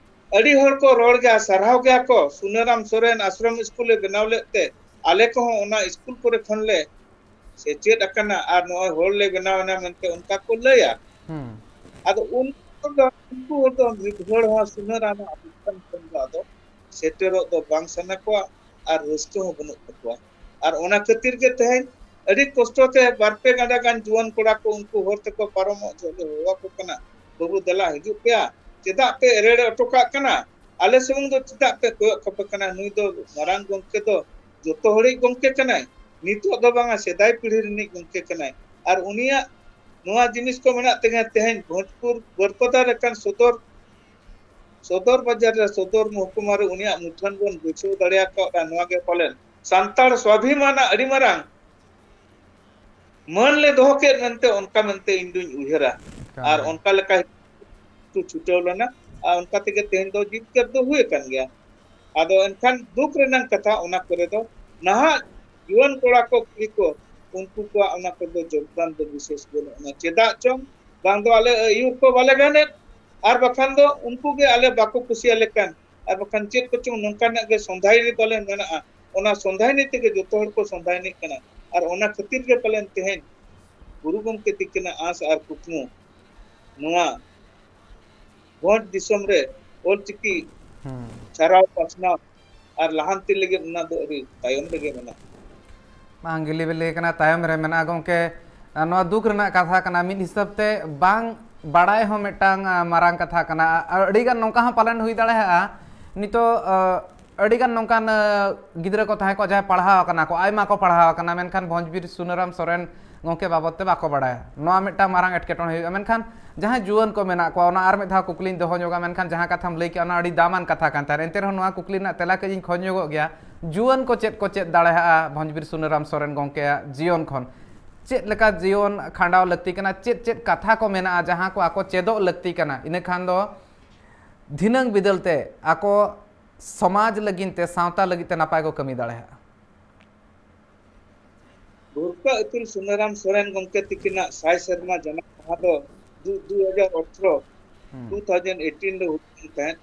ᱟᱹᱰᱤ ᱦᱚᱲ ᱠᱚ ᱨᱚᱲ ᱜᱮᱭᱟ, ᱥᱟᱨᱦᱟᱣ ᱜᱮᱭᱟ ᱠᱚ, ᱥᱩᱱᱟᱹᱨᱟᱢ ᱥᱚᱨᱮᱱ ᱟᱥᱨᱚᱢ ᱥᱠᱩᱞᱮ ᱵᱮᱱᱟᱣ ᱞᱮᱫ ᱛᱮ ᱟᱞᱮ ᱠᱚᱦᱚᱸ ᱚᱱᱟ ᱥᱠᱩᱞ ᱠᱚᱨᱮ ᱠᱷᱚᱱ ᱞᱮ ᱥᱮᱪᱮᱫ ᱟᱠᱟᱱᱟ ᱟᱨ ᱱᱚᱜᱼᱚᱭ ᱦᱚᱲ ᱞᱮ ᱵᱮᱱᱟᱣ ᱮᱱᱟ ᱢᱮᱱᱛᱮ ᱚᱱᱠᱟ ᱠᱚ ᱞᱟᱹᱭᱟ᱾ ᱦᱩᱸ᱾ ᱟᱫᱚ ᱩᱱᱠᱩ ᱫᱚ, ᱩᱱᱠᱩ ᱦᱚᱲ ᱫᱚ ᱢᱤᱫ ᱦᱚᱲ ᱦᱚᱸ ᱥᱩᱱᱟᱹᱨᱟᱢ ᱟᱜ ᱫᱤᱥᱚᱢ ᱠᱷᱚᱱ ᱫᱚ ᱟᱫᱚ ᱥᱮᱴᱮᱨᱚᱜ ᱫᱚ ᱵᱟᱝ ᱥᱟᱱᱟ ᱠᱚᱣᱟ ᱟᱨ ᱨᱟᱹᱥᱠᱟᱹ ᱦᱚᱸ ᱵᱟᱹᱱᱩᱜ ᱛᱟᱠᱚᱣᱟ᱾ ᱟᱨ ᱚᱱᱟ ᱠᱷᱟᱹᱛᱤᱨ ᱜᱮ ᱛᱮᱦᱮᱧ ᱟᱹᱰᱤ ᱠᱚᱥᱴᱚ ᱛᱮ ᱵᱟᱨ ᱯᱮ ᱜᱟᱸᱰᱟ ᱜᱟᱱ ᱡᱩᱣᱟᱹᱱ ᱠᱚᱲᱟ ᱠᱚ ᱩᱱᱠᱩ ᱦᱚᱨ ᱛᱮᱠᱚ ᱯᱟᱨᱚᱢᱚᱜ ᱡᱚᱦᱚᱜ ᱞᱮ ᱦᱚᱦᱚ ᱟᱠᱚ ᱠᱟᱱᱟ, "ᱵᱟᱹᱵᱩ ᱫᱮᱞᱟ ᱦᱤᱡᱩᱜ ᱯᱮᱭᱟ, ᱪᱮᱫᱟᱜ ᱯᱮ ᱮᱲᱮ ᱦᱚᱴᱚ ᱠᱟᱜ ᱠᱟᱱᱟ? ᱟᱞᱮ ᱥᱩᱢᱩᱝ ᱫᱚ ᱪᱮᱫᱟᱜ ᱯᱮ ᱠᱚᱭᱚᱜ ᱠᱟᱯᱮ ᱠᱟᱱᱟ? ᱱᱩᱭ ᱫᱚ ᱢᱟᱨᱟᱝ ᱜᱚᱢᱠᱮ ᱫᱚ ᱡᱚᱛᱚ ᱦᱚᱲᱤᱡ ᱜᱚᱢᱠᱮ ᱠᱟᱱᱟᱭ, ᱱᱤᱛᱚᱜ ᱫᱚ ᱵᱟᱝᱟ, ᱥᱮᱫᱟᱭ ᱯᱤᱲᱦᱤ ᱨᱤᱱᱤᱡ ᱜᱚᱢᱠᱮ ᱠᱟᱱᱟᱭ᱾ ᱟᱨ ᱩᱱᱤᱭᱟᱜ ᱱᱚᱣᱟ ᱡᱤᱱᱤᱥ ᱠᱚ ᱢᱮᱱᱟᱜ ᱛᱮᱜᱮ ᱛᱮᱦᱮᱧ ᱵᱷᱳᱡᱽᱯᱩᱨ ᱵᱟᱹᱨᱯᱟᱫᱟ ᱞᱮᱠᱟᱱ ᱥᱚᱫᱚᱨ, ᱥᱚᱫᱚᱨ ᱵᱟᱡᱟᱨ ᱨᱮ, ᱥᱚᱫᱚᱨ ᱢᱚᱦᱠᱩᱢᱟ ᱨᱮ ᱩᱱᱤᱭᱟᱜ ᱢᱩᱴᱷᱟᱹᱱ ᱵᱚᱱ ᱵᱟᱹᱭᱥᱟᱹᱣ ᱫᱟᱲᱮ ᱟᱠᱟᱫᱼᱟ᱾ ᱱᱚᱣᱟ ᱜᱮ ᱯᱟᱞᱮᱱ ᱥᱟᱱᱛᱟᱲ ᱥᱣᱟᱵᱷᱤᱢᱟᱱᱟᱜ ᱟᱹᱰᱤ ᱢᱟᱨᱟᱝ ᱢᱟᱹᱱ ᱞᱮ ᱫᱚᱦᱚ ᱠᱮᱫ ᱢᱮᱱᱛᱮ, ᱚᱱᱠᱟ ᱢᱮᱱᱛᱮ ᱤᱧ ᱫᱩᱧ ᱩᱭᱦᱟᱹᱨᱟ᱾ ᱮᱠᱟᱞ ᱟᱨ ᱜᱮ᱾ ᱚᱱᱠᱟ ᱞᱮᱠᱟ ᱠᱚ ᱪᱷᱩᱴᱟᱹᱣ ᱞᱮᱱᱟ᱾ ᱟᱨ ᱚᱱᱠᱟ ᱛᱮᱜᱮ ᱛᱮᱦᱮᱧ ᱫᱚ ᱡᱤᱛᱠᱟᱹᱨ ᱫᱚ ᱦᱩᱭ ᱟᱠᱟᱱ ᱜᱮᱭᱟ᱾ ᱟᱫᱚ ᱮᱱᱠᱷᱟᱱ ᱫᱩᱠ ᱨᱮᱱᱟᱜ ᱠᱟᱛᱷᱟ, ᱚᱱᱟ ᱠᱚᱨᱮ ᱫᱚ ᱱᱟᱦᱟᱜ ᱡᱩᱣᱟᱹᱱ ᱠᱚᱲᱟ ᱠᱚ ᱠᱩᱲᱤ ᱠᱚ, ᱩᱱᱠᱩ ᱠᱚᱣᱟᱜ ᱚᱱᱟ ᱠᱚᱨᱮ ᱫᱚ ᱡᱳᱜᱽᱫᱟᱱ ᱫᱚ ᱵᱤᱥᱮᱥ ᱵᱟᱹᱱᱩᱜ ᱟᱱᱟ᱾ ᱪᱮᱫᱟᱜ ᱪᱚᱝ, ᱵᱟᱝ ᱫᱚ ᱟᱞᱮ ᱟᱹᱭᱩᱨ ᱠᱚ ᱵᱟᱞᱮ ᱜᱟᱱᱮᱫ, ᱟᱨ ᱵᱟᱠᱷᱟᱱ ᱫᱚ ᱩᱱᱠᱩ ᱜᱮ ᱟᱞᱮ ᱵᱟᱠᱚ ᱠᱩᱥᱤᱭᱟᱞᱮ ᱠᱟᱱ, ᱟᱨ ᱵᱟᱠᱷᱟᱱ ᱪᱮᱫ ᱠᱚᱪᱚᱝ ᱱᱚᱝᱠᱟᱱᱟᱜ ᱜᱮ ᱥᱚᱱᱫᱷᱟᱭᱱᱤ ᱛᱟᱞᱮ ᱢᱮᱱᱟᱜᱼᱟ, ᱚᱱᱟ ᱥᱚᱱᱫᱷᱟᱭᱱᱤ ᱛᱮᱜᱮ ᱡᱚᱛᱚ ᱦᱚᱲ ᱠᱚ ᱥᱚᱱᱫᱷᱟᱭᱱᱤᱜ ᱠᱟᱱᱟ᱾ ᱟᱨ ᱚᱱᱟ ᱠᱷᱟᱹᱛᱤᱨ ᱜᱮ ᱯᱟᱞᱮᱱ ᱛᱮᱦᱮᱧ ᱜᱩᱨᱩ ᱜᱚᱢᱠᱮ ᱛᱤᱠᱤᱱᱟᱜ ᱟᱸᱥ ᱟᱨ ᱠᱩᱠᱢᱩ ᱱᱚᱣᱟ ᱵᱷᱚᱸᱡᱽ ᱫᱤᱥᱚᱢ ᱨᱮ ᱚᱞᱪᱤᱠᱤ ᱦᱩᱸ᱾ ᱪᱷᱟᱨᱟᱣ ᱯᱟᱥᱱᱟᱣ ᱟᱨ ᱞᱟᱦᱟᱱᱛᱤ ᱞᱟᱹᱜᱤᱫ ᱚᱱᱟ ᱫᱚ ᱟᱹᱰᱤ ᱛᱟᱭᱚᱢ ᱨᱮᱜᱮ ᱢᱮᱱᱟᱜᱼᱟ᱾ ᱵᱟᱝ ᱜᱤᱞᱤ ᱵᱤᱞᱤ ᱠᱟᱱᱟ, ᱛᱟᱭᱚᱢ ᱨᱮ ᱢᱮᱱᱟᱜᱼᱟ ᱜᱚᱢᱠᱮ᱾ ᱟᱨ ᱱᱚᱣᱟ ᱫᱩᱠ ᱨᱮᱱᱟᱜ ᱠᱟᱛᱷᱟ ᱠᱟᱱᱟ, ᱢᱤᱫ ᱦᱤᱥᱟᱹᱵ ᱛᱮ ᱵᱟᱝ ᱵᱟᱲᱟᱭ ᱦᱚᱸ ᱢᱤᱫᱴᱟᱝ, ᱟ, ᱢᱟᱨᱟᱝ ᱠᱟᱛᱷᱟ ᱠᱟᱱᱟ᱾ ᱟᱨ ᱟᱹᱰᱤᱜᱟᱱ ᱱᱚᱝᱠᱟ ᱦᱚᱸ ᱯᱟᱞᱮᱱ ᱦᱩᱭ ᱫᱟᱲᱮᱭᱟᱜᱼᱟ, ᱱᱤᱛᱚᱜ, ᱟ, ᱟᱹᱰᱤᱜᱟᱱ ᱱᱚᱝᱠᱟᱱ, ᱟ, ᱜᱤᱫᱽᱨᱟᱹ ᱠᱚ ᱛᱟᱦᱮᱸ ᱠᱚᱜᱼᱟ ᱡᱟᱦᱟᱸᱭ ᱯᱟᱲᱦᱟᱣ ᱟᱠᱟᱱᱟ ᱠᱚ, ᱟᱭᱢᱟ ᱠᱚ ᱯᱟᱲᱦᱟᱣ ᱟᱠᱟᱱᱟ, ᱢᱮᱱᱠᱷᱟᱱ ᱵᱷᱚᱸᱡᱽᱵᱤᱨ ᱥᱩᱱᱟᱹᱨᱟᱢ ᱥᱚᱨᱮᱱ ᱜᱚᱢᱠᱮ ᱵᱟᱵᱚᱫ ᱛᱮ ᱵᱟᱠᱚ ᱵᱟᱲᱟᱭᱟ᱾ ᱱᱚᱣᱟ ᱢᱤᱫᱴᱟᱝ ᱢᱟᱨᱟᱝ ᱮᱴᱠᱮᱴᱚᱬᱮ ᱦᱩᱭᱩᱜᱼᱟ᱾ ᱢᱮᱱᱠᱷᱟᱱ ᱡᱟᱦᱟᱸᱭ ᱡᱩᱣᱟᱹᱱ ᱠᱚ ᱢᱮᱱᱟᱜ ᱠᱚᱣᱟ, ᱚᱱᱟ ᱟᱨ ᱢᱤᱫ ᱫᱷᱟᱣ ᱠᱩᱠᱞᱤᱧ ᱫᱚᱦᱚ ᱧᱚᱜᱟ, ᱢᱮᱱᱠᱷᱟᱱ ᱡᱟᱦᱟᱸ ᱠᱟᱛᱷᱟᱢ ᱞᱟᱹᱭ ᱠᱮᱜᱼᱟ, ᱚᱱᱟ ᱟᱹᱰᱤ ᱫᱟᱢᱟᱱ ᱠᱟᱛᱷᱟ ᱠᱟᱱ ᱛᱟᱦᱮᱸᱫ᱾ ᱮᱱᱛᱮ ᱨᱮᱦᱚᱸ ᱱᱚᱣᱟ ᱠᱩᱠᱞᱤ ᱨᱮᱱᱟᱜ ᱛᱮᱞᱟ ᱠᱟᱹᱡ ᱤᱧ ᱠᱷᱚᱡᱽ ᱧᱚᱜᱚᱜ ᱜᱮᱭᱟ, ᱡᱩᱣᱟᱹᱱ ᱠᱚ ᱪᱮᱫ ᱠᱚ ᱪᱮᱫ ᱫᱟᱲᱮᱭᱟᱜᱼᱟ ᱵᱷᱚᱸᱡᱽᱵᱤᱨ ᱥᱩᱱᱟᱹᱨᱟᱢ ᱥᱚᱨᱮᱱ ᱜᱚᱢᱠᱮᱭᱟᱜ ᱡᱤᱭᱚᱱ ᱠᱷᱚᱱ? ᱪᱮᱫ ᱞᱮᱠᱟ ᱡᱤᱭᱚᱱ ᱠᱷᱟᱸᱰᱟᱣ ᱞᱟᱹᱠᱛᱤ ᱠᱟᱱᱟ? ᱪᱮᱫ ᱪᱮᱫ ᱠᱟᱛᱷᱟ ᱠᱚ ᱢᱮᱱᱟᱜᱼᱟ ᱡᱟᱦᱟᱸ ᱠᱚ ᱟᱠᱚ ᱪᱮᱫᱚᱜ ᱞᱟᱹᱠᱛᱤ ᱠᱟᱱᱟ? ᱤᱱᱟᱹ ᱠᱷᱟᱱ ᱫᱚ ᱫᱷᱤᱱᱟᱹᱝ ᱵᱤᱫᱟᱹᱞ ᱛᱮ ᱟᱠᱚ ᱥᱚᱢᱟᱡᱽ ᱞᱟᱹᱜᱤᱫ ᱛᱮ, ᱥᱟᱶᱛᱟ ᱞᱟᱹᱜᱤᱫ ᱛᱮ ᱱᱟᱯᱟᱭ ᱠᱚ ᱠᱟᱹᱢᱤ ᱫᱟᱲᱮᱭᱟᱜᱼᱟ᱾ ᱵᱷᱩᱨᱠᱟᱹ ᱟᱹᱯᱤᱞ ᱥᱩᱱᱟᱹᱨᱟᱢ ᱥᱚᱨᱮᱱ ᱜᱚᱢᱠᱮ ᱛᱤᱠᱤᱱᱟᱜ ᱥᱟᱭ ᱥᱮᱨᱢᱟ ᱡᱟᱱᱟᱢ ᱢᱟᱦᱟ ᱫᱚ ᱫᱩ-, ᱫᱩ ᱦᱟᱡᱟᱨ ᱟᱴᱷᱨᱚ, ᱦᱩᱸ᱾ ᱴᱩ ᱛᱷᱟᱣᱡᱮᱱᱰ ᱮᱭᱤᱴᱤᱱ ᱨᱮ ᱦᱩᱭ ᱞᱮᱱ ᱛᱟᱦᱮᱸᱫ᱾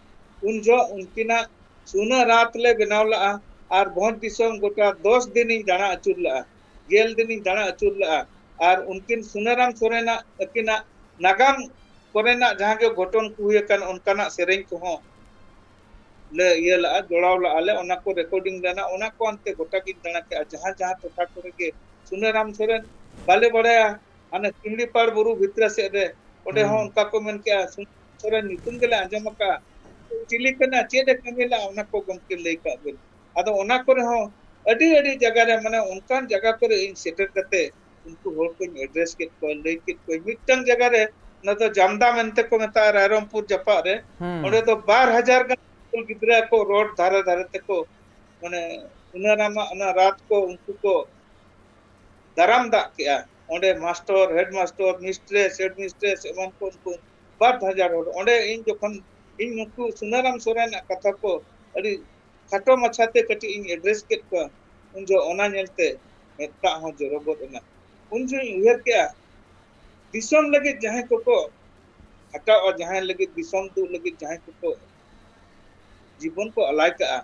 ᱩᱱ ᱡᱚᱦᱚᱜ ᱩᱱᱠᱤᱱᱟᱜ ᱥᱩᱱᱟᱹ ᱨᱟᱛ ᱞᱮ ᱵᱮᱱᱟᱣ ᱞᱮᱜᱼᱟ ᱟᱨ ᱵᱷᱚᱸᱡᱽ ᱫᱤᱥᱚᱢ ᱜᱚᱴᱟ ᱫᱚᱥ ᱫᱤᱱᱤᱧ ᱫᱟᱬᱟ ᱟᱹᱪᱩᱨ ᱞᱮᱜᱼᱟ, ᱜᱮᱞ ᱫᱤᱱᱤᱧ ᱫᱟᱬᱟ ᱟᱹᱪᱩᱨ ᱞᱮᱜᱼᱟ᱾ ᱟᱨ ᱩᱱᱠᱤᱱ ᱥᱩᱱᱟᱹᱨᱟᱢ ᱥᱚᱨᱮᱱᱟᱜ ᱟᱹᱠᱤᱱᱟᱜ ᱱᱟᱜᱟᱢ ᱠᱚᱨᱮᱱᱟᱜ ᱡᱟᱦᱟᱸ ᱜᱮ ᱜᱷᱚᱴᱚᱱ ᱠᱚ ᱦᱩᱭ ᱟᱠᱟᱱ, ᱚᱱᱠᱟᱱᱟᱜ ᱥᱮᱨᱮᱧ ᱠᱚᱦᱚᱸ ᱞᱮ ᱤᱭᱟᱹ ᱞᱟᱜᱼᱟ, ᱡᱚᱲᱟᱣ ᱞᱟᱜᱼᱟ ᱞᱮ᱾ ᱚᱱᱟ ᱠᱚ recording ᱞᱮᱱᱟ, ᱚᱱᱟ ᱠᱚ ᱟᱱᱛᱮ ᱜᱚᱴᱟ ᱜᱤᱧ ᱫᱟᱬᱟ ᱠᱮᱜᱼᱟ᱾ ᱡᱟᱦᱟᱸ ᱡᱟᱦᱟᱸ ᱴᱚᱴᱷᱟ ᱠᱚᱨᱮ ᱜᱮ ᱥᱩᱱᱟᱹᱨᱟᱢ ᱥᱚᱨᱮᱱ ᱵᱟᱞᱮ ᱵᱟᱲᱟᱭᱟ, ᱦᱟᱱᱮ ᱥᱤᱢᱞᱤᱯᱟᱲ ᱵᱩᱨᱩ ᱵᱷᱤᱛᱨᱤ ᱥᱮᱫ ᱨᱮ, ᱚᱸᱰᱮ ᱦᱚᱸ ᱦᱩᱸ᱾ ᱚᱱᱠᱟ ᱠᱚ ᱢᱮᱱ ᱠᱮᱜᱼᱟ, ᱥᱩᱱᱟᱹᱨᱟᱢ ᱥᱚᱨᱮᱱ ᱧᱩᱛᱩᱢ ᱜᱮᱞᱮ ᱟᱸᱡᱚᱢ ᱟᱠᱟᱜᱼᱟ, ᱪᱤᱞᱤ ᱠᱟᱱᱟ, ᱪᱮᱫ ᱮ ᱠᱟᱹᱢᱤ ᱞᱮᱜᱼᱟ, ᱚᱱᱟ ᱠᱚ ᱜᱚᱢᱠᱮ ᱞᱟᱹᱭ ᱠᱟᱜ ᱵᱮᱱ᱾ ᱟᱫᱚ ᱚᱱᱟ ᱠᱚᱨᱮ ᱦᱚᱸ ᱟᱹᱰᱤ ᱟᱹᱰᱤ ᱡᱟᱭᱜᱟ ᱨᱮ, ᱢᱟᱱᱮ ᱚᱱᱠᱟᱱ ᱡᱟᱭᱜᱟ ᱠᱚᱨᱮ ᱤᱧ ᱥᱮᱴᱮᱨ ᱠᱟᱛᱮ ᱩᱱᱠᱩ ᱦᱚᱲ ᱠᱚᱧ address ᱠᱮᱫ ᱠᱚᱣᱟ, ᱞᱟᱹᱭ ᱠᱮᱫ ᱠᱚᱣᱟ᱾ ᱢᱤᱫᱴᱟᱝ ᱡᱟᱭᱜᱟ ᱨᱮ, ᱚᱱᱟ ᱫᱚ ᱡᱟᱢᱫᱟ ᱢᱮᱱᱛᱮ ᱠᱚ ᱢᱮᱛᱟᱜᱼᱟ, ᱨᱟᱭᱨᱚᱝᱯᱩᱨ ᱡᱟᱯᱟᱜ ᱨᱮ, ᱦᱩᱸ᱾ ᱚᱸᱰᱮ ᱫᱚ ᱵᱟᱨ ᱦᱟᱡᱟᱨ ᱜᱟᱱ ᱜᱤᱫᱽᱨᱟᱹ ᱠᱚ ᱨᱳᱰ ᱫᱷᱟᱨᱮ ᱫᱷᱟᱨᱮ ᱛᱮᱠᱚ, ᱢᱟᱱᱮ ᱥᱩᱱᱟᱹᱨᱟᱢᱟᱜ ᱚᱱᱟ ᱨᱟᱛ ᱠᱚ ᱩᱱᱠᱩ ᱠᱚ ᱫᱟᱨᱟᱢ ᱫᱟᱜ ᱠᱮᱜᱼᱟ᱾ ᱚᱸᱰᱮ ᱢᱟᱥᱴᱚᱨ, ᱦᱮᱰ ᱢᱟᱥᱴᱚᱨ, ᱢᱤᱥᱴᱨᱮᱥ, ᱦᱮᱰ ᱢᱤᱥᱴᱨᱮᱥ, ᱮᱢᱟᱱ ᱠᱚ ᱩᱱᱠᱩ ᱵᱟᱨ ᱦᱟᱡᱟᱨ ᱦᱚᱲ᱾ ᱚᱸᱰᱮ ᱤᱧ ᱡᱚᱠᱷᱚᱱ, ᱤᱧ ᱱᱩᱠᱩ ᱥᱩᱱᱟᱹᱨᱟᱢ ᱥᱚᱨᱮᱱᱟᱜ ᱠᱟᱛᱷᱟ ᱠᱚ ᱟᱹᱰᱤ ᱠᱷᱟᱴᱚ ᱢᱟᱪᱷᱟᱛᱮ ᱠᱟᱹᱴᱤᱡ ᱤᱧ address ᱠᱮᱫ ᱠᱚᱣᱟ, ᱩᱱ ᱡᱚᱦᱚᱜ ᱚᱱᱟ ᱧᱮᱞᱛᱮ ᱢᱮᱫ ᱫᱟᱜ ᱦᱚᱸ ᱡᱚᱨᱚ ᱜᱚᱫ ᱮᱱᱟ᱾ ᱩᱱ ᱡᱚᱦᱚᱜ ᱤᱧ ᱩᱭᱦᱟᱹᱨ ᱠᱮᱜᱼᱟ, ᱫᱤᱥᱚᱢ ᱞᱟᱹᱜᱤᱫ ᱡᱟᱦᱟᱸᱭ ᱠᱚᱠᱚ ᱠᱷᱟᱴᱟᱣᱟ, ᱡᱟᱦᱟᱸᱭ ᱞᱟᱹᱜᱤᱫ, ᱫᱤᱥᱚᱢ ᱫᱩᱜ ᱞᱟᱹᱜᱤᱫ ᱡᱟᱦᱟᱸᱭ ᱠᱚᱠᱚ ᱡᱤᱵᱚᱱ ᱠᱚ ᱟᱞᱟᱭ ᱠᱟᱜᱼᱟ,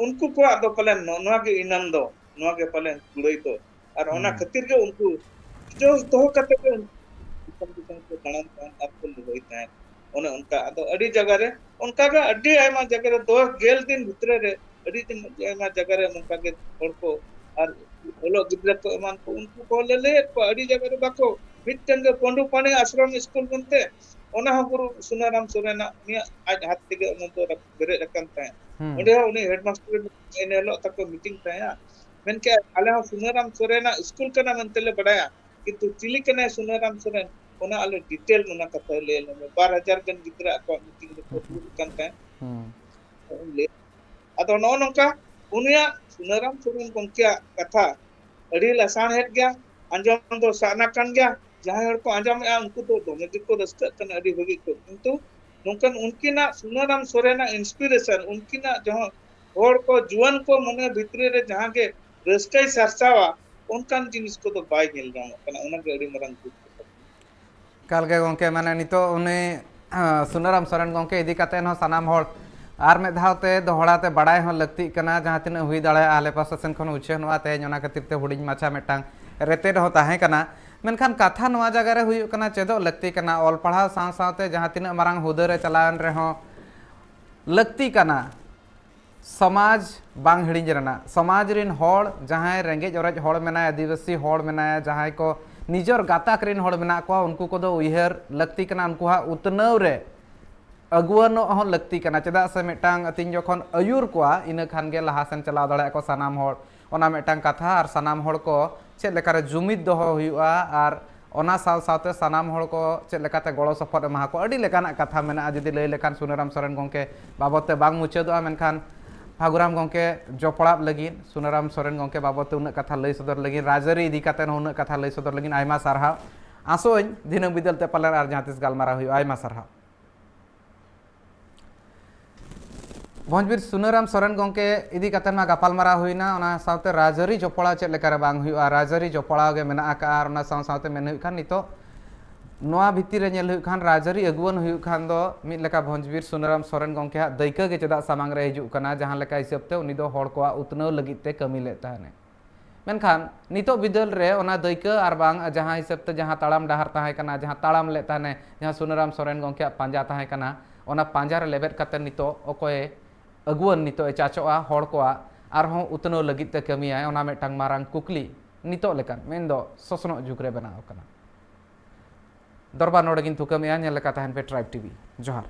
ᱩᱱᱠᱩ ᱠᱚᱣᱟᱜ ᱫᱚ ᱯᱟᱞᱮᱱ ᱱᱚᱜᱼᱚ ᱱᱚᱣᱟ ᱜᱮ ᱤᱱᱟᱢ ᱫᱚ, ᱱᱚᱣᱟ ᱜᱮ ᱯᱟᱞᱮᱱ ᱠᱩᱲᱟᱹᱭ ᱫᱚ᱾ ᱟᱨ ᱚᱱᱟ ᱦᱩᱸ᱾ ᱠᱷᱟᱹᱛᱤᱨ ᱜᱮ ᱩᱱᱠᱩ ᱡᱳᱥ ᱫᱚᱦᱚ ᱠᱟᱛᱮ ᱜᱮ ᱩᱱᱠᱩ ᱫᱤᱥᱚᱢ ᱫᱤᱥᱚᱢ ᱠᱚ ᱫᱟᱬᱟᱱ ᱛᱟᱦᱮᱸᱫ ᱟᱨ ᱠᱚ ᱞᱟᱹᱲᱦᱟᱹᱭ ᱛᱟᱦᱮᱸᱫ᱾ ᱚᱱᱮ ᱚᱱᱠᱟ, ᱟᱫᱚ ᱟᱹᱰᱤ ᱡᱟᱭᱜᱟ ᱨᱮ, ᱚᱱᱠᱟ ᱜᱮ ᱟᱹᱰᱤ ᱟᱭᱢᱟ ᱡᱟᱭᱜᱟ ᱨᱮ ᱫᱚᱥ ᱜᱮᱞ ᱫᱤᱱ ᱵᱷᱤᱛᱨᱤ ᱨᱮ ᱟᱹᱰᱤ ᱫᱤᱱ, ᱟᱭᱢᱟ ᱡᱟᱭᱜᱟ ᱨᱮ ᱱᱚᱝᱠᱟ ᱜᱮ ᱦᱚᱲ ᱠᱚ ᱟᱨ ᱚᱞᱚᱜ ᱜᱤᱫᱽᱨᱟᱹ ᱠᱚ ᱮᱢᱟᱱ ᱠᱚ, ᱩᱱᱠᱩ ᱠᱚ ᱞᱮ ᱞᱟᱹᱭᱮᱫ ᱠᱚᱣᱟ, ᱟᱹᱰᱤ ᱡᱟᱭᱜᱟ ᱨᱮ ᱵᱟᱠᱚ, ᱢᱤᱫᱴᱮᱱ ᱜᱮ ᱯᱚᱱᱰᱩᱯᱟᱱᱤ ᱟᱥᱨᱚᱢ ᱥᱠᱩᱞ ᱢᱮᱱᱛᱮ, ᱚᱱᱟ ᱦᱚᱸ ᱜᱩᱨᱩ ᱥᱩᱱᱟᱨᱟᱢ ᱥᱚᱨᱮᱱᱟᱜ ᱩᱱᱤᱭᱟᱜ ᱟᱡ ᱦᱟᱛ ᱛᱮᱜᱮ ᱚᱱᱟ ᱫᱚ ᱵᱮᱨᱮᱫ ᱟᱠᱟᱱ ᱛᱟᱦᱮᱸᱫ᱾ ᱦᱩᱸ᱾ ᱚᱸᱰᱮ ᱦᱚᱸ ᱩᱱᱤ ᱦᱮᱰᱢᱟᱥᱴᱟᱨ ᱮᱱ ᱦᱤᱞᱳᱜ ᱛᱟᱠᱚ ᱢᱤᱴᱤᱝ ᱛᱟᱦᱮᱸᱫᱼᱟ, ᱢᱮᱱ ᱠᱮᱜᱼᱟ, "ᱟᱞᱮ ᱦᱚᱸ ᱥᱩᱱᱟᱨᱟᱢ ᱥᱚᱨᱮᱱᱟᱜ ᱥᱠᱩᱞ ᱠᱟᱱᱟ ᱢᱮᱱᱛᱮ ᱞᱮ ᱵᱟᱲᱟᱭᱟ, ᱠᱤᱱᱛᱩ ᱪᱤᱞᱤ ᱠᱟᱱᱟᱭ ᱥᱩᱱᱟᱨᱟᱢ ᱥᱚᱨᱮᱱ, ᱚᱱᱟ ᱟᱞᱮ ᱰᱤᱴᱮᱞ ᱚᱱᱟ ᱠᱟᱛᱷᱟᱭ ᱞᱟᱹᱭ ᱟᱞᱮ ᱢᱮ᱾" ᱵᱟᱨ ᱦᱟᱡᱟᱨ ᱜᱟᱱ ᱜᱤᱫᱽᱨᱟᱹ ᱟᱠᱚᱣᱟᱜ ᱢᱤᱴᱤᱝ ᱨᱮᱠᱚ ᱦᱩᱸ᱾ ᱫᱩᱲᱩᱵ ᱟᱠᱟᱱ ᱛᱟᱦᱮᱸᱫ᱾ ᱦᱩᱸ᱾ ᱟᱫᱚ ᱱᱚᱜᱼᱚ ᱱᱚᱝᱠᱟ ᱩᱱᱤᱭᱟᱜ, ᱥᱩᱱᱟᱨᱟᱢ ᱥᱚᱨᱮᱱ ᱜᱚᱢᱠᱮᱭᱟᱜ ᱠᱟᱛᱷᱟ ᱟᱹᱰᱤ ᱞᱟᱥᱟᱬᱦᱮᱫ ᱜᱮᱭᱟ, ᱟᱸᱡᱚᱢ ᱫᱚ ᱥᱟᱱᱟ ᱠᱟᱱ ᱜᱮᱭᱟ᱾ ᱡᱟᱦᱟᱸᱭ ᱦᱚᱲ ᱠᱚ ᱟᱸᱡᱚᱢᱮᱜᱼᱟ, ᱩᱱᱠᱩ ᱫᱚ ᱫᱚᱢᱮ ᱜᱮᱠᱚ ᱨᱟᱹᱥᱠᱟᱹᱜ ᱠᱟᱱᱟ, ᱟᱹᱰᱤ ᱵᱷᱟᱹᱜᱤ ᱠᱚ, ᱠᱤᱱᱛᱩ ᱱᱚᱝᱠᱟᱱ ᱩᱱᱠᱤᱱᱟᱜ, ᱥᱩᱱᱟᱨᱟᱢ ᱥᱚᱨᱮᱱᱟᱜ inspiration, ᱩᱱᱠᱤᱱᱟᱜ ᱡᱟᱦᱟᱸ ᱦᱚᱲ ᱠᱚ, ᱡᱩᱣᱟᱹᱱ ᱠᱚ ᱢᱚᱱᱮ ᱵᱷᱤᱛᱨᱤ ᱨᱮ ᱡᱟᱦᱟᱸ ᱜᱮ ᱨᱟᱹᱥᱠᱟᱹᱭ ᱥᱟᱨᱥᱟᱣᱟ, ᱚᱱᱠᱟᱱ ᱡᱤᱱᱤᱥ ᱠᱚᱫᱚ ᱵᱟᱭ ᱧᱮᱞ ᱧᱟᱢᱚᱜ ᱠᱟᱱᱟ᱾ ᱚᱱᱟᱜᱮ ᱟᱹᱰᱤ ᱢᱟᱨᱟᱝ ᱫᱩᱠ ᱠᱟᱛᱷᱟ ᱠᱟᱱᱟ᱾ ᱮᱠᱟᱞ ᱜᱮ ᱜᱚᱢᱠᱮ, ᱢᱟᱱᱮ ᱱᱤᱛᱚᱜ ᱩᱱᱤ, ᱟᱸ, ᱥᱩᱱᱟᱨᱟᱢ ᱥᱚᱨᱮᱱ ᱜᱚᱢᱠᱮ ᱤᱫᱤ ᱠᱟᱛᱮ ᱦᱚᱸ ᱥᱟᱱᱟᱢ ᱦᱚᱲ ᱟᱨ ᱢᱤᱫ ᱫᱷᱟᱣ ᱛᱮ ᱫᱚᱦᱲᱟ ᱛᱮ ᱵᱟᱲᱟᱭ ᱦᱚᱸ ᱞᱟᱹᱠᱛᱤᱜ ᱠᱟᱱᱟ᱾ ᱡᱟᱦᱟᱸ ᱛᱤᱱᱟᱹᱜ ᱦᱩᱭ ᱫᱟᱲᱮᱭᱟᱜᱼᱟ, ᱟᱞᱮ ᱯᱟᱥᱴᱟ ᱥᱮᱱ ᱠᱷᱚᱱ ᱩᱪᱷᱟᱹᱱᱚᱜᱼᱟ᱾ ᱛᱮᱦᱮᱧ ᱚᱱᱟ ᱠᱷᱟᱹᱛᱤᱨ ᱛᱮ ᱦᱩᱰᱤᱧ ᱢᱟᱪᱷᱟ ᱢᱤᱫᱴᱟᱝ ᱨᱮᱛᱮᱫ ᱦᱚᱸ ᱛᱟᱦᱮᱸ ᱠᱟᱱᱟ᱾ ᱢᱮᱱᱠᱷᱟᱱ ᱠᱟᱛᱷᱟ ᱱᱚᱣᱟ ᱡᱟᱭᱜᱟ ᱨᱮ ᱦᱩᱭᱩᱜ ᱠᱟᱱᱟ, ᱪᱮᱫᱚᱜ ᱞᱟᱹᱠᱛᱤ ᱠᱟᱱᱟ, ᱚᱞ ᱯᱟᱲᱦᱟᱣ ᱥᱟᱶ ᱥᱟᱶᱛᱮ ᱡᱟᱦᱟᱸ ᱛᱤᱱᱟᱹᱜ ᱢᱟᱨᱟᱝ ᱦᱩᱫᱟᱹ ᱨᱮ ᱪᱟᱞᱟᱣᱮᱱ ᱨᱮᱦᱚᱸ ᱞᱟᱹᱠᱛᱤ ᱠᱟᱱᱟ ᱥᱚᱢᱟᱡᱽ ᱵᱟᱝ ᱦᱤᱲᱤᱧ ᱨᱮᱱᱟᱜ᱾ ᱥᱚᱢᱟᱡᱽ ᱨᱮᱱ ᱦᱚᱲ, ᱡᱟᱦᱟᱸᱭ ᱨᱮᱸᱜᱮᱡ ᱚᱨᱮᱡ ᱦᱚᱲ ᱢᱮᱱᱟᱭᱟ, ᱟᱹᱫᱤᱵᱟᱹᱥᱤ ᱦᱚᱲ ᱢᱮᱱᱟᱭᱟ, ᱡᱟᱦᱟᱸᱭ ᱠᱚ ᱱᱤᱡᱚᱨ ᱜᱟᱛᱟᱠ ᱨᱮᱱ ᱦᱚᱲ ᱢᱮᱱᱟᱜ ᱠᱚᱣᱟ, ᱩᱱᱠᱩ ᱠᱚᱫᱚ ᱩᱭᱦᱟᱹᱨ ᱞᱟᱹᱠᱛᱤ ᱠᱟᱱᱟ, ᱩᱱᱠᱩᱣᱟᱜ ᱩᱛᱱᱟᱹᱣ ᱨᱮ ᱟᱹᱜᱩᱣᱟᱹᱱᱚᱜ ᱦᱚᱸ ᱞᱟᱹᱠᱛᱤ ᱠᱟᱱᱟ᱾ ᱪᱮᱫᱟᱜ ᱥᱮ ᱢᱤᱫᱴᱟᱝ ᱟᱹᱛᱤᱧ ᱡᱚᱠᱷᱚᱱ ᱟᱹᱭᱩᱨ ᱠᱚᱣᱟ, ᱤᱱᱟᱹ ᱠᱷᱟᱱ ᱜᱮ ᱞᱟᱦᱟ ᱥᱮᱱ ᱪᱟᱞᱟᱣ ᱫᱟᱲᱮᱭᱟᱜ ᱠᱚ ᱥᱟᱱᱟᱢ ᱦᱚᱲ᱾ ᱚᱱᱟ ᱢᱤᱫᱴᱟᱝ ᱠᱟᱛᱷᱟ, ᱟᱨ ᱥᱟᱱᱟᱢ ᱦᱚᱲ ᱠᱚ ᱪᱮᱫ ᱞᱮᱠᱟᱨᱮ ᱡᱩᱢᱤᱫ ᱫᱚᱦᱚ ᱦᱩᱭᱩᱜᱼᱟ, ᱟᱨ ᱚᱱᱟ ᱥᱟᱶ ᱥᱟᱶᱛᱮ ᱥᱟᱱᱟᱢ ᱦᱚᱲ ᱠᱚ ᱪᱮᱫ ᱞᱮᱠᱟᱛᱮ ᱜᱚᱲᱚ ᱥᱚᱯᱚᱦᱚᱫ ᱮᱢᱟ ᱠᱚ, ᱟᱹᱰᱤ ᱞᱮᱠᱟᱱᱟᱜ ᱠᱟᱛᱷᱟ ᱢᱮᱱᱟᱜᱼᱟ᱾ ᱡᱩᱫᱤ ᱞᱟᱹᱭ ᱞᱮᱠᱷᱟᱱ ᱥᱩᱱᱟᱹᱨᱟᱢ ᱥᱚᱨᱮᱱ ᱜᱚᱢᱠᱮ ᱵᱟᱵᱚᱫ ᱛᱮ ᱵᱟᱝ ᱢᱩᱪᱟᱹᱫᱚᱜᱼᱟ, ᱢᱮᱱᱠᱷᱟᱱ ᱯᱷᱟᱹᱜᱩᱨᱟᱢ ᱜᱚᱢᱠᱮ ᱡᱚᱯᱲᱟᱣ ᱞᱟᱹᱜᱤᱫ, ᱥᱩᱱᱟᱹᱨᱟᱢ ᱥᱚᱨᱮᱱ ᱜᱚᱢᱠᱮ ᱵᱟᱵᱚᱫ ᱛᱮ ᱩᱱᱟᱹᱜ ᱠᱟᱛᱷᱟ ᱞᱟᱹᱭ ᱥᱚᱫᱚᱨ ᱞᱟᱹᱜᱤᱫ, ᱨᱟᱡᱽᱟᱹᱨᱤ ᱤᱫᱤ ᱠᱟᱛᱮ ᱦᱚᱸ ᱩᱱᱟᱹᱜ ᱠᱟᱛᱷᱟ ᱞᱟᱹᱭ ᱥᱚᱫᱚᱨ ᱞᱟᱹᱜᱤᱫ ᱟᱭᱢᱟ ᱥᱟᱨᱦᱟᱣ᱾ ᱟᱥᱚᱜ ᱟᱹᱧ ᱫᱤᱱᱟᱹᱢ ᱵᱤᱫᱟᱹᱞ ᱛᱮ ᱯᱟᱞᱮᱱ ᱟᱨ ᱡᱟᱦᱟᱸ ᱛᱤᱥ ᱜᱟᱞᱢᱟᱨᱟᱣ ᱦᱩᱭᱩᱜᱼᱟ᱾ ᱟᱭᱢᱟ ᱥᱟᱨᱦᱟᱣ᱾ ᱵᱷᱚᱸᱡᱽᱵᱤᱨ ᱥᱩᱱᱟᱹᱨᱟᱢ ᱥᱚᱨᱮᱱ ᱜᱚᱢᱠᱮ ᱤᱫᱤ ᱠᱟᱛᱮ ᱢᱟ ᱜᱟᱯᱟᱞᱢᱟᱨᱟᱣ ᱦᱩᱭᱱᱟ, ᱚᱱᱟ ᱥᱟᱶᱛᱮ ᱨᱟᱡᱽᱟᱹᱨᱤ ᱡᱚᱯᱲᱟᱣ ᱪᱮᱫ ᱞᱮᱠᱟᱨᱮ ᱵᱟᱝ ᱦᱩᱭᱩᱜᱼᱟ, ᱨᱟᱡᱽᱟᱹᱨᱤ ᱡᱚᱯᱲᱟᱣ ᱜᱮ ᱢᱮᱱᱟᱜ ᱟᱠᱟᱫᱼᱟ, ᱟᱨ ᱚᱱᱟ ᱥᱟᱶ ᱥᱟᱶᱛᱮ ᱢᱮᱱ ᱦᱩᱭᱩᱜ ᱠᱷᱟᱱ ᱱᱤᱛᱚᱜ ᱱᱚᱣᱟ ᱵᱷᱤᱛᱤᱨ ᱨᱮ ᱧᱮᱞ ᱦᱩᱭᱩᱜ ᱠᱷᱟᱱ ᱨᱟᱡᱽᱟᱹᱨᱤ ᱟᱹᱜᱩᱣᱟᱹᱱ ᱦᱩᱭᱩᱜ ᱠᱷᱟᱱ ᱫᱚ ᱢᱤᱫ ᱞᱮᱠᱟ ᱵᱷᱚᱸᱡᱽᱵᱤᱨ ᱥᱩᱱᱟᱹᱨᱟᱢ ᱥᱚᱨᱮᱱ ᱜᱚᱢᱠᱮᱭᱟᱜ ᱫᱟᱹᱭᱠᱟᱹ ᱜᱮ ᱪᱮᱫᱟᱜ ᱥᱟᱢᱟᱝ ᱨᱮ ᱦᱤᱡᱩᱜ ᱠᱟᱱᱟ, ᱡᱟᱦᱟᱸ ᱞᱮᱠᱟ ᱦᱤᱥᱟᱹᱵ ᱛᱮ ᱩᱱᱤ ᱫᱚ ᱦᱚᱲ ᱠᱚᱣᱟᱜ ᱩᱛᱱᱟᱹᱣ ᱞᱟᱹᱜᱤᱫ ᱛᱮ ᱠᱟᱹᱢᱤ ᱞᱮᱫ ᱛᱟᱦᱮᱱᱮ᱾ ᱢᱮᱱᱠᱷᱟᱱ ᱱᱤᱛᱚᱜ ᱵᱤᱫᱟᱹᱞ ᱨᱮ ᱚᱱᱟ ᱫᱟᱹᱭᱠᱟᱹ ᱟᱨ ᱵᱟᱝ ᱡᱟᱦᱟᱸ ᱦᱤᱥᱟᱹᱵ ᱛᱮ ᱡᱟᱦᱟᱸ ᱛᱟᱲᱟᱢ ᱰᱟᱦᱟᱨ ᱛᱟᱦᱮᱸ ᱠᱟᱱᱟ, ᱡᱟᱦᱟᱸ ᱛᱟᱲᱟᱢ ᱞᱮᱫ ᱛᱟᱦᱮᱱᱮ, ᱡᱟᱦᱟᱸ ᱥᱩᱱᱟᱹᱨᱟᱢ ᱥᱚᱨᱮᱱ ᱜᱚᱢᱠᱮᱭᱟᱜ ᱯᱟᱸᱡᱟ ᱛᱟᱦᱮᱸ ᱠᱟᱱᱟ, ᱚᱱᱟ ᱯᱟᱸᱡᱟ ᱨᱮ ᱞᱮᱵᱮᱫ ᱠᱟᱛᱮ ᱱᱤᱛᱚᱜ ᱚᱠᱚᱭ ᱟᱹᱜᱩᱣᱟᱹᱱ ᱱᱤᱛᱚᱜ ᱮ ᱪᱟᱪᱚᱜᱼᱟ, ᱦᱚᱲ ᱠᱚᱣᱟᱜ ᱟᱨᱦᱚᱸ ᱩᱛᱱᱟᱹᱣ ᱞᱟᱹᱜᱤᱫ ᱛᱮ ᱠᱟᱹᱢᱤᱭᱟᱭ, ᱚᱱᱟ ᱢᱤᱫᱴᱟᱝ ᱢᱟᱨᱟᱝ ᱠᱩᱠᱞᱤ ᱱᱤᱛᱚᱜ ᱞᱮᱠᱟᱱ, ᱢᱮᱱᱫᱚ ᱥᱚᱥᱱᱚᱜ ᱡᱩᱜᱽ ᱨᱮ ᱵᱮᱱᱟᱣ ᱟᱠᱟᱱᱟ᱾ ᱫᱚᱨᱵᱟᱨ ᱱᱚᱰᱮ ᱜᱤᱧ ᱛᱷᱩᱠᱟᱹᱢᱮᱜᱼᱟ᱾ ᱧᱮᱞ ᱞᱮᱠᱟ ᱛᱟᱦᱮᱱ ᱯᱮ Tribe TV᱾ ᱡᱚᱦᱟᱨ᱾